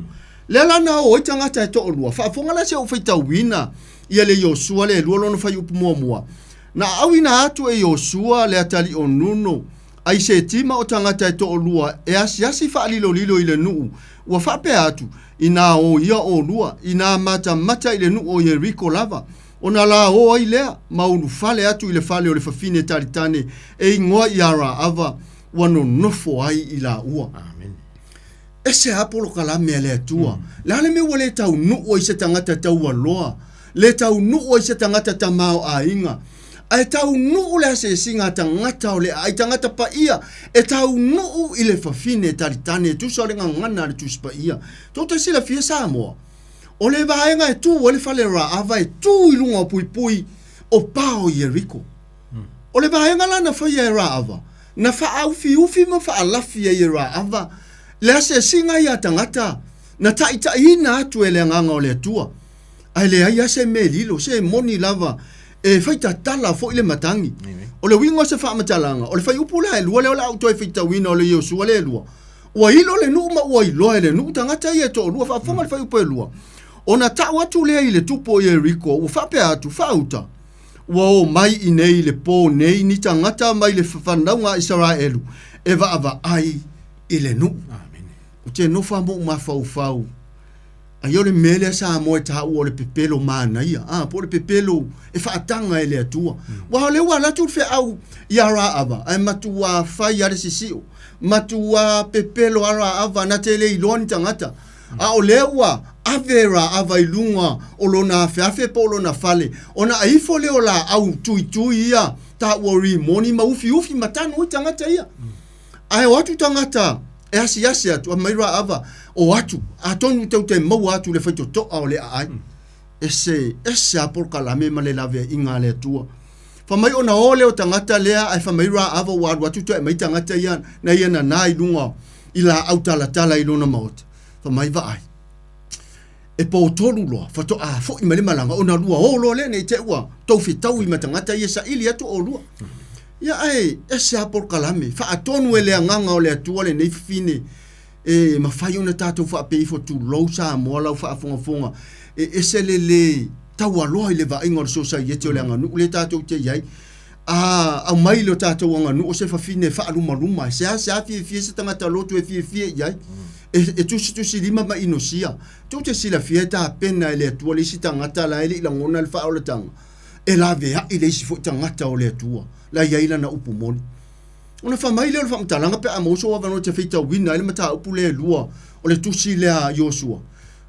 Lea la na o ai tagata e toolua, faafofoga la se ou faitauina ia le Iosua le lua lona fuaiupu muamua. Na aauina atu e Iosua le atalii o Nuno, A i se tima o tagata e toolua e asiasi faalilolilo i le nuu, ua faapea atu, Inā o ia olua, inā matamata i le nuu o Ieriko lava, ona la o ai lea, ma ulufale atu i le fale o le fafine talitane e igoa iā Raava, ua nonofo ai i laua. Ese a polokalame a le Atua. Le a le mea ua le taunuu ai se tagata taualoa, le taunuu ai se tagata tamaoaiga, ae taunuu le asiasiga a tagata o le aai tagata paia, e taunuu i le fafine talitane e tusa o le gagana a le Tusi Paia. Tou te silafia Samoa, o le vaega e tu ai le fale o Raava e tu i luga o puipui o pa o Ieriko. O le vaega la na faia e Raava, na faaufiufi ma faalafi ai e Raava le asiasiga ia tagata na taitaiina atu e le Agaga o le Atua. Ae leai lava se mea lilo, se moni lava e faitatala foi le matagi. O le uiga o se faamatalaga, o le fuaiupu la e lua lea o le a ou toe faitauina o le Iosua lea e lua. Ua ilo le nuu ma ua iloa e le nuu tagata ia e toalua, faafofoga le fuaiupu e lua. Ona tau atu lea i le tupu o Ieriko, ua faapea atu, Faauta. Ua o mai i nei i le pō nei ni tagata mai le fanauga a Isaraelu e vaavaai i le nuu. Ou te nofo lava ma ou mafaufau, ai o le mea lea Samoa e taua o le pepelo manaia, a, po o le pepelo e faataga e le Atua. Aua o lea ua alu atu le feau ia Raava, ae matuā fai lava le sisio, matuā pepelo lava Raava, na te le iloa ni tagata. A o lea ua ave Raava i luga o lona afeafe po o lona fale, ona aifo lea o laau tuitui ia taua o rimoni ma ufiufi ma tanu ai tagata ia. Ae o atu tagata e asiasi atu, aumai Raava, o atu, atonu tou te maua atu le faitotoa o le aai. Ese, ese a polokalame ma le laveaiga a le Atua. Fai mai ona o lea o tagata lea, ae fai mai Raava ua alu atu toe aumai tagata ia na ia nana i luga i laau talatala i lona maota. Fai mai, Vaai, e potolu loa, faatoa foi mai le malaga, ona lua o loa lea, ne i te i ua tou fetaui ma tagata ia e saili atu oulua. Ia ae ese lava polokalame, faatonu e le agaga o le Atua lenei fafine e mafai ona tatou faapea ifo tulou Samoa lau faafogafoga e ese le le taualoa i le vaaiga o le sosaiete o le aganuu lea tatou te i ai. A aumai le tatou aganuu o se fafine e faalumaluma, e seasea fiafia se tagata lotu e fiafia i ai, e tusitusilima ma inosia. Tou te silafia e tapena e le Atua le isi tagata la e le i lagona le faaolataga, e laveai le isi foi tagata o le Atua la e i ai lana upu moni. Ona fai mai lea o le faamatalaga pe a maua sou avanoa e te faitauina ai le mataupu lea e lua o le tusi lea a Iosua.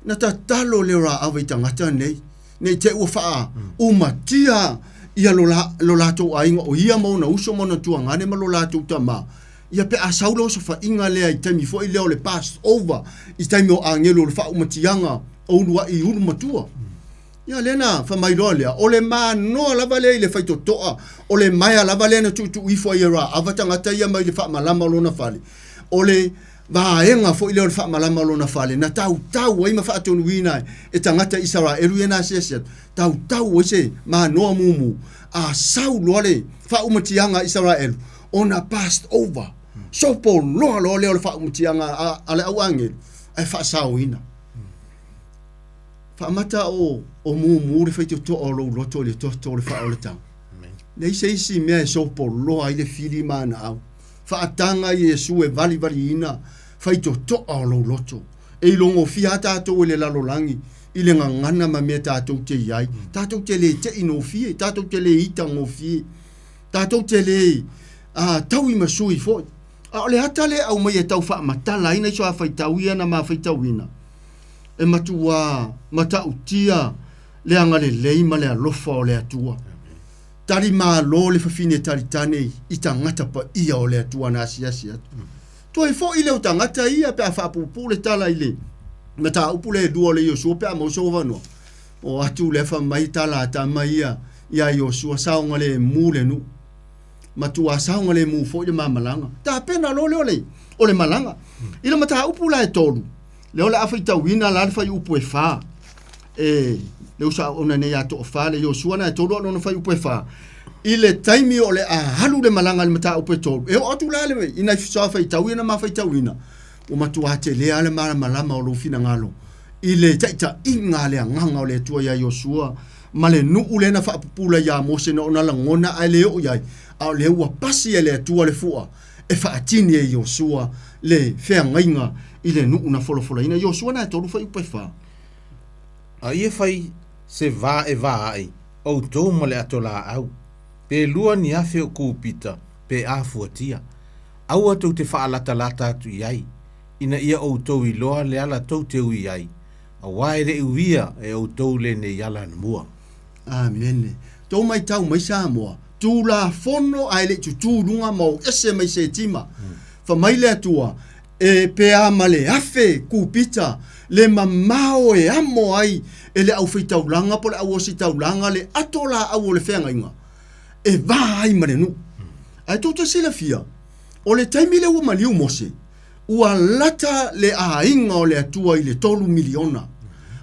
Na tatalo le Raava i tagata nei, ne i te i ua faaumatia ia lo, la, lo latou aiga o ia ma ona uso ma ona tuagane ma lo latou tama. Ia pe a sau le osofaiga lea i taimi foi lea o le Passover, i taimi o agelu o le faaumatiaga o uluai ulu matua. Ia lea na fai mai loa lea, o le manoa lava lea i le faitotoa, o le maea lava lea na tuutuu ifo ai e Raava tagata ia mai le faamalama o lona fale. O le vaega foi lea o le faamalama o lona fale na tautau ai ma faatonuina ai e tagata Isaraelu ia na asiasi atu, tautau ai se manoa mumu, a sau loa le faaumatiaga a Isaraelu, ona passed over, sopo loa loa lea o le faaumatiaga a le au agelu, ae faasaoina. Faamata o, o mumu le faitotoa o lou loto i le toto o le faaolataga. Leai se isi mea e sopoloa ai le fili ma ana au. Faataga Iesu e valivaliina faitotoa o lou loto. E ilogofia a tatou e le lalolagi i le gagana ma mea tatou te i ai. Tatou te le tei gofie, tatou te le ita gofie, tatou te le tau i masui foi. A o le ata lea e aumai e tau faamatala ai nai soafaitau ia na ma faitauina, e matuā matautia le agalelei ma le alofa o le Atua. Tali malo le fafine talitane i tagata paia o le Atua na asiasi atu. Toe foi lea o tagata ia pe a faapuupuu le tala i le mataupu lea e lua o le Iosua pe a maua sou avanoa. O atu lea fai mai tala a tama ia iā Iosua saogalemu le nuu. Matuā saogalemu foi le ma malaga. Tapena loa lea o le, o le malaga. I le mataupu la e tolu, lea o le a faitauina la le fuaiupu e fa. E, le uso ona nei a toafa le Iosua na e tolu a lona fuaiupu e fa. I le taimi o le a alu le malaga i le mataupu e tolu, e oo atu la le, i nai soa faitau ia na ma faitauina, ua matuā tele lava le malamalama o lou finagalo i le taitaiga a le Agaga o le Atua iā Iosua ma le nuu lea na faapupula iā Mose na ona lagona ae le oo i ai, a o lea ua pasi e le Atua le fua e faatini e Iosua le feagaiga i le nuu na folafolaina. Iosua na e tolu fuaiupu e fa. A ia fai se va e va ai outou ma le ato laau, pe lua ni afe o kupita pe a fuatia. Aua tou te faalatalata atu i ai, ina ia outou iloa le ala tou te ui ai, auā e le i uia e outou lenei ala anamua. Amene. Tou maitau mai Samoa, Tulafono ae le i tutū luga ma o ese mai Setima. Fa mai le Atua, E pe a ma le afe kupita le mamao e amo ai e le aufaitaulaga po o le auositaulaga le ato laau o le feagaiga e va ai ma le nuu. Ae tou te silafia, o le taimi lea ua maliu Mose, ua lata le aiga o le Atua i le 3 miliona,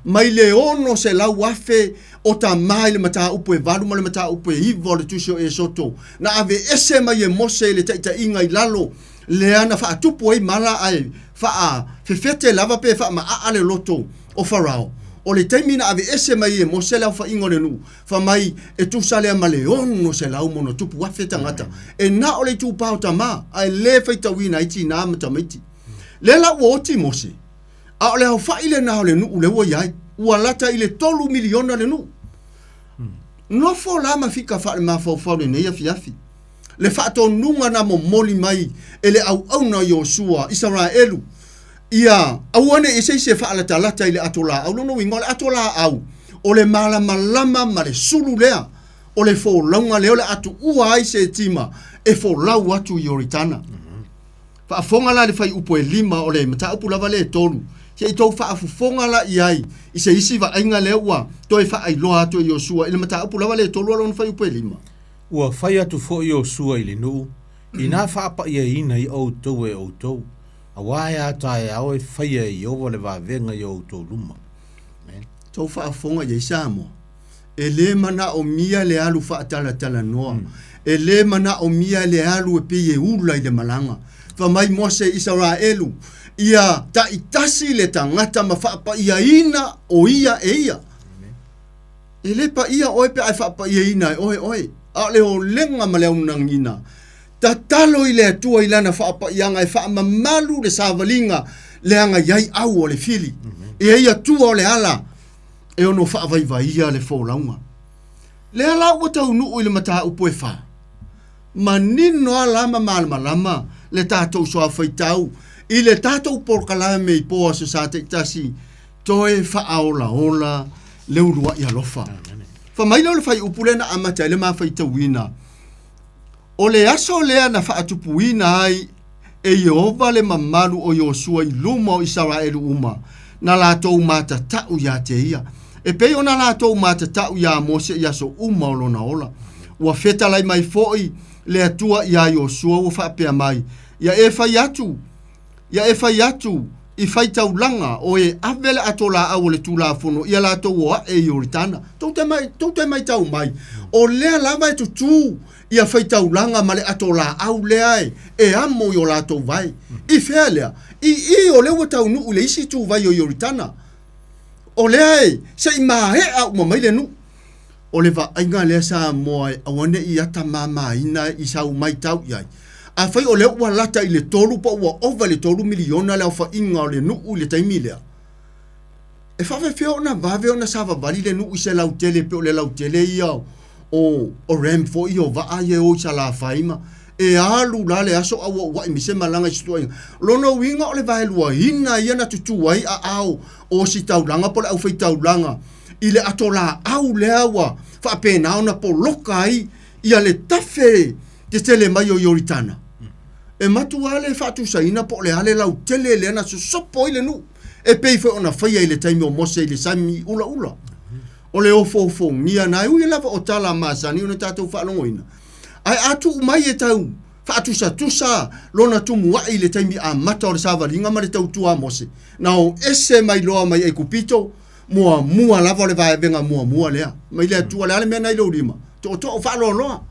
mai le 600,000 o tamā i le mataupu e valu ma le mataupu e iva o le Tusi o Esoto, na aveese mai e Mose i le taitaiga i lalo lea na faatupu ai mala ae faafefete lava pe faamaaa le loto o Farao. O le taimi na aveese mai e Mose le aofaiga o le nuu, fai mai e tusa lea ma le 600 ma ono tupu afe tagata. E na o le itupā o tamā, ae lē faitauina ai tinā ma tamaiti. Lea la ua oti Mose, a o le aofa'i lenā o le nuu lea ua i ai, ua lata i le 3 miliona le nuu. Nofo la ma fika faalemafaufau lenei afiafi. Le faatonuga na momoli mai e le auauna Iosua Isaraelu, ia aua ne i se isi e faalatalata i le ato laau. Lona uiga o le ato laau, o le malamalama ma le sulu lea, o le folauga lea o le atuua ai se tima e folau atu i Ioritana. Faafofoga la le fuaiupu e 5 o le mataupu lava le 3. Se i tou faafofoga la i ai i se isi vaaiga lea ua toe faailoa atu e Iosua i le mataupu lava le 3 o lona fuaiupu e 5. Ua fai atu foʻi Iosua i le nuu, inā faapaʻiaina i outou e outou, auā e a taeao e faia e Ieova le vavega i o outou luma. Amen. Tou faafofoga i ai Samoa. E lē manaʻomia le alu faatalatalanoa. E lē manaʻomia le alu e pei e ula i le malaga. Fai mai Mose Isaraelu, ia taʻitasi le tagata ma faapaʻiaina o ia e ia. E lē paia oe pe a e faapaʻiaina e oe oe, a o le olega ma le aunagiga. Tatalo i le Atua i lana faapaʻiaga e faamamalu le savaliga leaga i ai au o le fili. E ai Atua o le ala e ono faavaivaia le folauga. Lea la ua taunuu i le mataupu e 4. Manino a la ma malamalama le tatou soafaitau i le tatou polokalame i po Aso Sa taitasi toe faaolaola le uluai alofa. Fai mai lea o le fuaiupu lea na amata ai le mafaitauina. O le aso lea na faatupuina ai e Ieova le mamalu o Iosua i luma o Isaraelu uma, na latou matatau iā te ia, e pei ona latou matatau iā Mose i aso uma o lona ola. Ua fetalai mai foʻi le Atua iā Iosua ua faapea mai, Ia e fai atu, ia e fai atu i faitaulaga o e ave le ato laau o le Tulafono ia latou o aʻe i Ioritana. Tou te mai, tou te maitau mai, o lea lava e tutū ia faitaulaga ma le ato laau lea e, e amo i o latou vae. I fea lea? I i o lea ua taunuu i le isi ituvai o Ioritana. O lea e, se i maeʻa uma mai le nuu. O le vaaiga lea Samoa e aua ne i atamāmāina i sau maitau i ai. Afai o lea ua lata i le 3 po o ua ova i le 3 miliona le aofaiga o le nuu i le taimi lea, e faafefea ona vave ona savavali le nuu i se lautele pei o le lautele ia o ramp foi o vaa ia e o i Salafai ma e alu la le aso a ua uaʻi mai se malaga i se tuuaiga. Lona uiga o le vaeluaina ia na tutū ai aao o ositaulaga po o le aufaitaulaga i le ato laau lea ua faapena ona poloka ai ia le tafe tetele mai o Ioritana. E matua le faatusaina po o le a le lautele lea na sosopo ai le nuu, e pei foi ona faia i le taimi o Mose i le sami ulaula. O le ofoofogia na e ui lava o tala masani ona tatou faalogoina. Ae a tuu mai e tau faatusatusa lona tumuaʻi i le taimi amata o le savaliga ma le tautua a Mose, na o ese mai loa mai Aikupito, muamua lava o le vaevega muamua lea. Mai le Atua, le a le mea na i lou lima? Tootoo faaloaloa.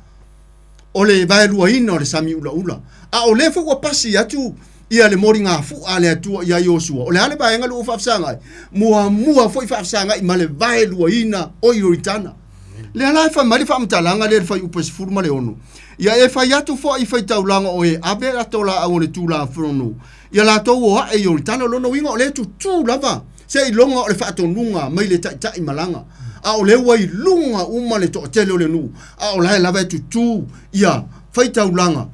O le vaeluaina o le sami ulaula. A o lea foi ua pasi atu ia le moligafu'a a le Atua iā Iosua. O le a le vaega lea ua faafesagai? Muamua foi faafesagai ma le vaeluaina o Ioritana. Lea la e fai mai le faamatalaga lea i le fuaiupu e 16. Ia e fai atu foi i faitaulaga o e ave ato laau o le Tulafono ia latou o ae i Ioritana. O lona uiga o lea e tutū lava seiloga o le faatonuga mai le taitai malaga. A o lea ua i luga uma le toatele o le nuu, a o la e lava e tutū ia faitaulaga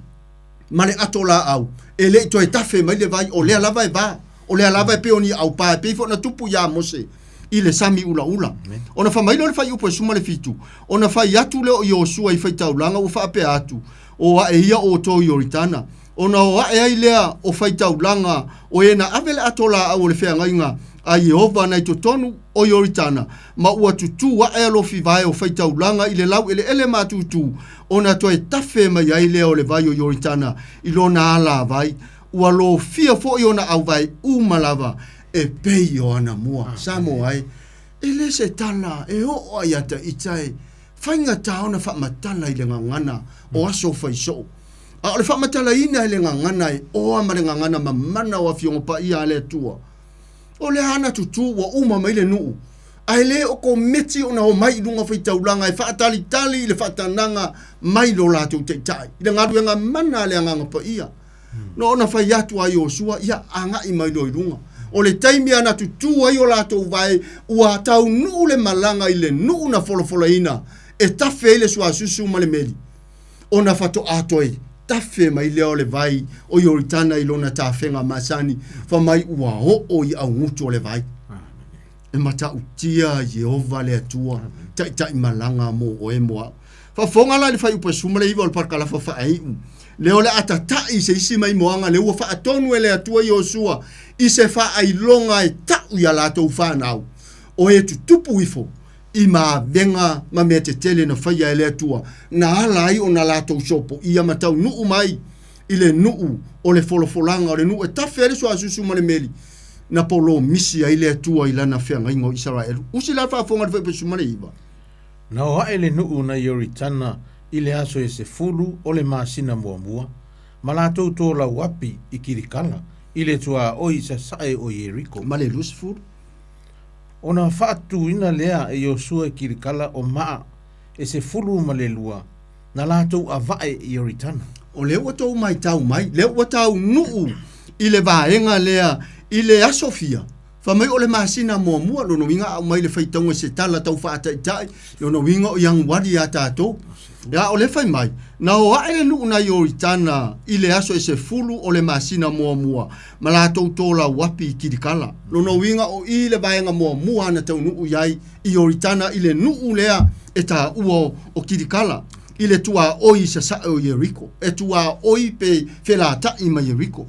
ma le ato laau e le i toe tafe mai le vai, o lea lava e va, o lea lava e pei o ni aupā e pei foi ona tupu iā Mose i le sami ulaula. Ona fai mai lea o le fuaiupu e 17, ona fai atu lea o Iosua i faitaulaga ua faapea atu, O ae ia outou i Ioritana, ona o ae ai lea o faitaulaga o e na ave le ato laau o le feagaiga a Ieova na i totonu o Ioritana, ma ua tutū aʻe alofi vae o faitaulaga i le laueleele matutu, ona toe tafe mai ai lea o le vai o Ioritana i lona alavai, ua lofia foi ona auvae uma lava e pei o anamua. Samoa e, e le se tala e oo ai ia ita e faigata ona faamatala i le gagana o aso faisoo. A o le faamatalaina e le gagana e oa ma le gagana mamana o Afioga Paia a le Atua. O le a na tutū ua uma mai le nuu. Ae le o komiti ona omai i luga o faitaulaga e faatalitali i le faatanaga mai lo latou taitai i le galuega mana a le Agaga Paia. Na ona fai atu a Iosua, ia agai mai loa i luga. O le taimi a na tutū ai o latou vae, ua taunuu le malaga i le nuu na folafolaina e tafe ai le suasusu ma le meli. Ona faatoa toe tafe mai lea o le vai o Ioritana i lona tafega masani, fai mai ua oo i augutu o le vai. E matautia Ieova le Atua, taitai malaga mo oe mo au. Faafofoga la i le fuaiupu e 19 o le parakalafa faaiu, lea o le a tata'i i se isi maimoaga lea ua faatonu e le Atua Iosua i se faailoga e ta'u i a latou fanau, o e tutupu ifo i mavega ma mea tetele na faia e le Atua, na ala ai ona latou sopoia ma taunuu mai i le nuu o le folafolaga o le nuu e tafe ai le suasusu ma le meli, na polomisi ai le Atua i lana feagaiga o Isaraelu. Usi la le faafofoga i le fuaiupu 19. Na o aʻe le nuu na Ioritana i le aso e 10 o le masina muamua, ma latou tolau api i Kilikala, i le tuaoi i sasae o Ieriko. Ma le 20. Ona faatuina lea e Iosua i Kilikala o maa e 12 na latou avae i Ioritana. O lea ua tou maitau mai, lea ua taunuu i le vaega lea i le aso fia, fai mai o le masina muamua, lona uiga a aumai le faitauga i se tala tau faataitai, lona uiga o Ianuari ia tatou. A o lea fai mai, na o ae le nuu na Ioritana i le aso e 10 o le masina muamua, ma latou tolau api i Kilikala. Lona uiga o i le vaega muamua na taunuu i ai i Ioritana i le nuu lea e taua o Kilikala, i le tuaoi i sasae o Ieriko, e tuaoi pe felataʻi ma Ieriko.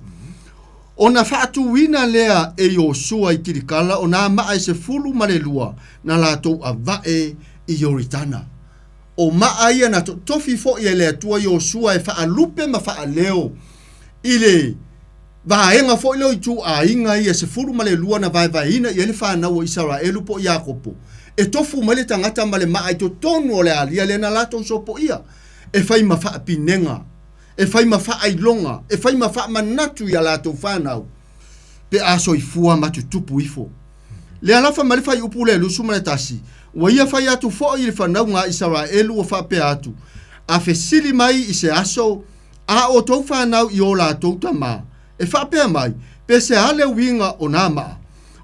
Ona faatuina lea e Iosua i Kilikala o nā maa e 12 na latou avae i Ioritana. O maa ia na totofi foʻi e le Atua Iosua e faalupe ma faaleo i le vaega foi lea o ituaiga ia 12 na vaevaeina i ai le fanau o Isaraelu po o Iakopo, e tofu mai le tagata ma le maa i totonu o le alia lea na latou sopoia, e fai ma faapinega, e fai ma faailoga, e fai ma faamanatu i a latou fanau, pe a soifua ma tutupu ifo. Lea la fai mai le fuaiupu lea 21, ua ia fai atu foi i le fanauga a Isaraelu ua faapea atu, A fesili mai i se aso a outou fanau i o latou tama, e faapea mai, pe se a le uiga o nā maa,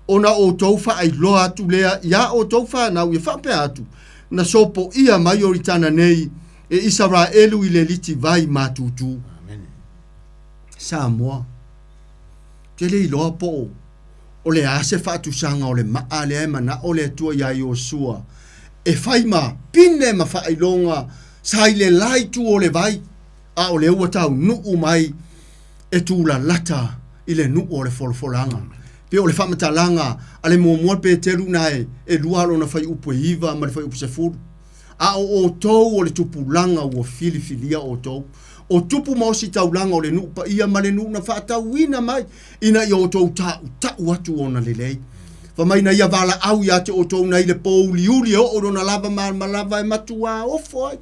ona outou faailoa atu lea iā outou fanau e faapea atu, na sopoia mai Ioritana nei e Isaraelu i le liti vai matutu. Samoa, te le iloa po o o le a se faatusaga o le maa lea e manao le Atua iā Iosua e fai ma pine ma faailoga sa i le la itu o le vai, a o lea ua taunuu mai e tulalata i le nuu o le folafolaga. Pe o le faamatalaga a le muamua Peteru na e lua lona fuaiupu e 9 ma le fuaiupu 10. A o outou o le tupulaga ua filifilia outou, o tupu ma ositaulaga o le nuu paia ma le nuu na faatauina mai, ina ia outou taʻutaʻu atu ona lelei. Fai mai na ia valaau ia te outou nai le pōuliuli e oo i lona lava malamalava e matuā ofo ai.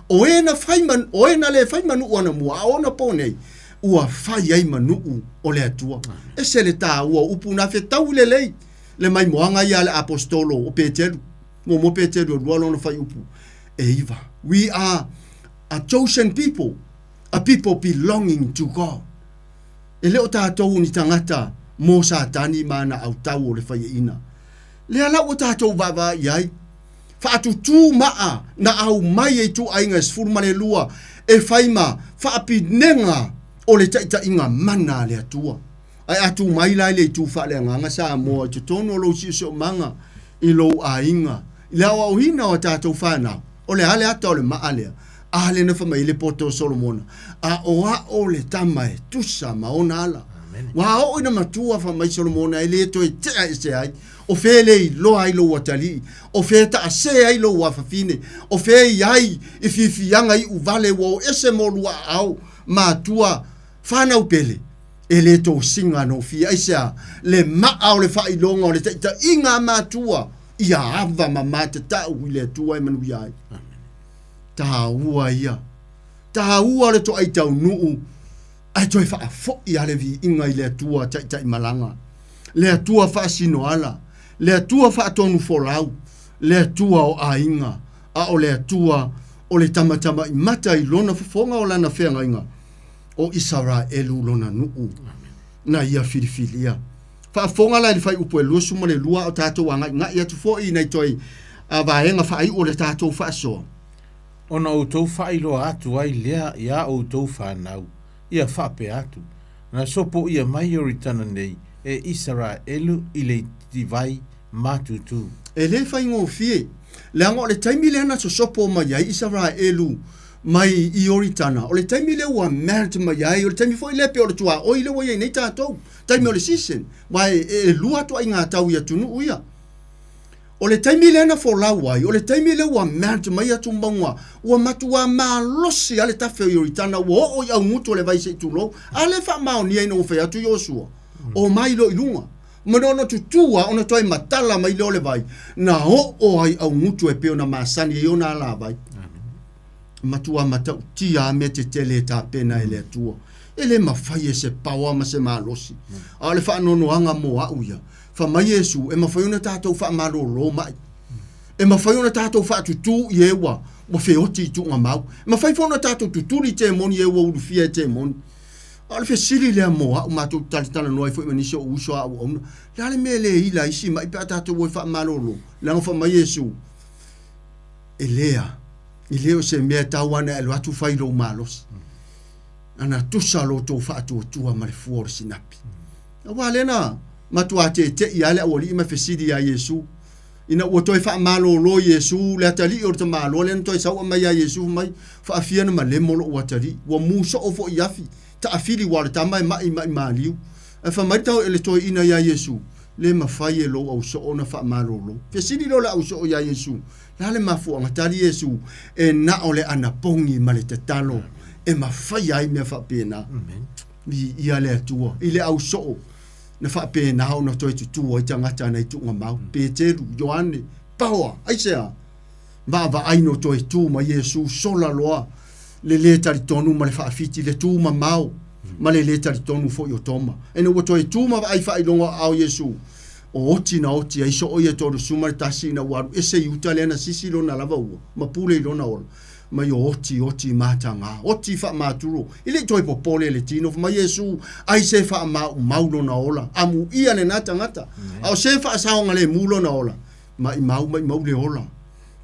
O e na fai ma, o e na le fai ma nuu anamua, a o onapo nei, ua fai ai ma nuu o le Atua. Ese le tāua o upu na fetaui lelei le maimoaga ia a le aposetolo o Peteru. Muamua Peteru e lua lona fuaiupu e 9. We are a chosen people, a people belonging to God. E le o tatou o ni tagata mo Satani ma ana autau o le faiaina. Lea la ua tatou vaavaai i ai, faatutū maa na aumai e ituaiga e 12 e fai ma faapinega o le taitaiga mana a le Atua. Ae a tu mai la i le itu faaleagaga Samoa i totonu o lou siosiomaga i lou aiga, i le aoaoina o a tatou fanau, o le a le ata o le maa lea? A lea na fai mai ai le poto o Solomona, a o ao le tama e tusa ma ona ala. Ua oo ina matua fai mai Solomona e le toe tea ese ai, o fea e le iloa ai lou atalii, o fea e taasē ai lou afafine, o fea e i ai i fiafiaga iuvale ua o ese mo lua aao, matua, fanau pele, e le tosiga nofie. Aisea? Le maa o le faailoga o le taitaiga a matua ia ava ma matatau i le Atua e manuia ai. Tāua ia. Tāua le toai taunuu ae toe faafoi a le viiga i le Atua taitai malaga. Le Atua faasinoala. Le Atua faatonufolau, le Atua o aiga, a o le Atua o le tamatamaimata i lona fofoga o lana feagaiga, o Isaraelu lona nuu na ia filifilia. Faafofoga la i le fuaiupu e 22 a o tatou agaigai atu foi i nai toe vaega faaiu o le tatou faasoa. Ona outou faailoa atu ai lea iā outou fanau, ia faapea atu, Na sopoia mai Ioritana nei e Isaraelu i le ititivai matutu. E le faigofie, leaga o le taimi lea na sosopo mai ai Isaraelu mai i Ioritana, o le taimi lea ua melt mai ai, o le taimi foi lea pei o le tuaoi lea ua i ai nei tatou, taimi o le season, aua e lua ituaiga tau i atunuu ia. O le taimi lea na folau ai, o le taimi lea ua melt mai atumauga, ua matuā malosi lava le tafe o Ioritana, ua oo i augutu o le vai se i tulou. A lea e faamaonia ina ua fai atu Iosua, Omai loa i luga. Ma na ona tutū lava ona toe matala mai lea o le vai, na oo ai augutu e pei ona masani ai ona alavai. Matuā matautia lava mea tetele e tapena e le Atua. E le mafai e se paoa ma se malosi. A o le faanoanoaga mo au ia, Fai mai Iesu, e mafai ona tatou faamalōlō mai. E mafai ona tatou faatutū i e ua ua feoti i tuugamau. E mafai foi ona tatou tutuli i temoni i e ua ulufia e temoni. A o le fesili lea mo au, matou te talatalanoa ai foi ma nisi o ou uso a auauna, le a le mea e le ila ai isi mai pe a tatou o e faamalōlō? Leaga fai mai Iesu, E lea, e le o se mea e tau ana e alu atu fai lou malosi. Ana tusa lo tou faatuatua ma le fua o le sinapi. Aua lea na matuā teteʻi lava le aualii ma fesili iā Iesu. Ina ua toe faamalōlō Iesu le atalii o le tamaloa lea na toe sau'a mai iā Iesu, fai mai, Faafia na malemo lo'u atalii, ua mu soo foi i afi, taafili ua o le tama e ma'i ma'i maliu. Ae fai mai le toeaina iā Iesu, Le mafai e lou ausoo ona faamalōlō. Fesili loa le ausoo iā Iesu, Le a le mafuaaga? Tali Iesu, E na o le anapogi ma le tatalo e mafaia ai mea faapena. Viia le Atua i le ausoo na faapena ona toe tutū ai tagata nai tuugamau, Peteru, Ioane, Paoa, aisea? Vaavaai no toe tū mai Iesu sola loa le lē talitonu ma le faafiti, le tū mamao ma le lē talitonu foi o Toma. Ina ua toe tū ma vaai faailoga o aao Iesu, o oti na oti ai soo ia 31 ina ua alu ese i uta lea na sisi lona lava ua ma pule i lona ola. Mai o oti, oti matagā, oti faamaturo, e le i toe popole le tino, fai mai Iesu, ai se faamaumau lona ola, amuia lenā tagata, a o se faasaogalemu lona ola, maimau, maimau le ola.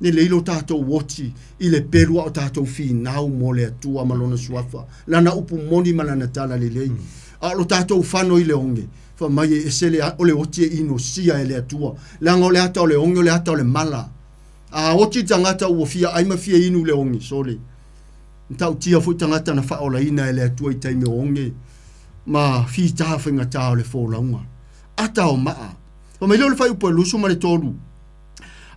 Lelei lo tatou oti i le pelu a o tatou finau mo le Atua ma lona suafa, lana upu moni ma lana tala lelei. A o lo tatou fano i le oge, fai mai e ese le, o le oti e inosia e le Atua, leaga o le ata o le oge o le ata o le mala. A oti le tagata ua fia ai ma fia inu i le oge, sole. Matautia foi tagata na faaolaina e le Atua i taimi o oge ma fitā faigata o le folauga. Ata o maa. Fai mai lea o le fuaiupu e 23,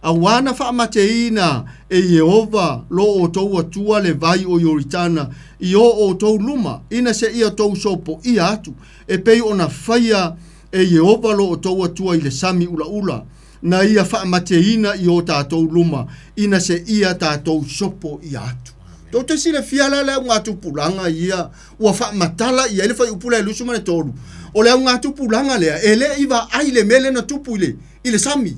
Auā na faamateina e Ieova lo outou Atua le vai o Ioritana i o outou luma, ina seia tou sopoia atu, e pei ona faia e Ieova lo outou Atua i le sami ulaula, na ia faamateina i o tatou luma, ina seia tatou sopoia atu. Tou te silafia la le augatupulaga ia ua faamatala i ai le fuaiupu lea e 23. O le augatupulaga lea e le i vaai le mea lea na tupu i le, i le sami.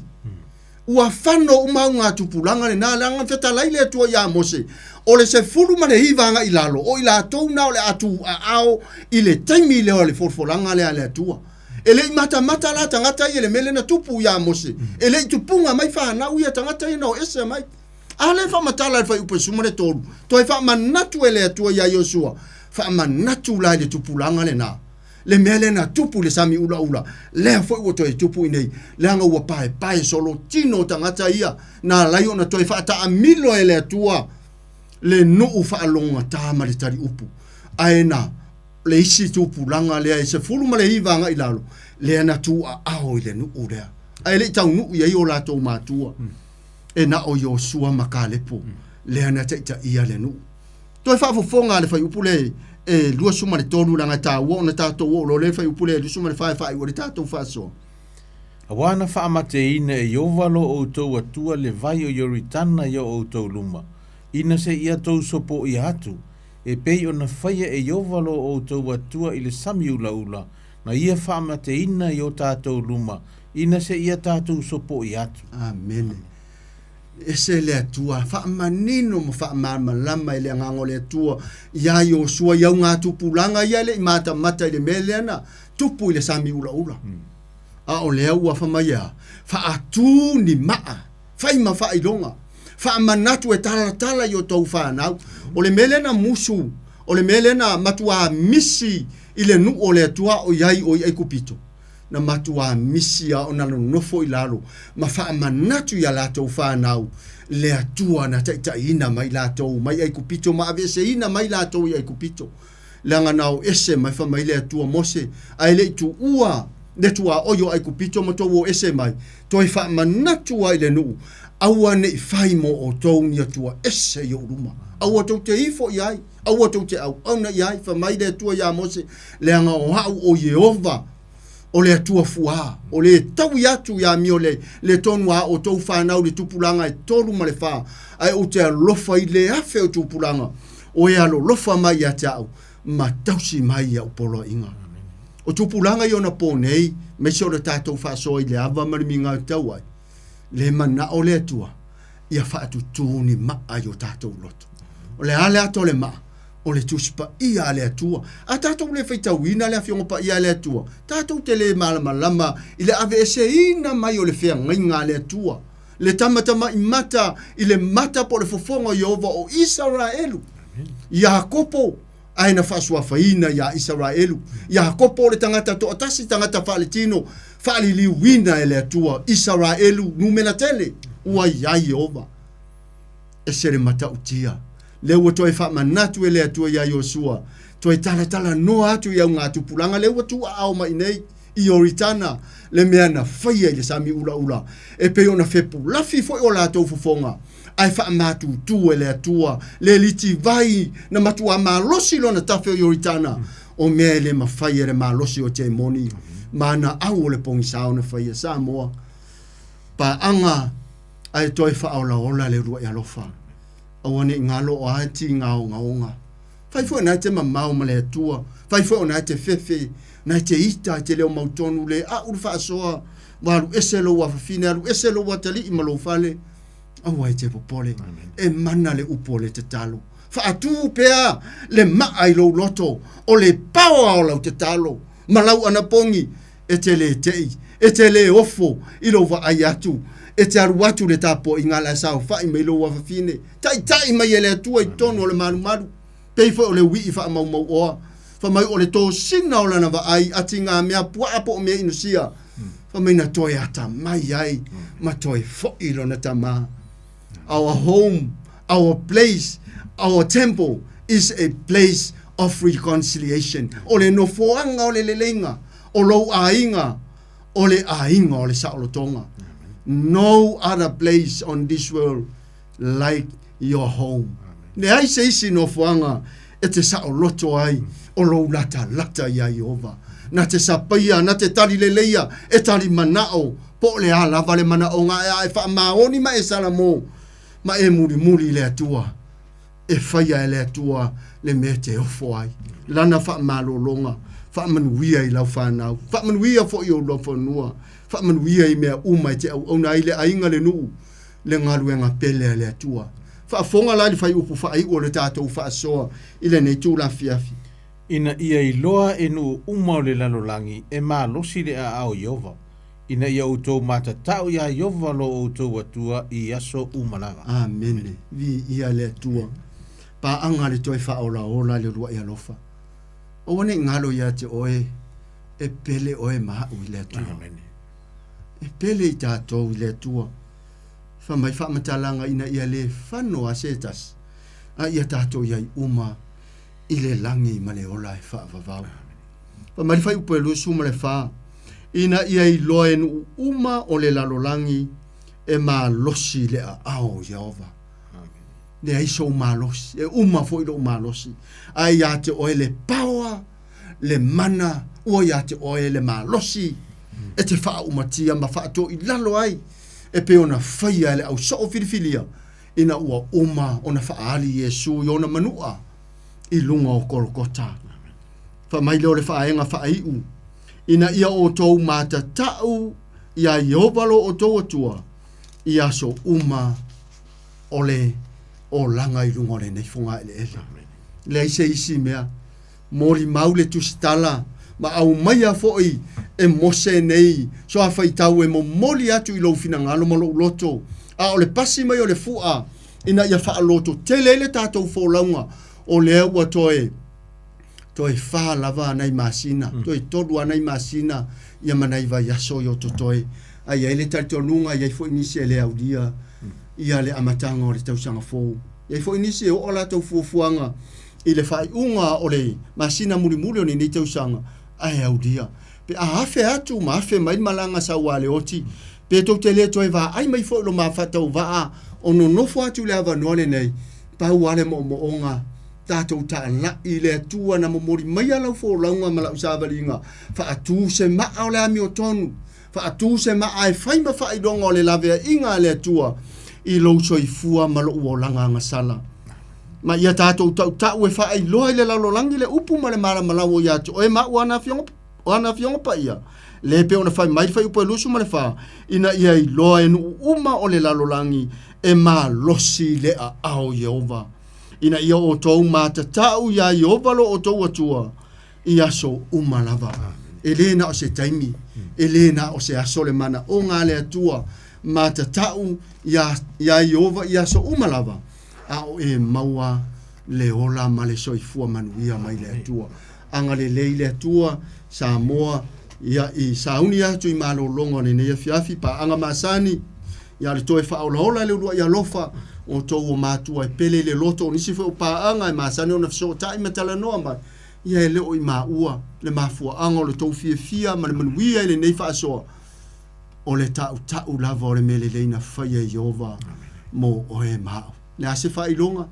Ua fano uma augatupulaga lena, leaga na fetalai le Atua iā Mose, o le 19 agai i lalo, o i latou na o le a tuuaao i le taimi lea o le folafolaga lea a le Atua. E le i matamata la tagata ia i le mea lea na tupu iā Mose. E le i tupuga mai fanau ia tagata ia na o ese mai. A lea e faamatala e le fuaiupu e 13, toe faamanatu e le Atua iā Iosua, faamanatu la i le tupulaga lenā, le mea lea na tupu i le sami ulaula, lea foi ua toe tupu i nei, leaga ua paepae solo tino o tagata ia, na alai ona toe faataamilo e le Atua le nuu faalogogata ma le taliupu. Ae na le isi tupulaga lea e 19 agai i lalo, lea na tuuaao i le nuu lea, ae le i taunuu i ai o latou matua. E na o Iosua ma Kalepo lea na taitaia le nuu. Toe faafofoga a le fuaiupu lea e 23 leaga e taua ona tatou oo loa lea i le fuaiupu lea e 24 e faaiu ai le tatou faasoa. Auā na faamateina e Ieova lo outou Atua le vai o Ioritana i o outou luma, ina seia tou sopoia atu, e pei ona faia e Ieova lo outou Atua i le sami ulaula, na ia faamateina i o tatou luma, Ina seia tatou sopo'i atu. Amene. Ese le Atua, faamanino ma faamalamalama e le Agaga o le Atua iā Iosua i augatupulaga ia e le i matamata i le mea lea na tupu i le sami ulaula. A o lea ua fa mai e a? Faatū ni maa, fai ma faailoga, faamanatu e talatala i o tou fanau. O le mea lea na musu, o le mea lea na matuā misi i le nuu o le Atua a o i ai o i Aikupito, na matuā misi a ona nonofo i lalo ma faamanatu iā latou fanau le Atua na taitaiina mai latou mai Aikupito ma aveeseina mai latou i Aikupito. Leaga na o ese mai fa mai le Atua Mose, ae le i tuua le tuaoi o Aikupito ma tou o ese mai, toe faamanatu ai i le nuu, aua ne i fai mo outou ni Atua ese i ou luma. Aua tou te ifo i ai, aua tou te auauna i ai, fa mai le Atua iā Mose, leaga o a'u o Ieova, o le Atua fuā, o le taui atu i amio le, le tonu a outou fanau i le tupulaga e tolu ma le fā, ae ou te alofa i le afe o tupulaga, o e alolofa mai ia te a'u, ma tausi mai i a'u poloaiga. O tupulaga i ona pō nei, maise o le tatou faasoa i le ava ma le migao e tau ai, le manao le Atua, ia faatutū ni maa i o tatou loto. O le a le ata o le maa? O le Tusi Paia a le Atua. A tatou le faitauina le Afioga Paia a le Atua, tatou te le malamalama i le aveeseina mai o le feagaiga a le Atua, le tamatama'i mata i le mata po o le fofoga o Ieova o Isaraelu, Iakopo, ae na faasuafaina iā Isaraelu. Iakopo o le tagata toatasi, tagata faaletino, faaliliuina e le Atua, Isaraelu, numera tele, ua i ai Ieova. Ese le matautia. Lea ua toe faamanatu e le Atua iā Iosua, toe talatalanoa atu i augatupulaga lea ua tuuaao mai nei i Ioritana, le mea na faia i le sami ulaula, e pei ona fepulafi foi o latou fofoga, ae faamatutū e le Atua le litivai na matuā malosi lona tafe o Ioritana, o mea e le mafai e le malosi o temoni ma ana au o le pogisā ona faia. Samoa, paaga ae toe faaolaola le uluai alofa. Aua ne i galo o a tigaogaoga. Fai foi o na e te mamao ma le Atua, fai foi o na e te fefe, na e te ita e te leo mautonu le a'u le faasoa, ua alu ese lou afafine, alu ese lou atalii ma lou fale. Aua e te popole, e mana le upu o le tatalo. Faatū pea le maa i lou loto, o le paoa o lau tatalo ma lau anapogi, e te lē te'i, e te lē ofo i lou vaai atu, e te alu atu i le tapuaiga a le a saofa'i mai lou afafine, taita'i mai e le Atua i totonu o le malumalu, pei foi o le ui'i faamaumauoa, fai mai o le tosina o lana vaai atiga mea puaa po o mea inosia, fai mai na toe atamai ai ma toe fo'i lona tamā. Our home, our place, our temple is a place of reconciliation. O le nofoaga o le leleiga, o lou aiga, o le aiga o le saolotoga. No other place on this world like your home. Leai se isi nofoaga e te saoloto ai o lou latalata iā Ieova. Na te sapaia, na te tali leleia, e tali manao, po o le a lava le manaoga ae a e faamaoni ma e salamo ma e mulimuli i le Atua, e faia e le Atua le mea e te ofo ai. Lana faamalologa, faamanuia i lau fanau, faamanuia foi i ou laufanua, faamanuia i mea uma e te auauna ai le aiga, le nuu, le galuega pele a le Atua. Faafofoga la i le fuaiupu faaiu o le tatou faasoa i lenei itula afiafi. Ina ia iloa e nuu uma o le lalolagi e malosi le aao o Ieova, ina ia outou matatau iā Ieova lo outou Atua i aso uma lava. Amene. Viia le Atua. Paaga le toe faaolaola le uluai alofa. Aua ne i galo ia te oe, e pele oe ma a'u i le Atua. Amene. E pele i tatou i le Atua. Fai mai faamatalaga ina ia le fano a se tasi, a ia tatou i ai uma i le lagi ma le ola e faavavau. Fai mai le fuaiupu e 24, ina ia iloa e nuu uma o le lalolagi e malosi le aao o Ieova. Leai sou malosi, e uma foi lou malosi, ae ia te oe le paoa, le mana, ua ia te oe le malosi, e te faaumatia ma faatoilalo ai, e pei ona faia e le ausoo filifilia, ina ua uma ona faaali Iesu i ona manua i luga o Kolokota. Fai mai lea o le faaega faaiu, ina ia outou matatau Iā Ieova lo outou Atua i aso uma o le olaga i luga o lenei fogaeleele. Leai se isi mea. Molimau le tusitala ma aumaia foi e Mose nei soafaitau e momoli atu i lou finagalo ma lou loto, a o le pasi mai o le fua ina ia faalototele ai le tatou folauga, o lea ua toe toe fa lava nai masina, toe tolu lava nai masina ia ma nai vaiaso i o totoe. A i ai le talitonuga, e i ai foi nisi e le aulia ia le amataga o le tausaga fou. E i ai foi nisi e oo a latou fuafuaga i le faaiuga o le masina mulimuli o lenei tausaga, ae aulia. Pe a afe atu ma afe mai le malaga sau a Leoti, pe tou te le toe vaai mai foi i lo ma faatauvaa o nonofo atu i le avanoa lenei, pau lava le moomooga, tatou taalai i le Atua na momoli maia lau folauga ma lau savaliga, faatu se maa o le amiotonu, faatu se maa e fai ma faailoga o le laveaiga a le Atua i lou soifua ma lou olaga agasala. Ma ia tatou tautau e faailoa i le lalolagi le upu ma le malamalama ia te oe ma au ana afioga, o ana afioga paia, le pei ona fai mai le fuaiupu e 24, ina ia iloa e nuu uma o le lalolagi e malosi le aao o Ieova, ina ia outou matatau iā Ieova lo outou Atua i aso uma lava. E lē na o se taimi, e lē na o se aso le manaoga a le Atua, matatau iā, iā Ieova i aso uma lava, a o e maua le ola ma le soifua manuia mai le Atua. Agalelei le Atua, Samoa, ia i sauni atu i malologa o lenei afiafi, paaga masani, ia le toe faaolaola i le uluai alofa o tou o matua e pele i le loto, o nisi foi o paaga e masani ona fesootai ma talanoa mai, ia e le o i maua le mafuaaga o le tou fiafia ma le manuia i lenei faasoa, o le tautau lava o le mea lelei na faia e Ieova mo oe ma au. Le a se faailoga?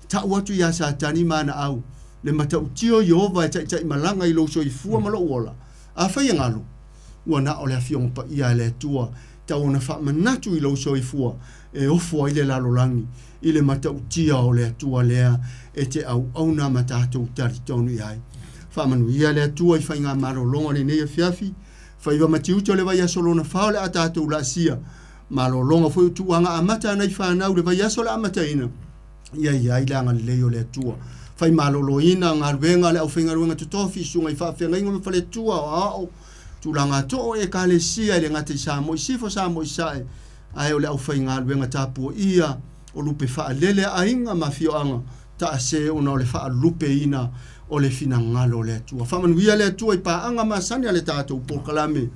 Tau atu iā Satani ma ana au, le matautia o Ieova e taitaimalaga i lou soifua ma lou ola. Afai e galo, ua na o le Afioga Paia a le Atua tau ona faamanatu i lou soifua e ofo ai le lalolagi i le matautia o le Atua lea e te auauna ma tatou talitonu i ai. Faamanuia le Atua i faigamalologa o lenei afiafi, faiva ma tiute o le vaiaso lona fa o le a tatou laasia. Malologa foi o tuuaga amata a nai fanau i le vaiaso o le amataina, ia i ai le agalelei o le Atua. Fai maloloina galuega a le aufaigaluega totofi, susuga i faafeagaiga ma faletua o aoao, tulaga too e ekalesia e le gata i Samoa i Sifo, Samoa i Sae, ae o le aufaigaluega tapuaia o lupe faalele a aiga ma afioaga, taase ona o le faalupeina o le finagalo o le Atua. Faamanuia le Atua i paaga masani a le tatou polokalame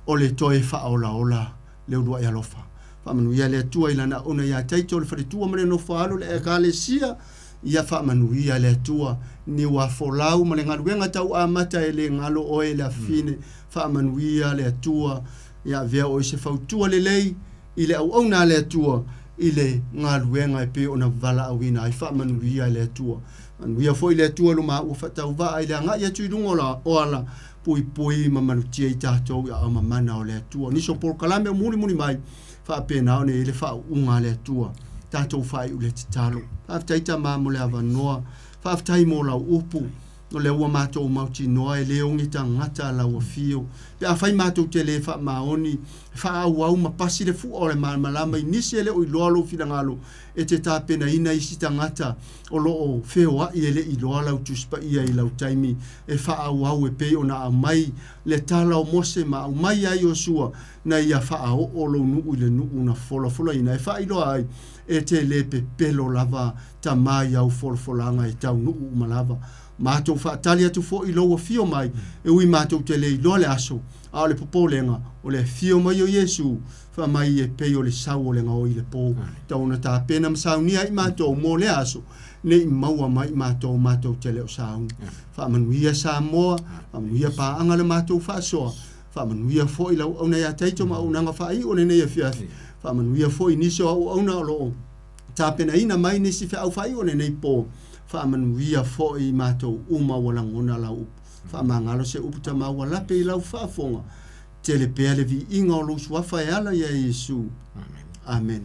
o le toe faaolaola le uluai alofa. Faamanuia le Atua i lana auna iā Taito le faletua ma le nofo alo le ekalesia, ia faamanuia le Atua niu folau ma le galuega tau amata e le galo oe le afine. Faamanuia le Atua ia avea oe se fautua lelei i le auauna a le Atua i le galuega e pei ona valaauina ai. Faamanuia le Atua. Manuia foi le Atua lo maua faatauvaa i le agai atu i luga o la o ala puipui ma malutia i tatou i aao mamana o le Atua. O nisi o polokalame o mulimuli mai, faapena ona i ai le faauuga a le Atua. Tatou faaiu le tatalo. Faafetai Tama mo le avanoa. Faafetai mo lau upu. O lea ua matou mautinoa e le oge tagata lau afio. Pe afai matou te le faamaoni, e faaauau ma pasi le fua o le malamalama i nisi e le o iloa lou finagalo, e te tapenaina isi tagata o lo o feoai e le i iloa lau Tusi Paia i lau taimi e faaauau e pei ona aumai le tala o Mose ma aumai ai Iosua na ia faaoo lou nuu i le nuu na folafolaina e faailoa ai e te le pepelo lava Tama i au folafolaga e taunuu uma lava. Matou faatali atu foi i lou afio mai, e ui matou te le iloa le aso, a o le popolega, o le afio mai o Iesu, faamai e pei o le sau o le gaoi i le po. Tau ona tapena ma saunia ai matou mo lea aso, ne i maua mai matou matou te le o sauni. Faamanuia Samoa, faamanuia paaga le matou faasoa, faamanuia foi lau auauna ia Taito ma auaunaga faaiu o lenei afiafi, faamanuia foi nisi o auauna o lo o tapenaina mai nisi feau faaiu o lenei po, faamanuia foi i matou uma ua lagona lau upu. Faamagalo se upu Tama ua lape i lau faafofoga. Tele pea le viiga o lou suafa e ala ia Iesu. Amen.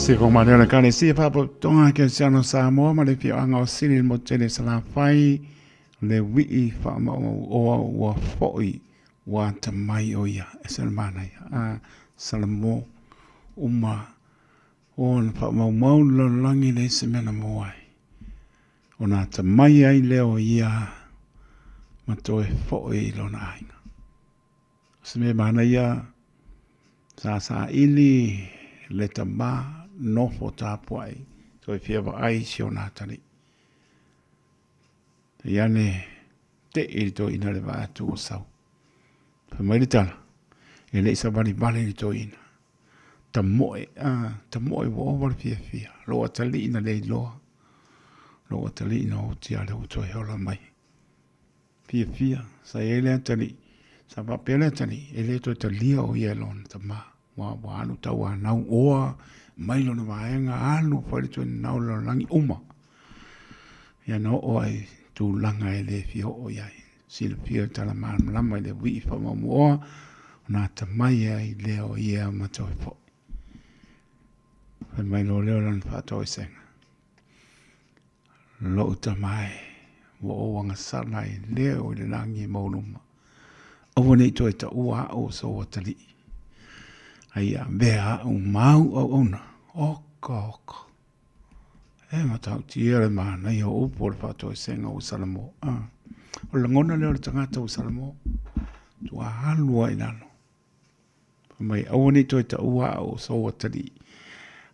Se fo mane le kale si fa po tonga ke se ano Samoa ma le fioaga o Sili le motele Salafai le wii fa ma o ua foi ua tamai o ia e se manaia a Salamo uma o na fa mau mau lalolagi le se mea na maua ai. Ona atamai ai lea o ia ma toe foi i lona aiga. O se mea manaia sa saili le tama nofo tapuai toe fia vaai i si ona atalii. Te ane te i le toeaina le vaai atu ua sau. Fai mai le tala, e le i savalivali le toeaina. Tamoe, a, tamoe ua ova le fiafia. Lou atalii na le iloa. Lou atalii na oti a lea ua toe ola mai. Fiafia, sa i ai le atalii, sa faapea le atalii, e le toe talia o ia e lona tama. Ua, ua alu tauanau oa mai lona vaega, alu fai le toe nanao i le lalolagi uma. Ia na oo ai i tulaga e le fia oo i ai. Silafia le tala malamalama i le wii whamamuoa, o nā tamai ai lea o ia ma toe foi. Fai mai lo leo lana whaatoesenga. Lou tama e, ua ou agasala i lea o i le langi e mauluma. Aua nei toe taua au o sou atalii. Ai a avea au mau auauna. Oka, oka. E matautia le manaia o upu o le faatoesega ua Salamo. Ah. O le lagona lea o le tagata ua Salamo. Tua alu ai i lalo. Fai mai, aua nei toe taua au o sou atalii,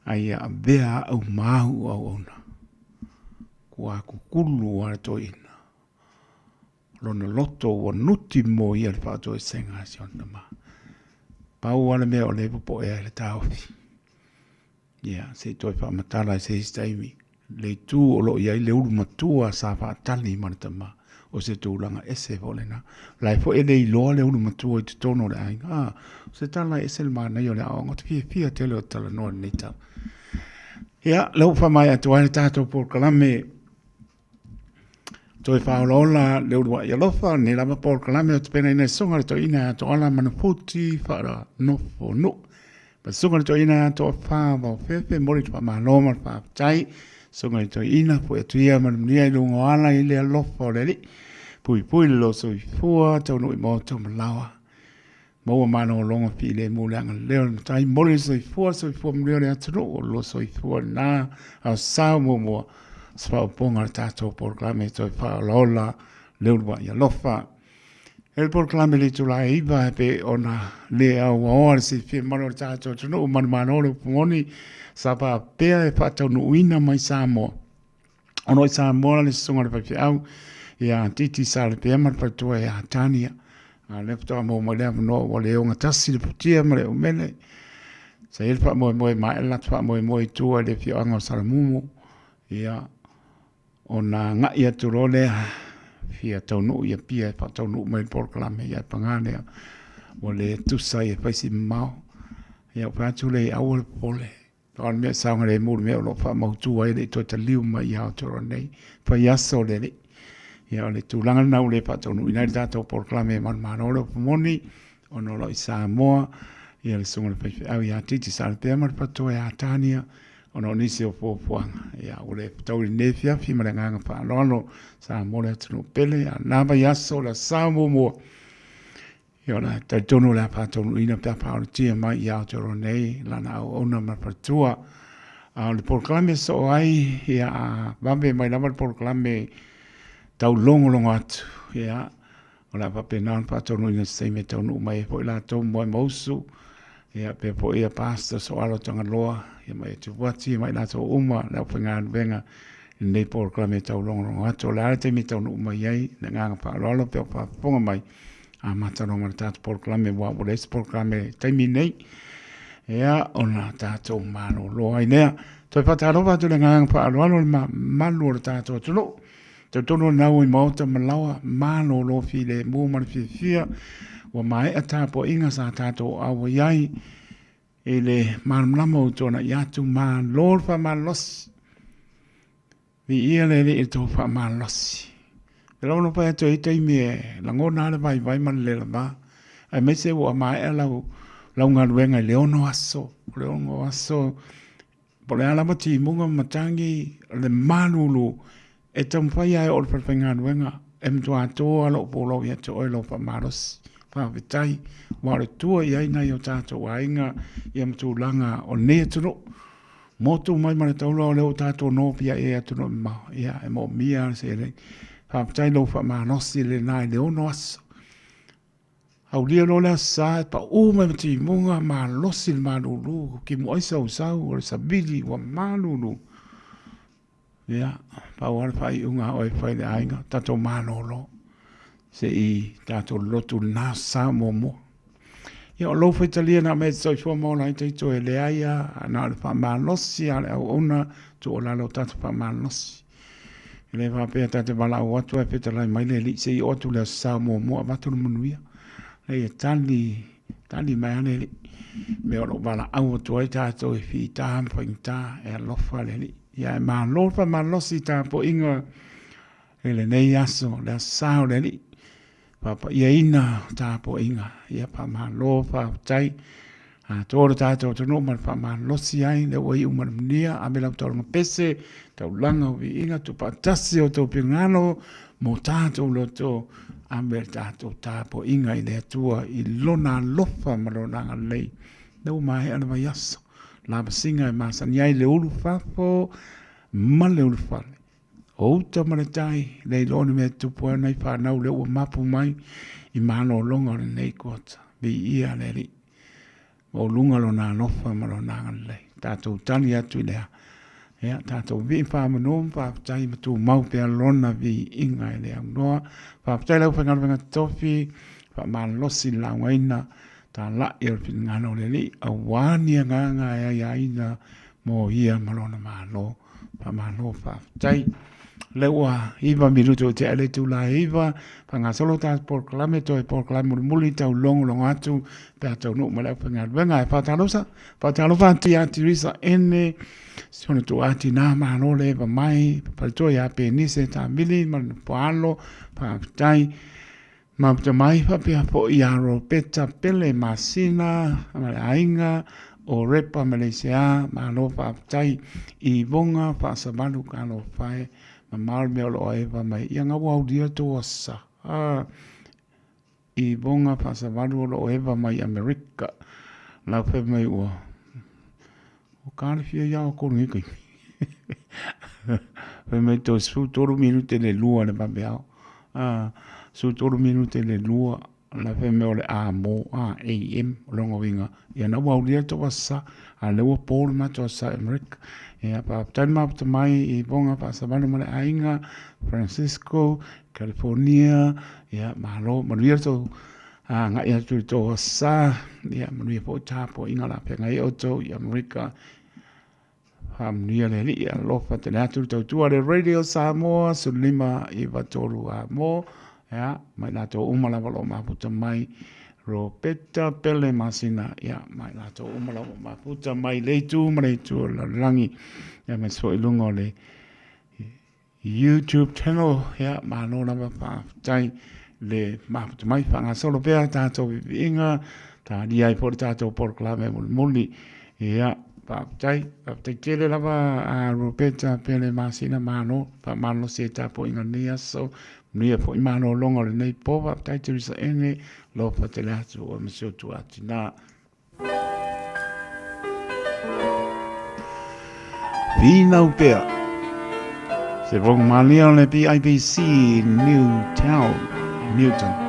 a ia avea au ma au auauna. Kua kukulu a le toeaina. Lona loto ua nuti mo ia le faatoesega a si ona tama. Pau lava le mea o lea e popoe ai le taofi. Ia, se i toe faamatala i se isi taimi, le itu o lo o i ai le ulu matua sa faatali ma le tama, o se tulaga ese foi lena. O la e foi e le iloa le ulu matua i totonu o le aiga. Ah, o se tala e ese le manaia o le aoaoga, ou te fiafia tele o talanoa i lenei tala. Ia, lea ua faamaea atu ai le tatou polokalame toe faaolaola le uluai alofa, lenei lava polokalame o tapenaina e Susuga i le Toeaina ia Toala Manufuti Faaranofo Nuu. Ma Susuga i le Toeaina ia Toafa Vaofefe, momoli le faamalo ma le faafetai. Susuga i le Toeaina, foi atu ia ma le manuia i luga o ala i le alofa o le Alii. Puipui le losoifua, taunuu i maota ma laoa. Maua malologa filemu le agalelei o le Matai, momoli le soifua, soifua manuia le atunuu, o lo soifua lena, a o sao muamua, se faaopoopoga o le tatou polokalame toe faaolaola le uluai alofa. E le polokalame le itula e 9 e pei ona le auaoa le silafia mamalu o le tatou atunuu manumalo le upu moni sa faapea e faataunuuina mai Samoa. Ona i Samoa le susuga i le faifeau ia Titi Salepea ma le faletua ia Tania. A lea faatoa maua mai le avanoa ua le ogatasi le futia ma le umele. Sa i ai le faamoemoe maea le latou faamoemoe i tua i le afioaga o Salamumu. Ia, ona agai atu loa lea fia taunuu i Apia e faataunuu mai le polokalame ia paga lea ua le tusa ai e fai si mamao. Ia, ou fai atu lea ia aua le popole. O le mea saogalemu le mea o lo o faamautu ai e le i toe taliu mai i Aotearoa nei, fai aso le alii. Ia o le tulaga lena ua le faataunuuina ai le tatou polokalame e manumalo le upu moni, ona o lo o i Samoa ia le susuga i le faifeau ia Titi Salepea ma le faletua ia Tania, ona o nisi o fuafuaga. Ia ua le fetaui i lenei afiafi ma le agaga faaaloalo, Samoa le atunuu pele, a o lena vaiaso o le Aso Sa muamua, Ia o le a talitonu o le a faataunuuina pe a faaolatia mai i Aotearoa nei lana auauna ma le faletua. A o le polokalame soo ai, ia a vave mai lava le polokalame taulogologo atu, ia o le a faapena ona faataunuuina se taimi e taunuu mai ai foi latou moe mausu, ia pea foi ia Pastor Soalo Tagaloa, ia ma ia Tupuati ma i latou uma le aufaigaluega i lenei polokalame taulogologo atu. O le a le taimi e taunuu mai ai le agaga faaaloalo pe o faafofoga mai, amata loa ma le tatou polokalame aua ua leai se polokalame i le taimi lenei. Ia, ona tatou malolo ai lea. Toe faatalofa atu i le agaga faaaloalo i le mamalu o le tatou atunuu. Talitonu o lena ua i maota ma laoa, malolo filemu ma le fiafia, ua maea tapuaiga sa tatou auai ai i le malamalama ua tuanai atu, malo le faamalolosi. Viia le Alii i le tou faamalolosi. E lava ona fai atu e i ai taimi e lagona lava le vaivai ma le lelava, aemaise ua maea lau, lau galuega i le 6 aso, o le 6 aso. Po o le a lava timuga ma matagi, le malulu e taumafai lava e oo i le falefaigaluega e matua toa lou pulou ia te oe lou faamalosi. Faafetai, aua o le tua i ai nai o tatou aiga ia ma tulaga o lenei atunuu. Motu mai ma le taula o lea ua tatou nopiai ai i atunuu e mamao, ia e moomia lava le seleni. Faafetai i lou faamalosi lena i le 6 aso. Aulia loa le Aso Sa e pau mai ma timuga, malosi le malulu, timuai sausau o le savili ua malulu. Ia, pau lava le faaiuga a oe e fai i le aiga, tatou malolo se i tatou lotu i lena Aso Sa muamua. Ia, o lou faitalia na mea e te soifua ma ola ai taito e leai lava, na o le faamalosi lava o le auauna, tuualalo tatou faamalosi. E le faapea ta te valaau atu ae fetalai mai le Alii se i oo atu i le Aso Sa muamua avatu le manuia. Leai e tali, tali mai lava le Alii. Mea o lo o valaau atu ai tatou e fita ma faigata e alofa le Alii. Ia ae malo le faamalosi i tapuaiga i lenei aso, le Aso Sa o le Alii. Faapaiaina tapuaiga, ia faamalo faafetai. Atoa lo tatou atunuu ma le faamalosi ai, lea ua iu ma le manuia, ave lau taulaga pese, taulaga o viiga, tuufaatasi o outou finagalo mo tatou loto, ave le tatou tapuaiga i le Atua i Lona alofa ma Lona agalelei. Lea ua maea le vaiaso, lavasiga e masani ai le ulu fafo ma le ulufale. O uta ma le tai, le iloa ni mea e tupu ai nai fanau lea ua mapu mai i malologa o lenei kuata. Viia le Alii. Maualuga Lona alofa ma Lona agalelei. Tatou tali atu i le a. Ia, tatou vii faamanu ma faafetai ma tumau pea Lona viiga e le aunoa. Faafetai lau faigaluega totofi, faamalosi le laugaina, talai o le finagalo o le Alii, aua ni agaga e aiaina mo Ia ma Lona Malo. Faamalo faafetai. Lea ua 9 minute ua tea le itula e 9, faagasolo tatou polokalame, toe polokalame mulimuli tau logologo atu pe a taunuu mai le aufaigaluega. E faatalofa, faatalofa atu ia Teresa Ene, si ona tuua tina, malo le eva mai, faletua ia Penise Tamili ma le Nofoalo, faafetai. Mafuta mai faapea foi ia Ropeta Pele Masina ma le aiga o Repa Maleisia, malo faafetai i Voga Faasavalu Talofa e, mamao le mea o lo o eva mai ia nga ua aulia tou asa i Voga Faasavalu o lo o eva mai Amerika lau fai mai ua o ka le fia ia o kolu ngai kai fai mai to su tolu minute le lua le vaveao 13 minute le lua la fai mai o le a mo a AM o lona uiga ia na ua aulia le tou aso sa a o lea ua po le matou aso sa i Amerika. Ia faafetai le mafuta mai i Voga Faasavalu ma le aiga Francisco, California, ia malo manuia le tou agai atu i le tou aso sa, ia manuia foi tapuaiga o le a feagai ai outou i Amerika. Faamanuia le Alii, alofa tele atu le tautua le Radio Samoa 1593 a mo, ia, mai latou uma lava o lo o mafuta mai, Ropeta Pele Masina, ia, mai latou uma lava o mafuta mai le itu ma le itu o le lalolagi, ia, aemaise foi i luga o le YouTube channel, ia, malo lava faafetai le mafuta mai, faagasolo pea tatou viiviiga, talia ai foi le tatou polokalame mulimuli, ia, faafetai, faafetai tele lava a Roberta Pele Masina, malo, faamalosi ai tapuaiga lenei aso, manuia foi malologa o lenei po, faafetai Teresa Ene, alofa tele atu oe ma si ou tuatina. Finau pea. Se vonga malia o le BIBC Newtown, Newton.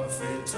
Ia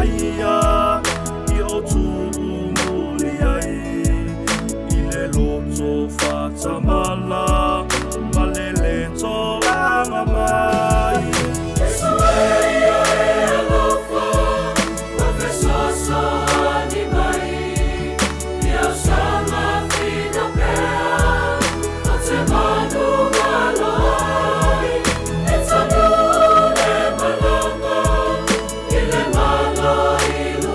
ia i o tuumuli ai i le loto faatamala ma le lē tolaga mai. Iesu e ia e alofa ma fesoasoani mai ia saga fina pea o te manumalo ai e tanu le malaga i le malo i.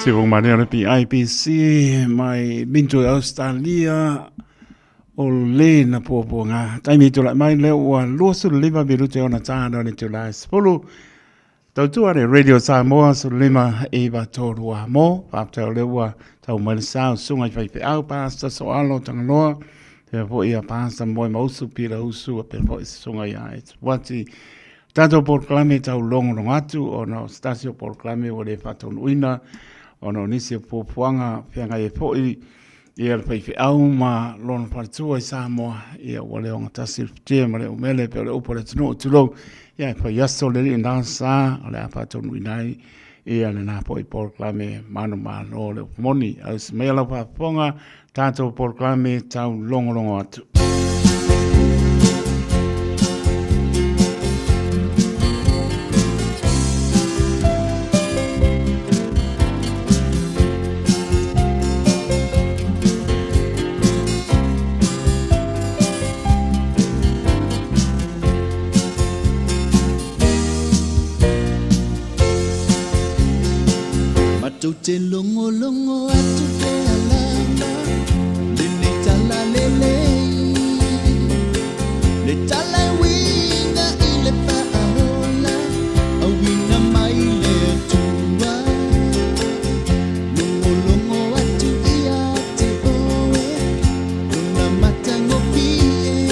Se vong mane o le PIPC mai Minto i Australia o le na puapuaga. Taimi tula'i mai lea ua 25 minute ona tāna o le itula e 10. Tautua le Radio Samoa 15 9 3 a mo. Faafetai o lea ua tau mai le sa o Susuga i Faifeau, Pastor Soalo Tagaloa, pea foi ia Pastor Moe Mausu, Pila Usu, pea foi Susuga ia Etuati. Tatou polokalame tau logologo atu ona o se tasi o polokalame ua le faataunuuina ona o nisi o puapuaga feagai ai foi ia le faifeau ma lona faletua i Samoa, ia ua le ogatasi le futia ma le umele pei o le upu a le atunuu, tulou, ia e fai aso le alii na sa o le a faataunuuina ai ia lena foi polokalame manumalo le upu moni. Ausi maia lau faafofoga, tatou polokalame tau logologo atu. Matou te logologo atu pea lava lenei tala lelei, le tala e uiga i le faaola, auina mai le Atua. Logologo atu ia te oe, lona matagofie,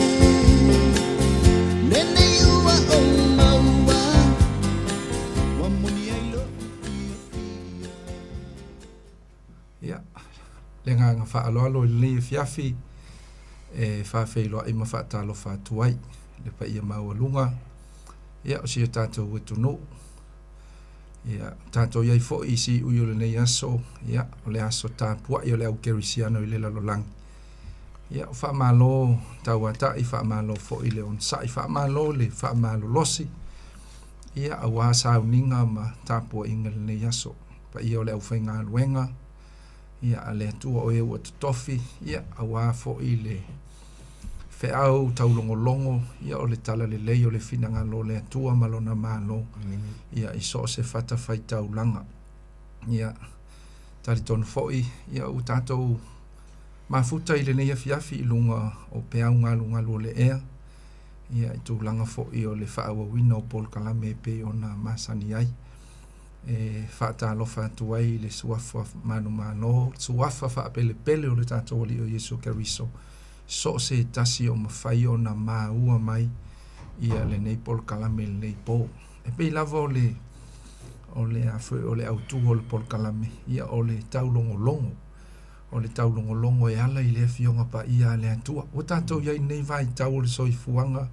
lenei ua ou maua, ua moni ai lou fiafia. Ia, le agaga faaaloalo i lenei afiafi e faafeiloai ma faatalofa atu ai le paia maualuga ia o si o tatou atunuu. Ia, tatou i ai foi i siui o lenei aso, ia, o le aso tapuai o le au kerisiano i le lalolagi. Ia, o faamalo tauata'i, faamalo foi le onosai, faamalo le faamalolosi, ia, auā sauniga ma tapuaiga i lenei aso. Paia o le aufaigaluega, ia, a le Atua o e ua totofi, ia, auā foi le feau taulogologo, ia, o le talalelei o le finagalo o le Atua ma Lona Malo, ia, i so o se fatafaitaulaga. Ia, talitonu foi, ia, ua tatou mafuta i lenei afiafi i luga o peau galugalu o le ea, ia, i tulaga foi o le faaauauina o polokalame e pei ona masani ai. E faatalofa atu ai i le suafa manumalo, suafa faapelepele o le tatou Alii o Iesu Keriso, so o se tasi o mafai ona maua mai ia lenei polokalame i lenei po. E pei lava o le o le a foi o le autu o le polokalame, ia o le taulogologo, o le taulogologo e ala i le Afioga Paia a le Atua. Ua tatou i ai i lenei vaitau o le soifuaga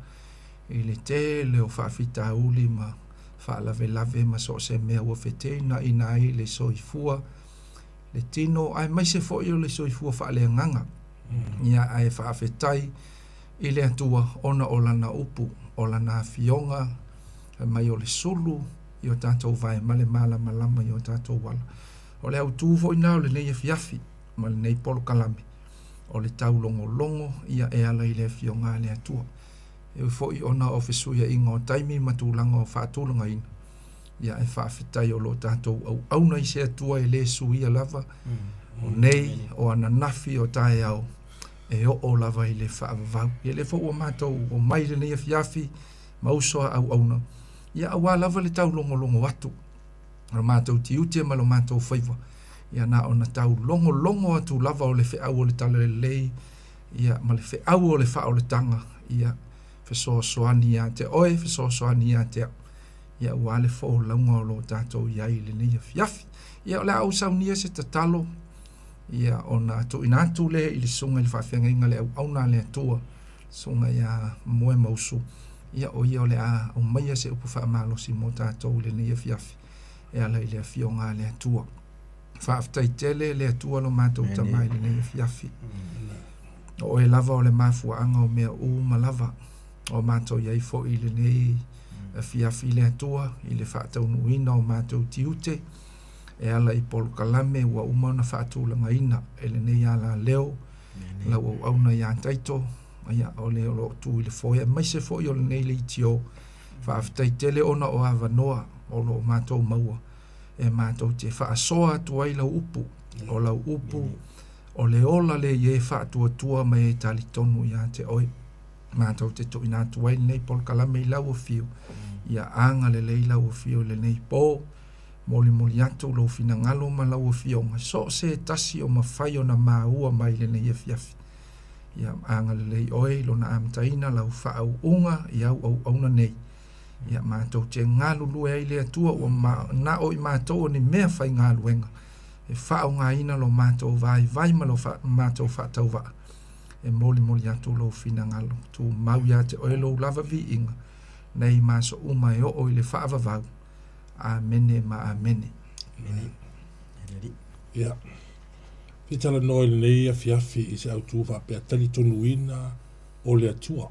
i le tele o faafitauli ma faalavelave ma so o se mea ua feteenaiina ai le soifua, le tino aemaise foi o le soifua faaleagaga. Ia ae faafetai i le Atua ona o Lana upu, o Lana Afioga fai mai o le sulu i o tatou vae ma le malamalama i o tatou ala. O le autu foi lena o lenei afiafi ma lenei polokalame, o le taulogologo ia e ala i le Afioga a le Atua. E ui foi ona o fesuiaiga o taimi ma tulaga o faatulagaina, ia e faafetai o lo o tatou auauna i se Atua e le suia lava, o nei, o ananafi, o taeao, e oo lava i le faavavau. Ia lea foi ua matou omai i lenei afiafi ma uso a auauna, ia aua lava le taulogologo atu o lo matou tiute ma lo matou faiva, ia na ona taulogologo atu lava o le feau o le Talalelei, ia ma le feau o le faaolataga, ia fesoasoani ia te oe, fesoasoani ia te au, ia aua le folauga o lo o tatou i ai i lenei afiafi. Ia o le a ou saunia se tatalo, ia ona tuuina atu lea i le susuga i le faafeagaiga le auauna a le Atua, susuga ia Moemausu, ia o ia o le a aumaia se upu faamalosi mo tatou i lenei afiafi e ala i le afioga a le Atua. Faafetai tele le Atua lo matou Tama i lenei afiafi. O oe lava o le mafuaaga o mea uma lava o matou i ai foi i lenei afiafi le Atua i le faataunuuina o matou tiute e ala i polokalame ua uma ona faatulagaina e lenei alaleo lau auauna ia Taito ia o le o lo o tu i le foe aemaise foi o lenei leitio. Faafetai tele ona o avanoa o lo o matou maua. E matou te faasoa atu ai lau upu, o lau upu, o le ola lea i e faatuatua ma e talitonu ia te oe. Matou te tuuina atu ai lenei polokalame i lau afio, ia agalelei lau afio i lenei po, molimoli atu lou finagalo ma lau afioga, so o se tasi o mafai ona maua mai lenei afiafi. Ia agalelei oe i lona amataina lau faauuga i au auauna nei. Ia matou te galulue ai le Atua ua manao i matou o ni mea faigaluega e faaaogaina lo matou vaivai ma lo matou faatauvaa e molimoli atu lou finagalo. Tumau ia te oe lou lava viiga nei ma aso uma e oo i le faavavau. Amene ma amene. Amene. Ia. Fia talanoa i lenei afiafi i se autu faapea talitonuina o le Atua.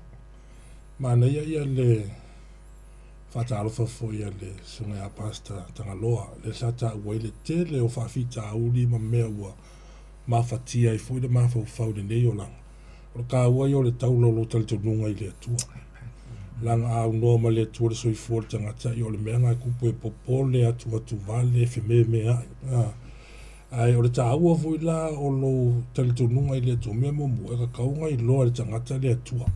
Manaia ia le faatalofa foi a le susuga ia Pastor Tagaloa, lea sa taua ai le tele o faafitauli ma mea ua mafatia ai foi le mafaufau i lenei olaga. O le taua ia o le taula o lou talitonuga i le Atua. Leaga a aunoa ma le Atua le soifua o le tagata, ia o le mea lena e tupu e popole, atuatuvale, fememeai. Ae o le taua foi la o lou talitonuga i le Atua, mea muamua, e tatau ona iloa e le tagata le Atua.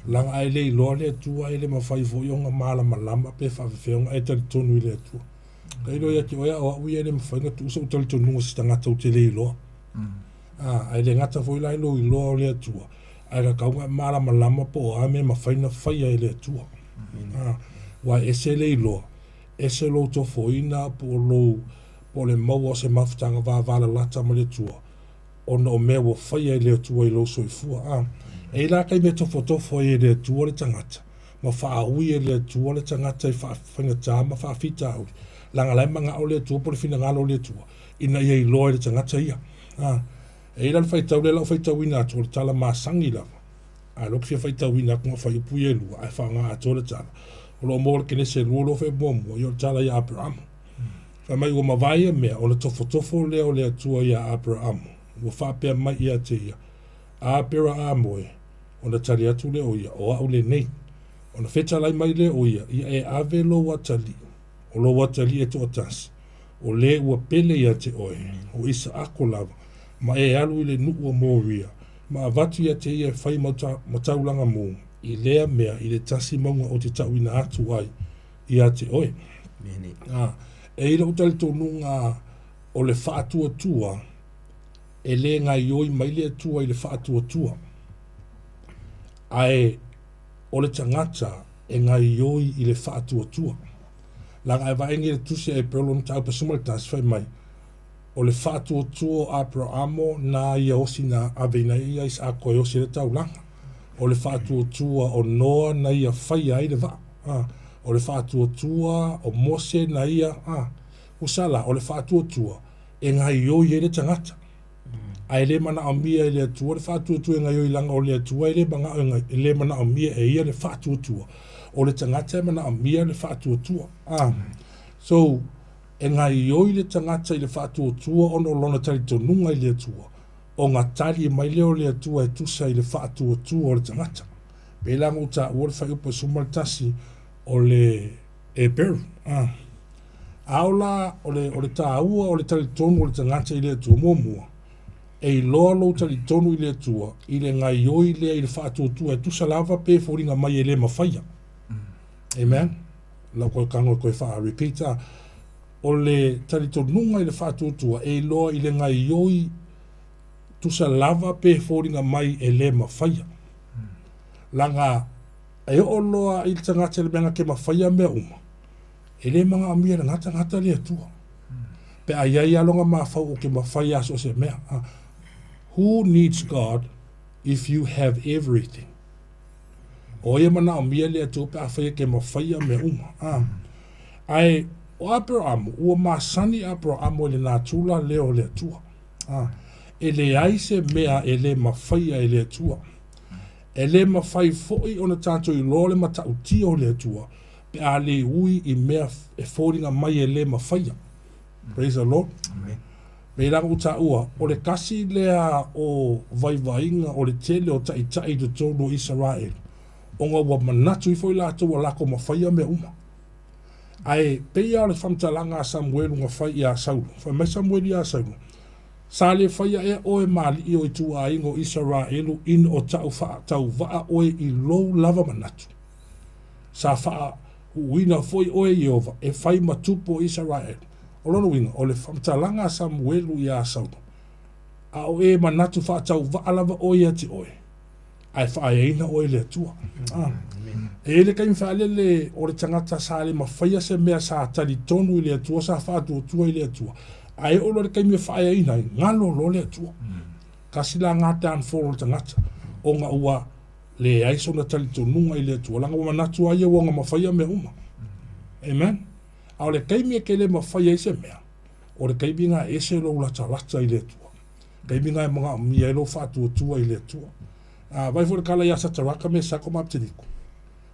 Leaga a e le iloa le Atua, e le mafai foi ona malamalama pe faafefea ona e talitonu i le Atua. Tailo ia te oe a o au ia e le mafai ona tuu sou talitonuga i se tagata ou te le iloa. Ae le gata foi la i lou iloa o le Atua, ae tatau ona e malamalama po o a mea e mafai ona faia e le Atua. Aua e ese le iloa, ese lou tofoina po o lou po o le maua o se mafutaga vavalalata ma le Atua, ona o mea ua faia e le Atua i lou soifua. A e i ai la taimi e tofotofo ai e le Atua le tagata, ma faaui e le Atua le tagata i faafaigata ma faafitauli, leaga la e manao le Atua po o le finagalo o le Atua, ina ia iloa e le tagata ia. A e i ai la le faitau lea o le a ou faitauina atu, o le tala masani lava, a o lea ou te fia faitauina atu na fuaiupu ia e lua, ae faaaoga atoa le tala. O lo o maua i le Kenese 22 1, ia o le tala ia Aperamo. Fai mai ua mavae ia mea, ona tofotofo lea o le Atua iā Aperamo, ua faapea mai ia te ia, Aperamo e, ona tali atu lea o ia, O au lenei. Ona fetalai mai lea o ia, Ia e ave lou atalii, o lou atalii e toatasi, o le ua pele ia te oe, o Isaako lava, ma e alu i le nuu o Moria, ma avatu ia te ia e fai ma taulaga mu, i lea mea i le tasi mauga ou te tauina atu ai ia te oe. A, e i lou talitonuga o le faatuatua, e le gaioi mai le Atua i le faatuatua, ae o le tagata e gaioi i le faatuatua. Leaga a e vaai nei i le tusi a Epeolo mataupu 11 fai mai, o le faatuatua o Aperamo na ia osi na aveina ai ia Isaako e osi ai le taulaga. O le faatuatua o Noa na ia faia ai le vaa. A, o le faatuatua o Mose na ia, a, usa la, o le faatuatua e gaioi ai le tagata. Ae le manaomia e le Atua le faatuatua e gaioi leaga o le Atua e le manao e, e le manaomia e ia le faatuatua. O le tagata e manaomia le faatuatua. A, so, E gaioi le tagata i le faatuatua ona o lona talitonuga i le Atua, ona tali mai lea o le Atua e tusa i le faatuatua o le tagata. Pei la ona ou taua le fuaiupu 11 o le Heperu. A, a o la, o le, o le taua o le talitonu o le tagata i le Atua, muamua, e iloa lou talitonu i le Atua i le gaioi lea i le faatuatua e tusa lava pe foliga mai e le mafaia. Amen. Lau koe kago e koe whaa repeat a. O le talitonuga i le faatuatua e iloa i le gaioi tusa lava pe foliga mai e le mafaia. Laga e oo loa i le tagata i le mea na ke mafaia mea uma, e le manaomia e lena tagata le Atua. Pe a iai a lona mafau o ke mafaia a so o se mea. Who needs God if you have everything? O ia manaomia le Atua pe afai e ke mafaia mea uma. A. Ae o Aperamo, ua masani Aperamo i le natura lea o le Atua. A. E leai se mea e le mafaia e le Atua. E le mafai foi ona tatou iloa le matautia o le Atua pe a le ui i mea e foliga mai e le mafaia. Praise the Lord. Amen. Pei la ona ou taua, o le tasi lea o vaivaiga o le tele o taitai i totonu o Isaraelu, ona ua manatu ifo i latou ua latou mafaia mea uma. Ae pei lava o le faamatalaga a Samuelu na fai iā Saulo, fai mai Samuelu iā Saulo, Sa le faia ea oe ma alii o ituaiga o Isaraelu ina o ta'u faatauvaa oe i lou lava manatu? Sa faauuina foi oe e Ieova e fai ma tupu o Isaraelu. O lona uiga, o le faamatalaga a Samuelu iā Saulo, A o e manatu faatauvaa lava oe ia te oe, ae faaeaina oe e le Atua. E i ai le taimi faalele o le tagata sa le mafaia se mea sa talitonu i le Atua, sa faatuatua i le Atua, ae oo loa i le taimi e faaeaina ai, galo loa le Atua. Tasi la lena downfall o le tagata, ona ua leai sona talitonuga i le Atua, leaga ua manatu lava ia ua ona mafaia mea uma. Amen. A o le taimi e te le mafaia ai se mea, o le taimi lena e ese lou latalata i le Atua. Taimi lena e manaomia ai lou faatuatua i le Atua. A vaai foi le tala ia Sataraka, Mesaka ma Apeteniko,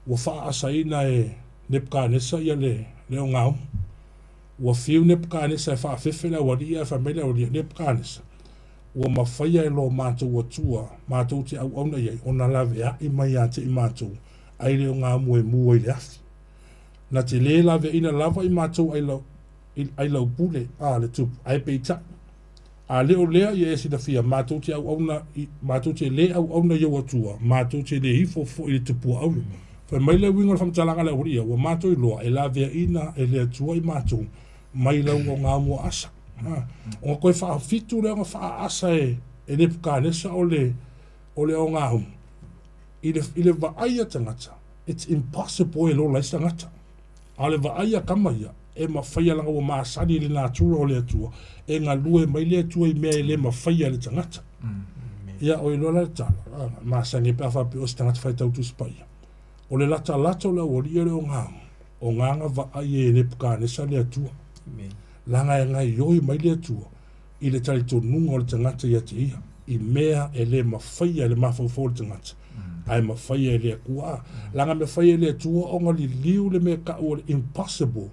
ua faaasaina e Nepukanesa ia le le ogaumu. Ua fiu Nepukanesa e faafefe le aualii ae fai mai le aualii, Nepukanesa, ua mafaia e lo matou Atua matou te auauna i ai ona laveai mai ia te i matou ai le ogaumu e mu ai le afi. Na te le laveaina lava i matou ai lau, ai lau pule, a le tupu, ae peitai, A le o lea ia e silafia, matou te auauna i, matou te le auauna i ou Atua, matou te le ifo foi i le tupua auro. Fai mai le uiga o le faamatalaga a le aualii ia, ua matou iloa, e laveaiina e le Atua i matou mai lau ogaumu aasa. A, ona toe faafitu lea ona faaaasa e, e Nepukanesa o le, o le ogaumu. I le, i le vaai a tagata, it's impossible e lola ai se tagata. A o le vaai a tama ia, e mafaia leaga ua masani i le natura o le Atua, e galue mai le Atua i mea e le mafaia e le tagata. Ia, o iloa la le tala, masani ai pe a faapea o se tagata faitau Tusi Paia. O le latalata o le aualii o le ogaoga, o gaga vaai e Nepukanesa le Atua. Leaga e gaioi mai le Atua i le talitonuga o le tagata ia te ia, i mea e le mafaia e le mafaufau o le tagata, ae mafaia e le Atua. A, leaga e mafaia e le Atua ona liliu le mea e ta'u o le impossible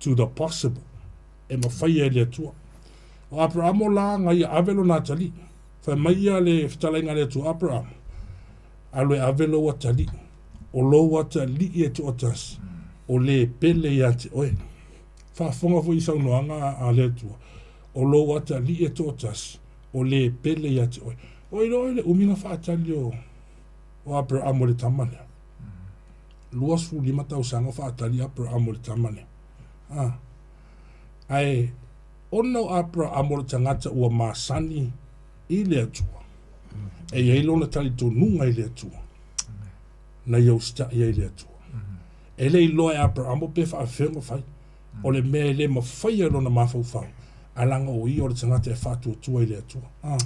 to the possible. E mafaia e le Atua. O Aperamo la na ia ave lona atalii. Fai mai ia le fetalaiga a le Atua, Aperamo, alu e ave lou atalii, o lou atalii e toatasi, o le pele ia te oe. Faafofoga foi i saunoaga a le Atua, o lou atalii e toatasi, o le pele ia te oe. O iloa oe le umi na faatali o, o Aperamo i le tama lea. 25 tausaga o faatali Aperamo i le tama lea. Ah. Ae, ona o Aperamo le tagata ua masani i le Atua, e i ai lona talitonuga i le Atua, na ia usitai ai i le Atua. E le iloa e Aperamo pe faafefea ona fai. O le mea e le mafaia e lona mafaufau, ae leaga o ia o le tagata e faatuatua i le Atua. Ah.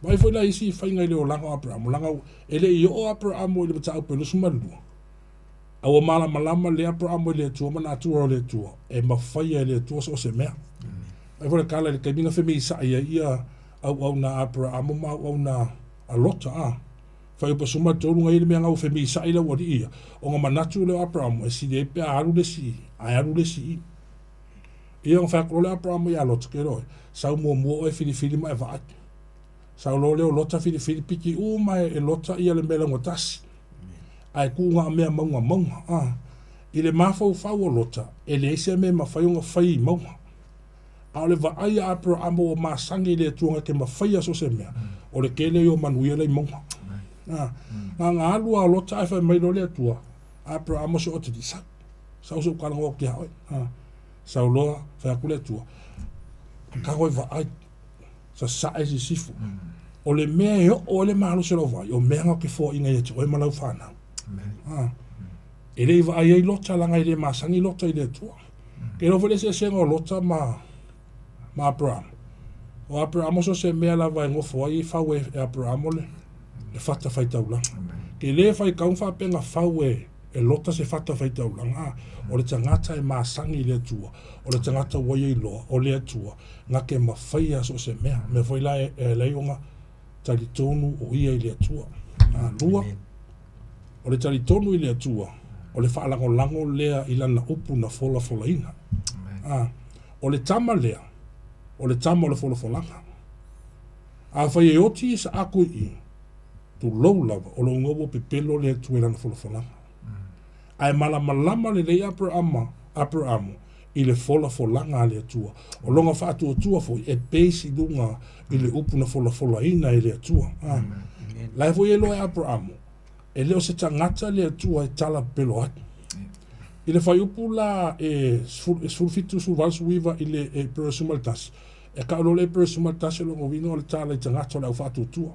Vaai foi la isi faiga i le olaga o Aperamo, leaga e le i oo Aperamo i le mataupu e 22. A ua malamalama le Aperamo i le Atua ma natura o le Atua, e mafaia e le Atua so o se mea. Vaai foi le tala i le taimi na femisa'i ai ia auauna a Aperamo ma auauna a Lota, ah. Fuaiupu 13 na i ai le mea na ua femisa'i le aualii ia, ona manatu lea o Aperamo e sili ai pe a alu le isi i, ae alu le isi i. Ia ona fai atu loa lea o Aperamo ia Lota, Ke loe, sau muamua oe filifili ma e vaai. Sau loa lea o Lota filifili piki uma e Lota ia le mea laugatasi. Ae tu na o mea mauga mauga. A. I le mafaufau o Lota, e leai se mea e mafai ona fai i mauga. A o le vaai a Aperahama ua masani i le Atua na te mafaia so o se mea, o le tele ia o manuia la i mauga. A, na ona alu lava o Lota ae fai mai loa le Atua, Aperahama se ote sau. Sau se u talanoa atu ia oe. A, sau loa, fai atu le Atua, tago e vaai, sasae sisifo. O le mea e oo ai le malosi o lau vaai, o mea na ou te foaiina ia te oe ma lau fanau. A, e le i vaai ai Lota leaga e le masani Lota i le Atua. Ke iloa foi le eseesega o Lota ma, ma Aperamo. O Aperamo so se mea lava e nofo ai e fau e, e Aperamo le, le fata faitaulaga. Ke le faitau faapea na fau e, e Lota se fata faitaulaga. A, o le tagata e masani i le Atua, o le tagata ua ia iloa, o le Atua, na te mafaia so o se mea. Mea foi la e, e ala ai ona talitonu o ia i le Atua. A, lua, O le talitonu i le Atua, o le faalagolago lea i Lana upu na folafolaina. A, o le tama lea, o le tama o le folafolaga. Afai e oti i Isaako i i, tulou lava, o lona ua pepelo le Atua i Lana folafolaga. Ae malamalama lelei Aperahama, Aperamo i le folafolaga a le Atua. O lona faatuatua foi e base i luga i le upu na folafolaina e le Atua. A. La e foi e iloa e Aperamo, e le o se tagata le Atua e tala pepelo ai. I le fuaiupu la e 17, 18, 19 i le Epero 11, e tau loa le Epero 11 o lona uiga o le tala i tagata o le au faatuatua.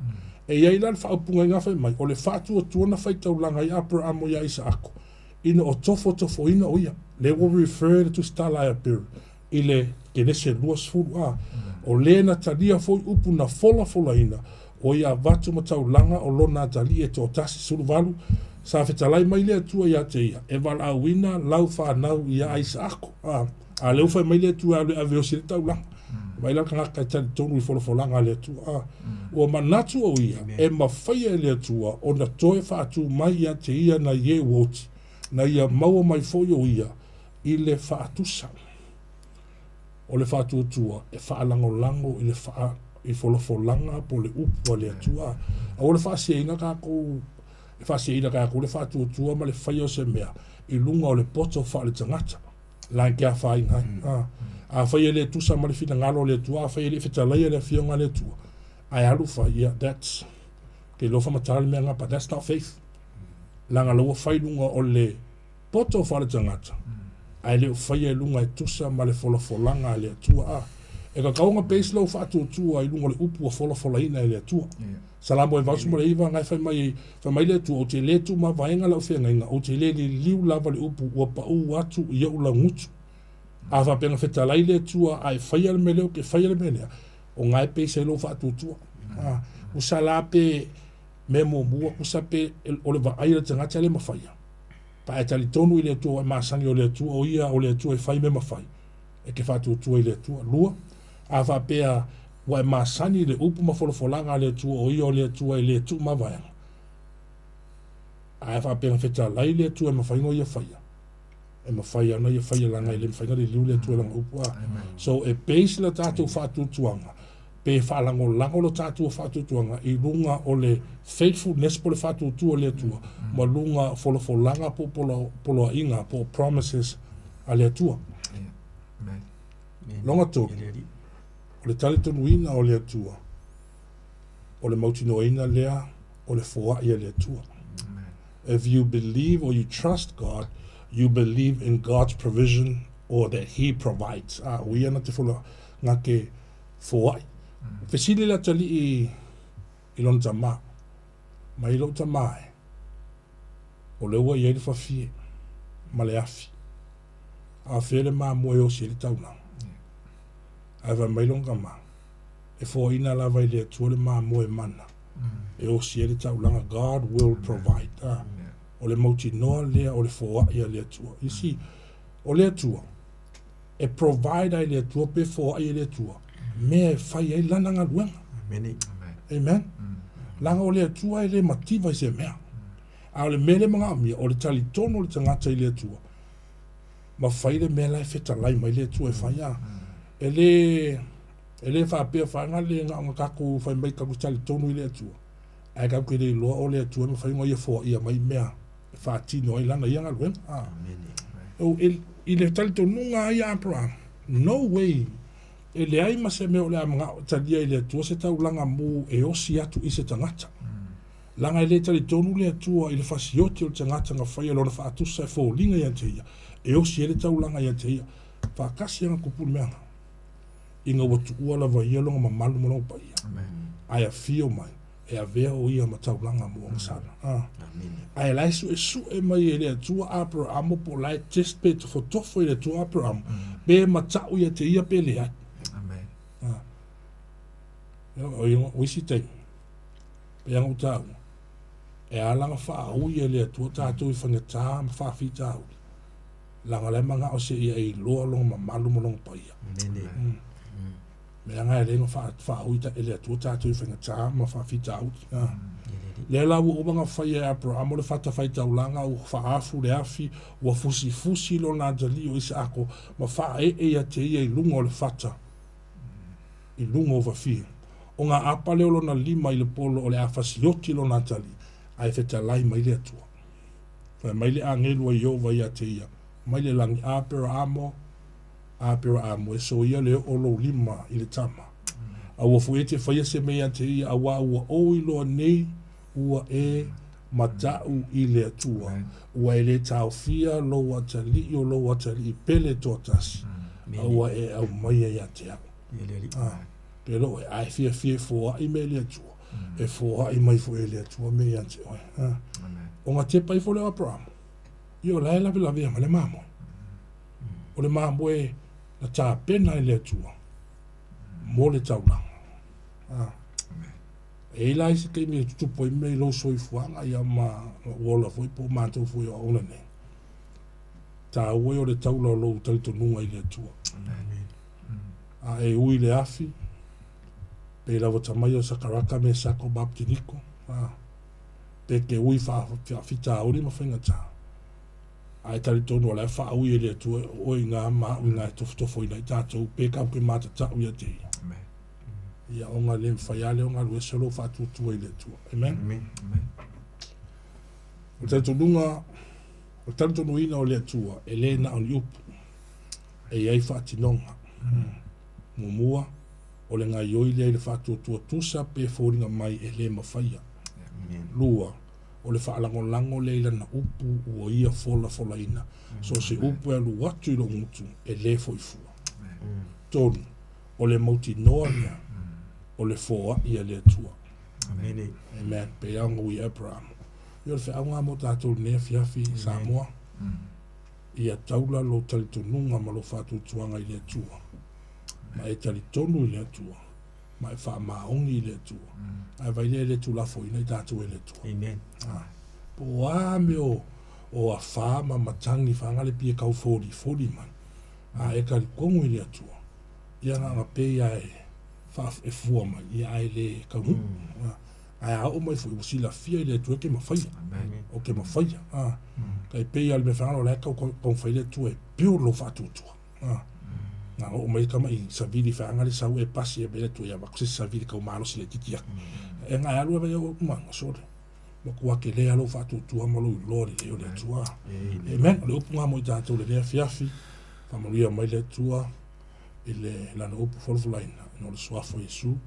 E i ai la le faaupuga i na fai mai, o le faatuatua na faitaulaga ai Aperamo ia Isaako, ina o tofotofoina o ia. Lea ua refer le tusitala a Epero i le Kenese 20 a. O le na talia foi upu na folafolaina, o ia avatu ma taulaga o lona atalii e toatasi, 18, sa fetalai mai le Atua ia te ia, e valaauina lau fanau ia Isaako. A, a lea ua fai mai le Atua e alu e ave e osi ai le taulaga. Vaai la le tagata e talitonu i folafolaga a le Atua. A, ua manatu o ia e mafaia e le Atua ona toe faatu mai ia te ia nai e ua oti, na ia maua mai foi o ia i le faatusa o le faatuatua e faalagolago i le faa i folafolaga po o le upu a le Atua. Aua le faasiaina tatou e faasiaina tatou le faatuatua ma le faia o se mea i luga o le poto faaletagata la ke afaina ai. A, afai e le tusa ma le finagalo o le Atua, afai e le i fetalaia le afioga a le Atua, ae alu fai, ia, that's, ke iloa faamatala le mea lena, but that's not faith. Leaga la ua fai i luga o le poto faaletagata, ae le o faia i luga e tusa ma le folafolaga a le Atua. A, e tatau ona base lou faatuatua i luga o le upu ua folafolaina e le Atua. Salamo e 89, na e fai mai, fai mai le Atua, ou te le tuumavaega lau feagaiga, ou te le liliu lava le upu ua paū atu i ou laugutu. A faapea na fetalai le Atua a e faia le mea lea, ou te faia le mea lea, o na e base ai lou faatuatua. A, tusa la pe mea muamua, tusa pe o le vaai a le tagata le mafaia. Pa e talitonu i le Atua ua e masani o le Atua, o ia o le Atua e fai mea mafai, e te faatuatua i le Atua. Lua, a faapea ua e masani i le upu ma folafolaga a le Atua, o ia o le Atua e le tuumavaega, ae faapea na fetalai le Atua e mafai ona ia faia, e mafai ona ia faia leaga e le mafai ona liliu le Atua i lana upu. A. So e base le tatou faatuatuaga pe faalagolago lo tatou faatuatuaga i luga o le faithfulness po o le faatuatua o le Atua ma luga folafolaga po o poloaiga po o promises a le Atua. Lona tolu, o le talitonuina o le Atua, o le mautinoaina lea o le foai a le Atua. If you believe or you trust God, you believe in God's provision or that He provides. A, o ia na te fola, na te foai. Fesili le atalii i lona tamā, Mai lou tamā e, o lea ua i ai le fafie ma le afi, a o fea le mamoe e osi ai le taulaga? Ae fai mai lona tamā, E foaina lava i le Atua le mamoe mana e osi ai le taulaga, God will provide. A, o le mautinoa lea o le foai a le Atua. You see, o le Atua, e provide ai le Atua pe foai e le Atua mea e fai ai lana galuega. Amen. Amen. Leaga o le Atua e le mativa i se mea. A o le mea lea e manaomia, o le talitonu o le tagata i le Atua, ma fai le mea la e fetalai mai le Atua e fai. A e le e le faapea faga le na ona tatou fai mai tatou talitonu i le Atua, ae tatou te le iloa o le Atua e mafai ona ia foaia mai mea e faatino ai lana ia galuega. A. O, e, i le talitonuga ai a Abraham, no way, e leai ma se mea o le a manao talia i le Atua se taulaga mu e osi atu i se tagata. Leaga e le talitonu le Atua i le fasioti o le tagata na faia lona faatusa e foliga ia te ia, e osi ai le taulaga ia te ia. Faatasi ana tupu le mea na. Ina ua tuua lava ia lona mamalu ma lona paia, ae afio mai, e avea o ia ma taulaga mo ona sala. A. Ae la e suesue mai e le Atua Aperamo po o la e test pe tofotofo i le Atua Aperamo, pe matau ia te ia pe leai. A. O isi taimi, pei ona ou taua, e ala ona faaui e le Atua tatou i faigata ma faafitauli, leaga o la e manao seia e iloa lona mamalu ma lona paia. Mea na e le na faaui e le Atua tatou i faigata ma faafitauli. Lea la ua uma ona faia e Aperamo le fatafaitaulaga, ua faaafu le afi, ua fusifusi lona atalii o Isaako ma faaee ia te ia i luga o le fata, i luga o fafie. O na apa lea o lona lima i le polo o le a fasioti lona atalii, ae fetalai mai le Atua. Fai mai le agelu a Ieova ia te ia, mai le lagi Aperaamo, Aperaamo, e soia le oo o lou lima i le tama. Aua foi e te faia se mea ia te ia, auā ua ou iloa nei ua e mataʻu i le Atua, ua e lē taofia lou atalii o lou atalii pele toatasi, a ua e aumaia ia te au. A, pe loo e, a e fiafia e foai mea i le Atua, e foai mai foi e le Atua mea ia te oe. A, o gatepa ifo lea o Aperamo, ia o la e lavelavea mai le mamoe. O le mamoe na tapena e le Atua mo le taulaga. A, e i ai la isi taimi e tutupu ai mea i lou soifuaga ia ma ua ola foi po o matou foi o auauna nei. Taua ia o le taula o lou talitonuga i le Atua. A e ui le afi, pei lava tamaia o Sakaraka, Mesako ma Apeteniko, a, pe te ui faafitauli ma faigata. A e talitonu o la e faaui e le Atua o oe i gā ma au i gā e tofotofoina ai tatou, pe tatou te matatau ia te ia. Ia ona le mafai lava lea ona alu ese lou faatuatua i le Atua. Amen. Amen. O le talitonuga, o le talitonuina o le Atua, e le na o ni upu, e i ai faatinoga. Muamua, o le gaioi lea i le faatuatua tusa pe foliga mai e le mafaia. Lua, o le faalagolago lea i lana upu ua ia folafolaina. So se upu e alu atu i lou gutu, e le foi fua. 3, o le mautinoa lea o le foai a le Atua. Amen. Amen. Pei lava ona ui Abraham. Ia o le feauga mo tatou i lenei afiafi Samoa. Ia taula lou talitonuga ma lou faatuatuaga i le Atua. Ma e talitonu i le Atua. Ma e faamaoni i le Atua. Ae vai lea e le tulafoina i tatou e le Atua. Amen. Ah. Po o a mea o, o afā ma matagi faagale pie kau folifoli mai. A e talitonu i le Atua. Ia na ona pei lava e faaf, e fua mai, ia ae le taunuu. Mm. Ae a oo mai foi, ua silafia i le Atua e ke mafaia. O ke mafaia. Ah. Mm. Tai pei lava le mea whangaro, la e kau kau whai le Atua e build lo whaatuatua. Ah. Na oo mai kama i savili whaanga le sau e pasi e le Atua ia wako se savili kau malosi le titi aku. Mm. E ngā alu e vai o umanga, sore. Ma kua ke lea lo whaatuatua ma lo iloa le leo le Atua. Amen. O le upu ngā mo i tātou le lea fiafi. Whamanuia mai le Atua i le lana upu folafolaina ina o le suafa o Iesu.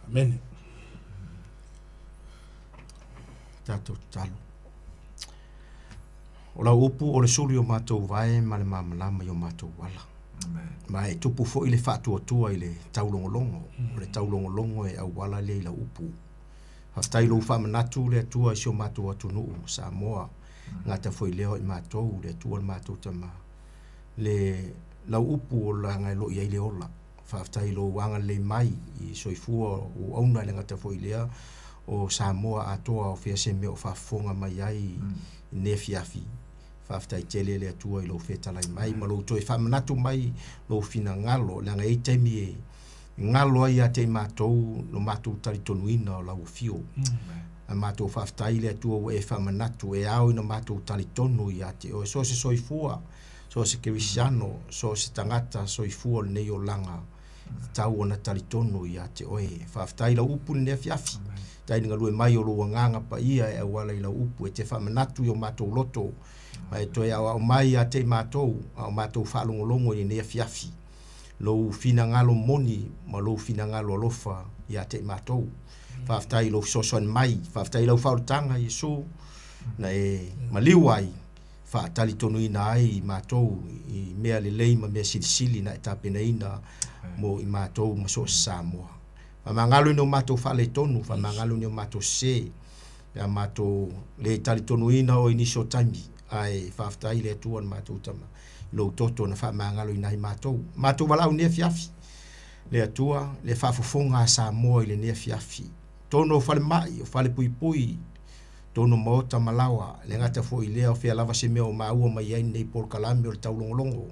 Amene. Tatou tatalo. O lau upu o le sulu i o matou vae ma le malamalama i o matou ala. Ma e tupu foi le faatuatua i le taulogologo. O le taulogologo e auala lea i lau upu. Faafetai i lou faamanatu le Atua i si o matou atunuu o Samoa. Gata foi lea o i matou, le Atua le matou Tama. Le lau upu o laga e lo i ai le ola. Faafetai i lou agalelei mai i soifua o auauna e le gata foi i lea o Samoa atoa o fea se mea o faafofoga mai ai i lenei afiafi. Faafetai tele le Atua i lou fetalai mai ma lou toe faamanatu mai lou finagalo, leaga e i ai taimi e galo ai ia te i matou lo matou talitonuina o lau afio. A matou faafetai i le Atua ua e faamanatu e ao ina matou talitonu ia te oe, so o se soifua, so o se kerisiano, so o se tagata soifua o lenei olaga, e tatau ona talitonu ia te oe. Faafetai i lau upu i lenei afiafi. Faafetai i le galue mai o lou agaga paia e auala i lau upu e te faamanatu i o matou loto, ma e toe aoao mai ia te i matou, a o matou faalogologo i lenei afiafi, lou finagalo moni ma lou finagalo alofa ia te i matou. Faafetai i lou fesoasoani mai, faafetai i lau faaolataga, Iesu, na e maliu ai, faatalitonuina ai i matou i mea lelei ma mea silisili na e tapenaina mo i matou ma so o se Samoa. Faamagalo i ni o matou faaletonu, faamagalo i ni o matou sese, pe a matou le talitonuina oe i nisi o taimi, ae faafetai i le Atua le matou Tama i lou toto na faamagaloina ai matou. Matou valaau i lenei afiafi, le Atua, le faafofoga a Samoa i lenei afiafi, totonu o falemai, o falepuipui, totonu o maota ma laoa, e le gata foi i lea o fea lava se mea o maua mai ai lenei polokalame o le taulogologo.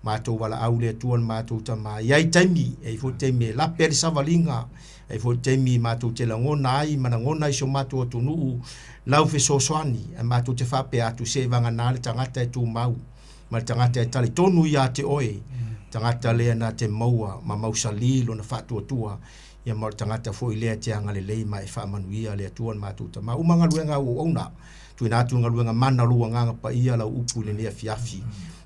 Matou valaau i le Atua le matou Tama. E i ai taimi, e i ai foi taimi e lape ai le savaliga, e i ai foi taimi matou te lagona ai ma lagona ai si o matou atunuu lau fesoasoani, ae matou te faapea atu se vagana le tagata e tumau ma le tagata e talitonu ia te oe, tagata lea na te maua ma mausali lona faatuatua ia ma o le tagata foi lea e te agalelei ma e faamanuia le Atua le matou Tama. Uma galuega a auauna. Tuuina atu le galuega mana o lou Agaga Paia lau upu i lenei afiafi.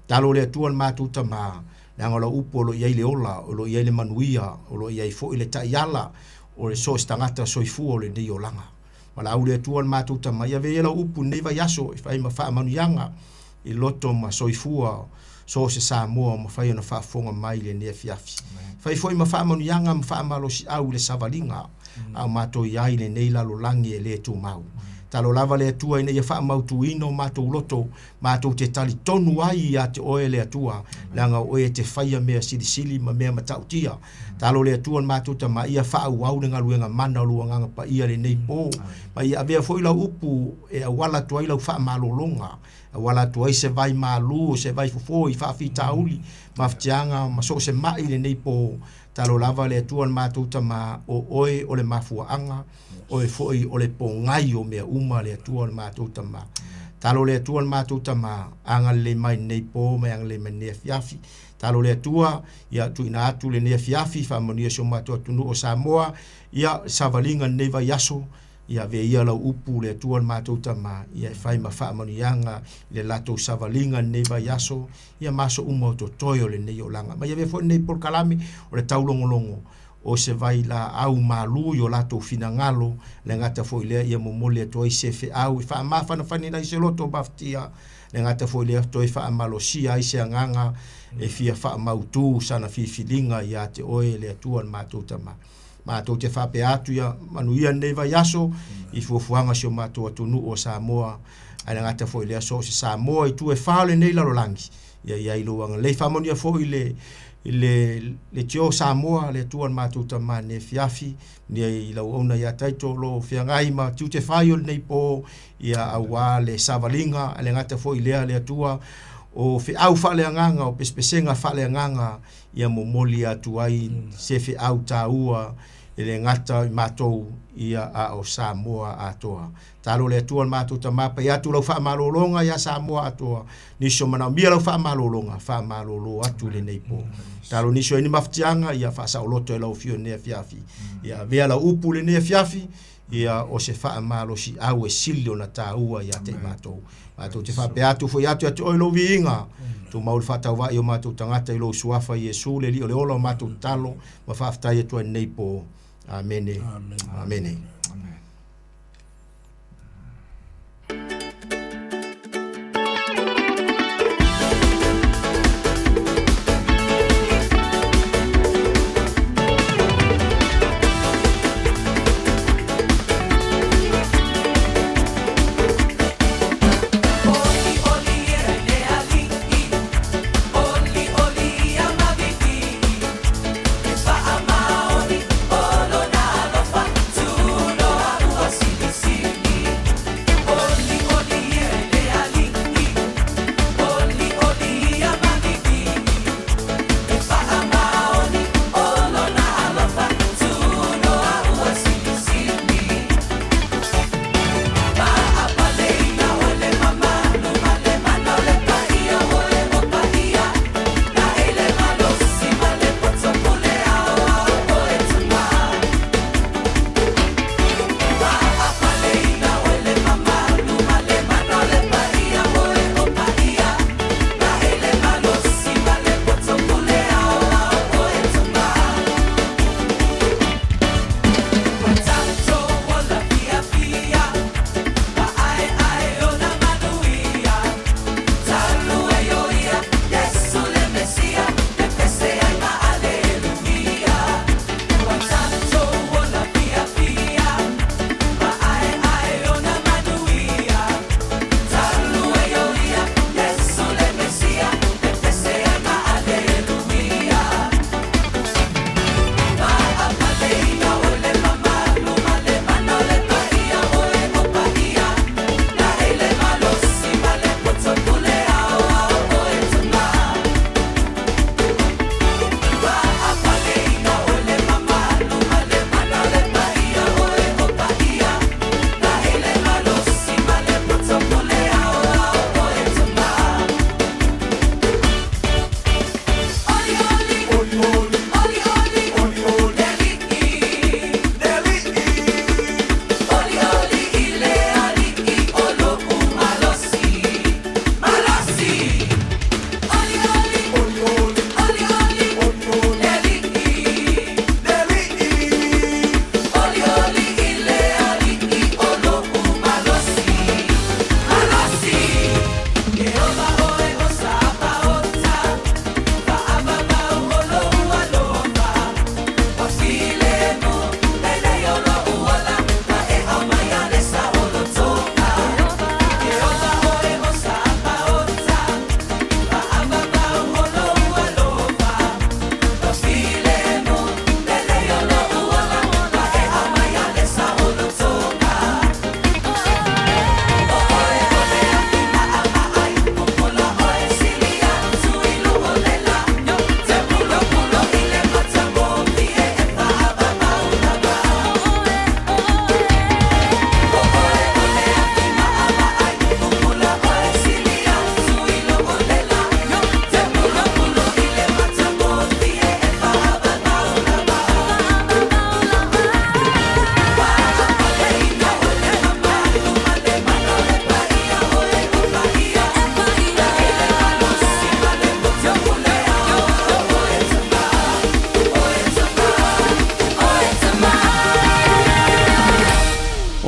Talo le Atua le matou Tamā, leaga o lau upu o lo o i ai le ola, o lo o i ai le manuia, o lo o i ai foi le taiala o le so o se tagata soifua o lenei olaga. Valaau le Atua le matou Tama, ia avea ia lau upu i lenei vaiaso e fai ma faamanuiaga i loto ma soifua so o se Samoa o mafai ona faafofoga mai i lenei afiafi. Fai foi ma faamanuiaga ma faamalosiau i le savaliga a o matou i ai i lenei lalolagi e le tumau. Talo lava le Atua ina ia faamautuina o matou loto, matou te talitonu ai ia te Oe le Atua, leaga o Oe e te faia mea silisili ma mea matautia. Talo le Atua le matou Tama, ia faaauau le galuega mana o lou Agaga Paia i lenei po, ma ia avea foi lau upu e auala atu ai lau faamalologa, auala atu ai se vai malu o se vai fofo i faafitauli, mafatiaga ma so o se mai i lenei po. Talo lava le Atua le matou Tama, o Oe o le mafuaaga, Oe foi o le pogai o mea uma le Atua le matou Tama. Talo le Atua le matou Tama, agalelei mai lenei po ma e agalelei mai lenei afiafi. Talo le Atua, ia tuuina atu lenei afiafi, faamanuia si o matou atunuu o Samoa, ia savaliga lenei vaiaso, ia avea ia lau upu le Atua le matou Tama, ia e fai ma faamanuiaga i le latou savaliga lenei vaiaso, ia ma aso uma o totoe o lenei olaga. Ma ia avea foi lenei polokalame o le taulogologo o se vailaau malu i o latou finagalo, le gata foi lea ia momoli atu ai se feau e faamafanafanaina ai se loto mafatia, le gata foi lea toe faamalosia ai se agaga e fia faamautu sana filifiliga ia te oe le Atua le matou Tama. Matou te faapea atu ia manuia lenei vaiaso i fuafuaga o si o matou atunuu o Samoa, ae le gata foi lea so o se Samoa i itu e fa o lenei lalolagi, ia i ai lou agalelei. Faamanuia foi le le le tio Samoa, le Atua le matou Tama i lenei afiafi, manuia i lau auauna ia Taito o lo o feagai ma tiute fai o lenei po, ia auā le savaliga, ae le gata foi i lea le Atua o feau faaleagaga, o pesepesega faaleagaga, ia momoli atu ai se feau taua e le gata i matou, ia a o Samoa atoa. Talo le Atua le matou Tama, pai atu lau faamalologa iā Samoa atoa, nisi o manaomia lau faamalologa, faamalolo atu i lenei po. Talo nisi o ai ni mafatiaga, ia faasaoloto e lau Afio i lenei afiafi. Ia avea lau upu i lenei afiafi, ia o se faamalosiau e sili ona taua ia te i matou. Matou te faapea atu foi atu ia te oe lou viiga, tumau le faatauvaa i o matou tagata i lou suafa Iesu le Alii o le ola o matou tatalo ma faafetai atu ai i lenei po. Amene. Amene.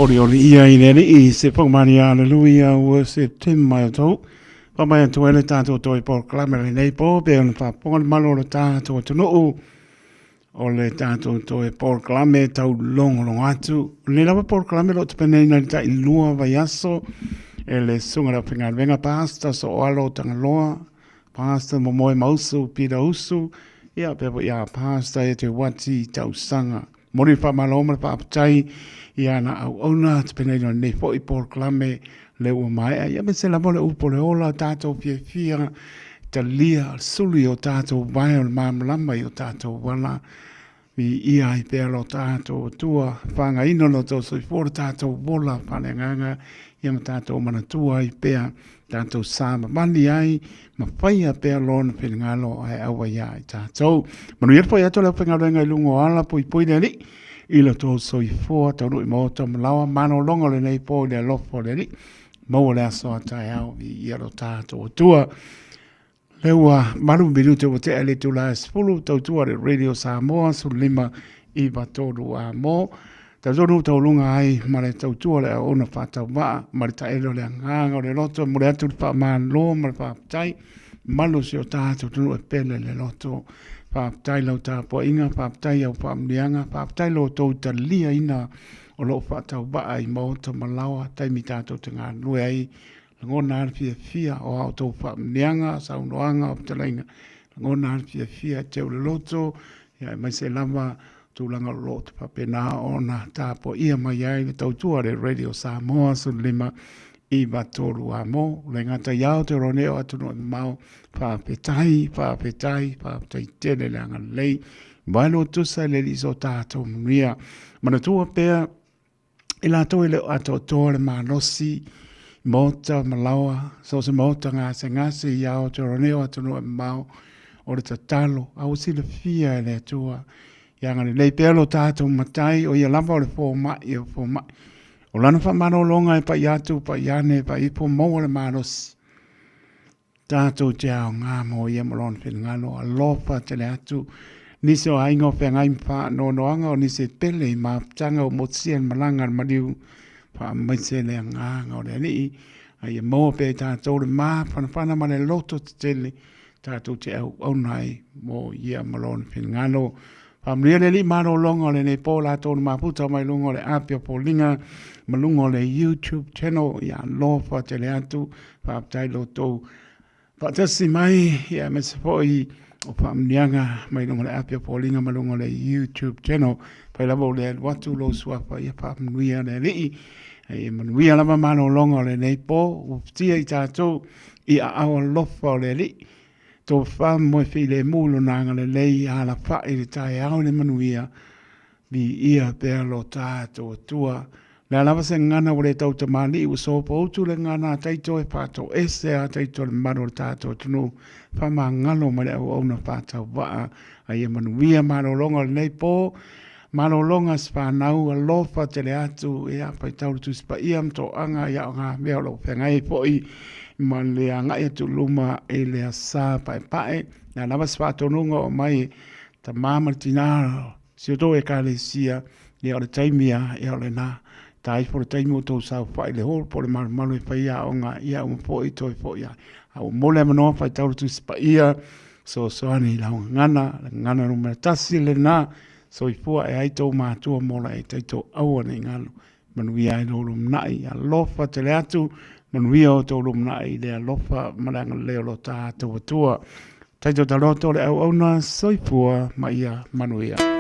Olioli ia i le alii se paumani aleluia worship team mai o tou. Whamai atu ai le tātou toi polokalame lenei po pe ona whaponga le malo o le tātou atunuu o le tātou toe polokalame tau longolongo atu. O lenei lava polokalame lo te penei na le tai lua vaiaso e le sunga le aufaigaluega Pastor So'oalo Tagaloa, Pastor Momoe Mausu Peter Usu, ia pea foi ia Pastor e te Wati Tausaga. Momoli le faamalo ma le faafetai i ana auauna te penei o lenei foi polokalame le ua maea. Ia aemaise lava o le upu o le ola o tatou fiafia talia sulu i o tatou vae o le malamalama i o tatou ala. Viia ai pea lo tatou Atua, whangaina lo tau soifua lo tatou ola faaleagaga ia ma tatou manatua ai pea tatou sa mamani ai ma faia pea lona finagalo ae aua ia i tatou. Manuia le fo'i atu o le aufaigaluega i luga o ala puipui le Alii i lo tou soifua taunuu i maota ma laoa malologa o lenei po i le alofa o le Alii. Maua le aso a taeao viia lo tatou Atua. Lea ua 8 minute ua tea i le itula e 10, tautua le Radio Samoa 15 9 3 a mo. Talitonu taualuga ai ma le tautua le auauna faatauvaa ma le taele o le agaga o le loto e momoli atu le faamalo ma le faafetai malu o si o tatou atunuu e pele le loto. Faafetai lau tapuaiga, faafetai au faamanuiaga, faafetai lo outou taliaina o lou faatauvaa i maota ma laoa taimi tatou te galulue ai. Lagona lava le fiafia o a outou faamanuiaga, saunoaga, o fetalaiga, lagona lava le fiafia e te o le loto, ia aemaise lava tulaga o lo o faapena ona tapuaia mai ai le tautua a le Radio Samoa 15 9 3 a mo le gata i ao te oro nei o atunuu e mamao. Faafetai, faafetai, faafetai tele le agalelei. Vai lo tusa i le Alii so tatou manuia. Manatua pea i latou e le o atoatoa le malosi, maota ma laoa, so o se maota gasegase i Aotearoa nei o atunuu e mamao, o le tatalo, a ua silafia e le Atua. Ia agalelei pea lo tatou Matai, o ia lava o le fomai o fomai. O lana faamalologa e pai atu, pai ane, pai ifo, maua le malosi. Tatou te aoga mo ia ma lona finagalo, alofa tele atu. Nisi o aiga o feagai ma faanoanoaga o nisi e pele i mafutaga ua motusia e le malaga a le maliu, faamaise le agaga o le Alii, a ia maua pea i tatou le mafanafana ma le loto tetele tatou te auauna ai mo ia ma lona finagalo. Faamanuia le Alii malologa o lenei po latou na mafuta mai luga o le api o foliga ma luga o le YouTube channel. Ia alofa tele atu, faafetai lo outou faatasi mai, ia aemaise foi o faamanuiaga mai luga o le api o foliga ma luga o le YouTube channel. Fai lava o le alu atu lou suafa, ia faamanuia le Alii. Ia manuia lava malologa o lenei po, ua futia i tatou i aao alofa o le Alii. Tofa moe filemu lona agalelei alafai i le taeao i le manuia, viia pea lo tatou Atua. Le a lava se gagana ua le tau tamalii ua sopoutu le gagana a Taito e faatoese a Taito le mamalu o le tatou atunuu, faamagalo mai le auauna faatauvaa a ia manuia malologa o lenei po, malologa se fanau alofa tele atu, ia faitau le Tusi Paia ma toaga ia o ngā mea o lo o feagai ai foi ma le agai atu i luma i le asa paepae. Le a lava se faatonuga o mai tamā ma le tinā si o tou ekalesia, ia o le taimi a, ia o lena. Ta ifo le taimi o tou saofai i le hall po o le malumalu e fai aoga, ia ua foi toe foi ai. A ua mo le avanoa faitau le Tusi Paia, fesoasoani i lau gagana, le gagana numera 1 lena. Soifua e ai tou matua mo la e taito aua nei galo. Manuia ai lou lumanai, alofa tele atu, manuia o tou lumanai i le alofa ma le agalelei o lo tatou Atua. Taito taloto le auauna, soifua ma ia manuia.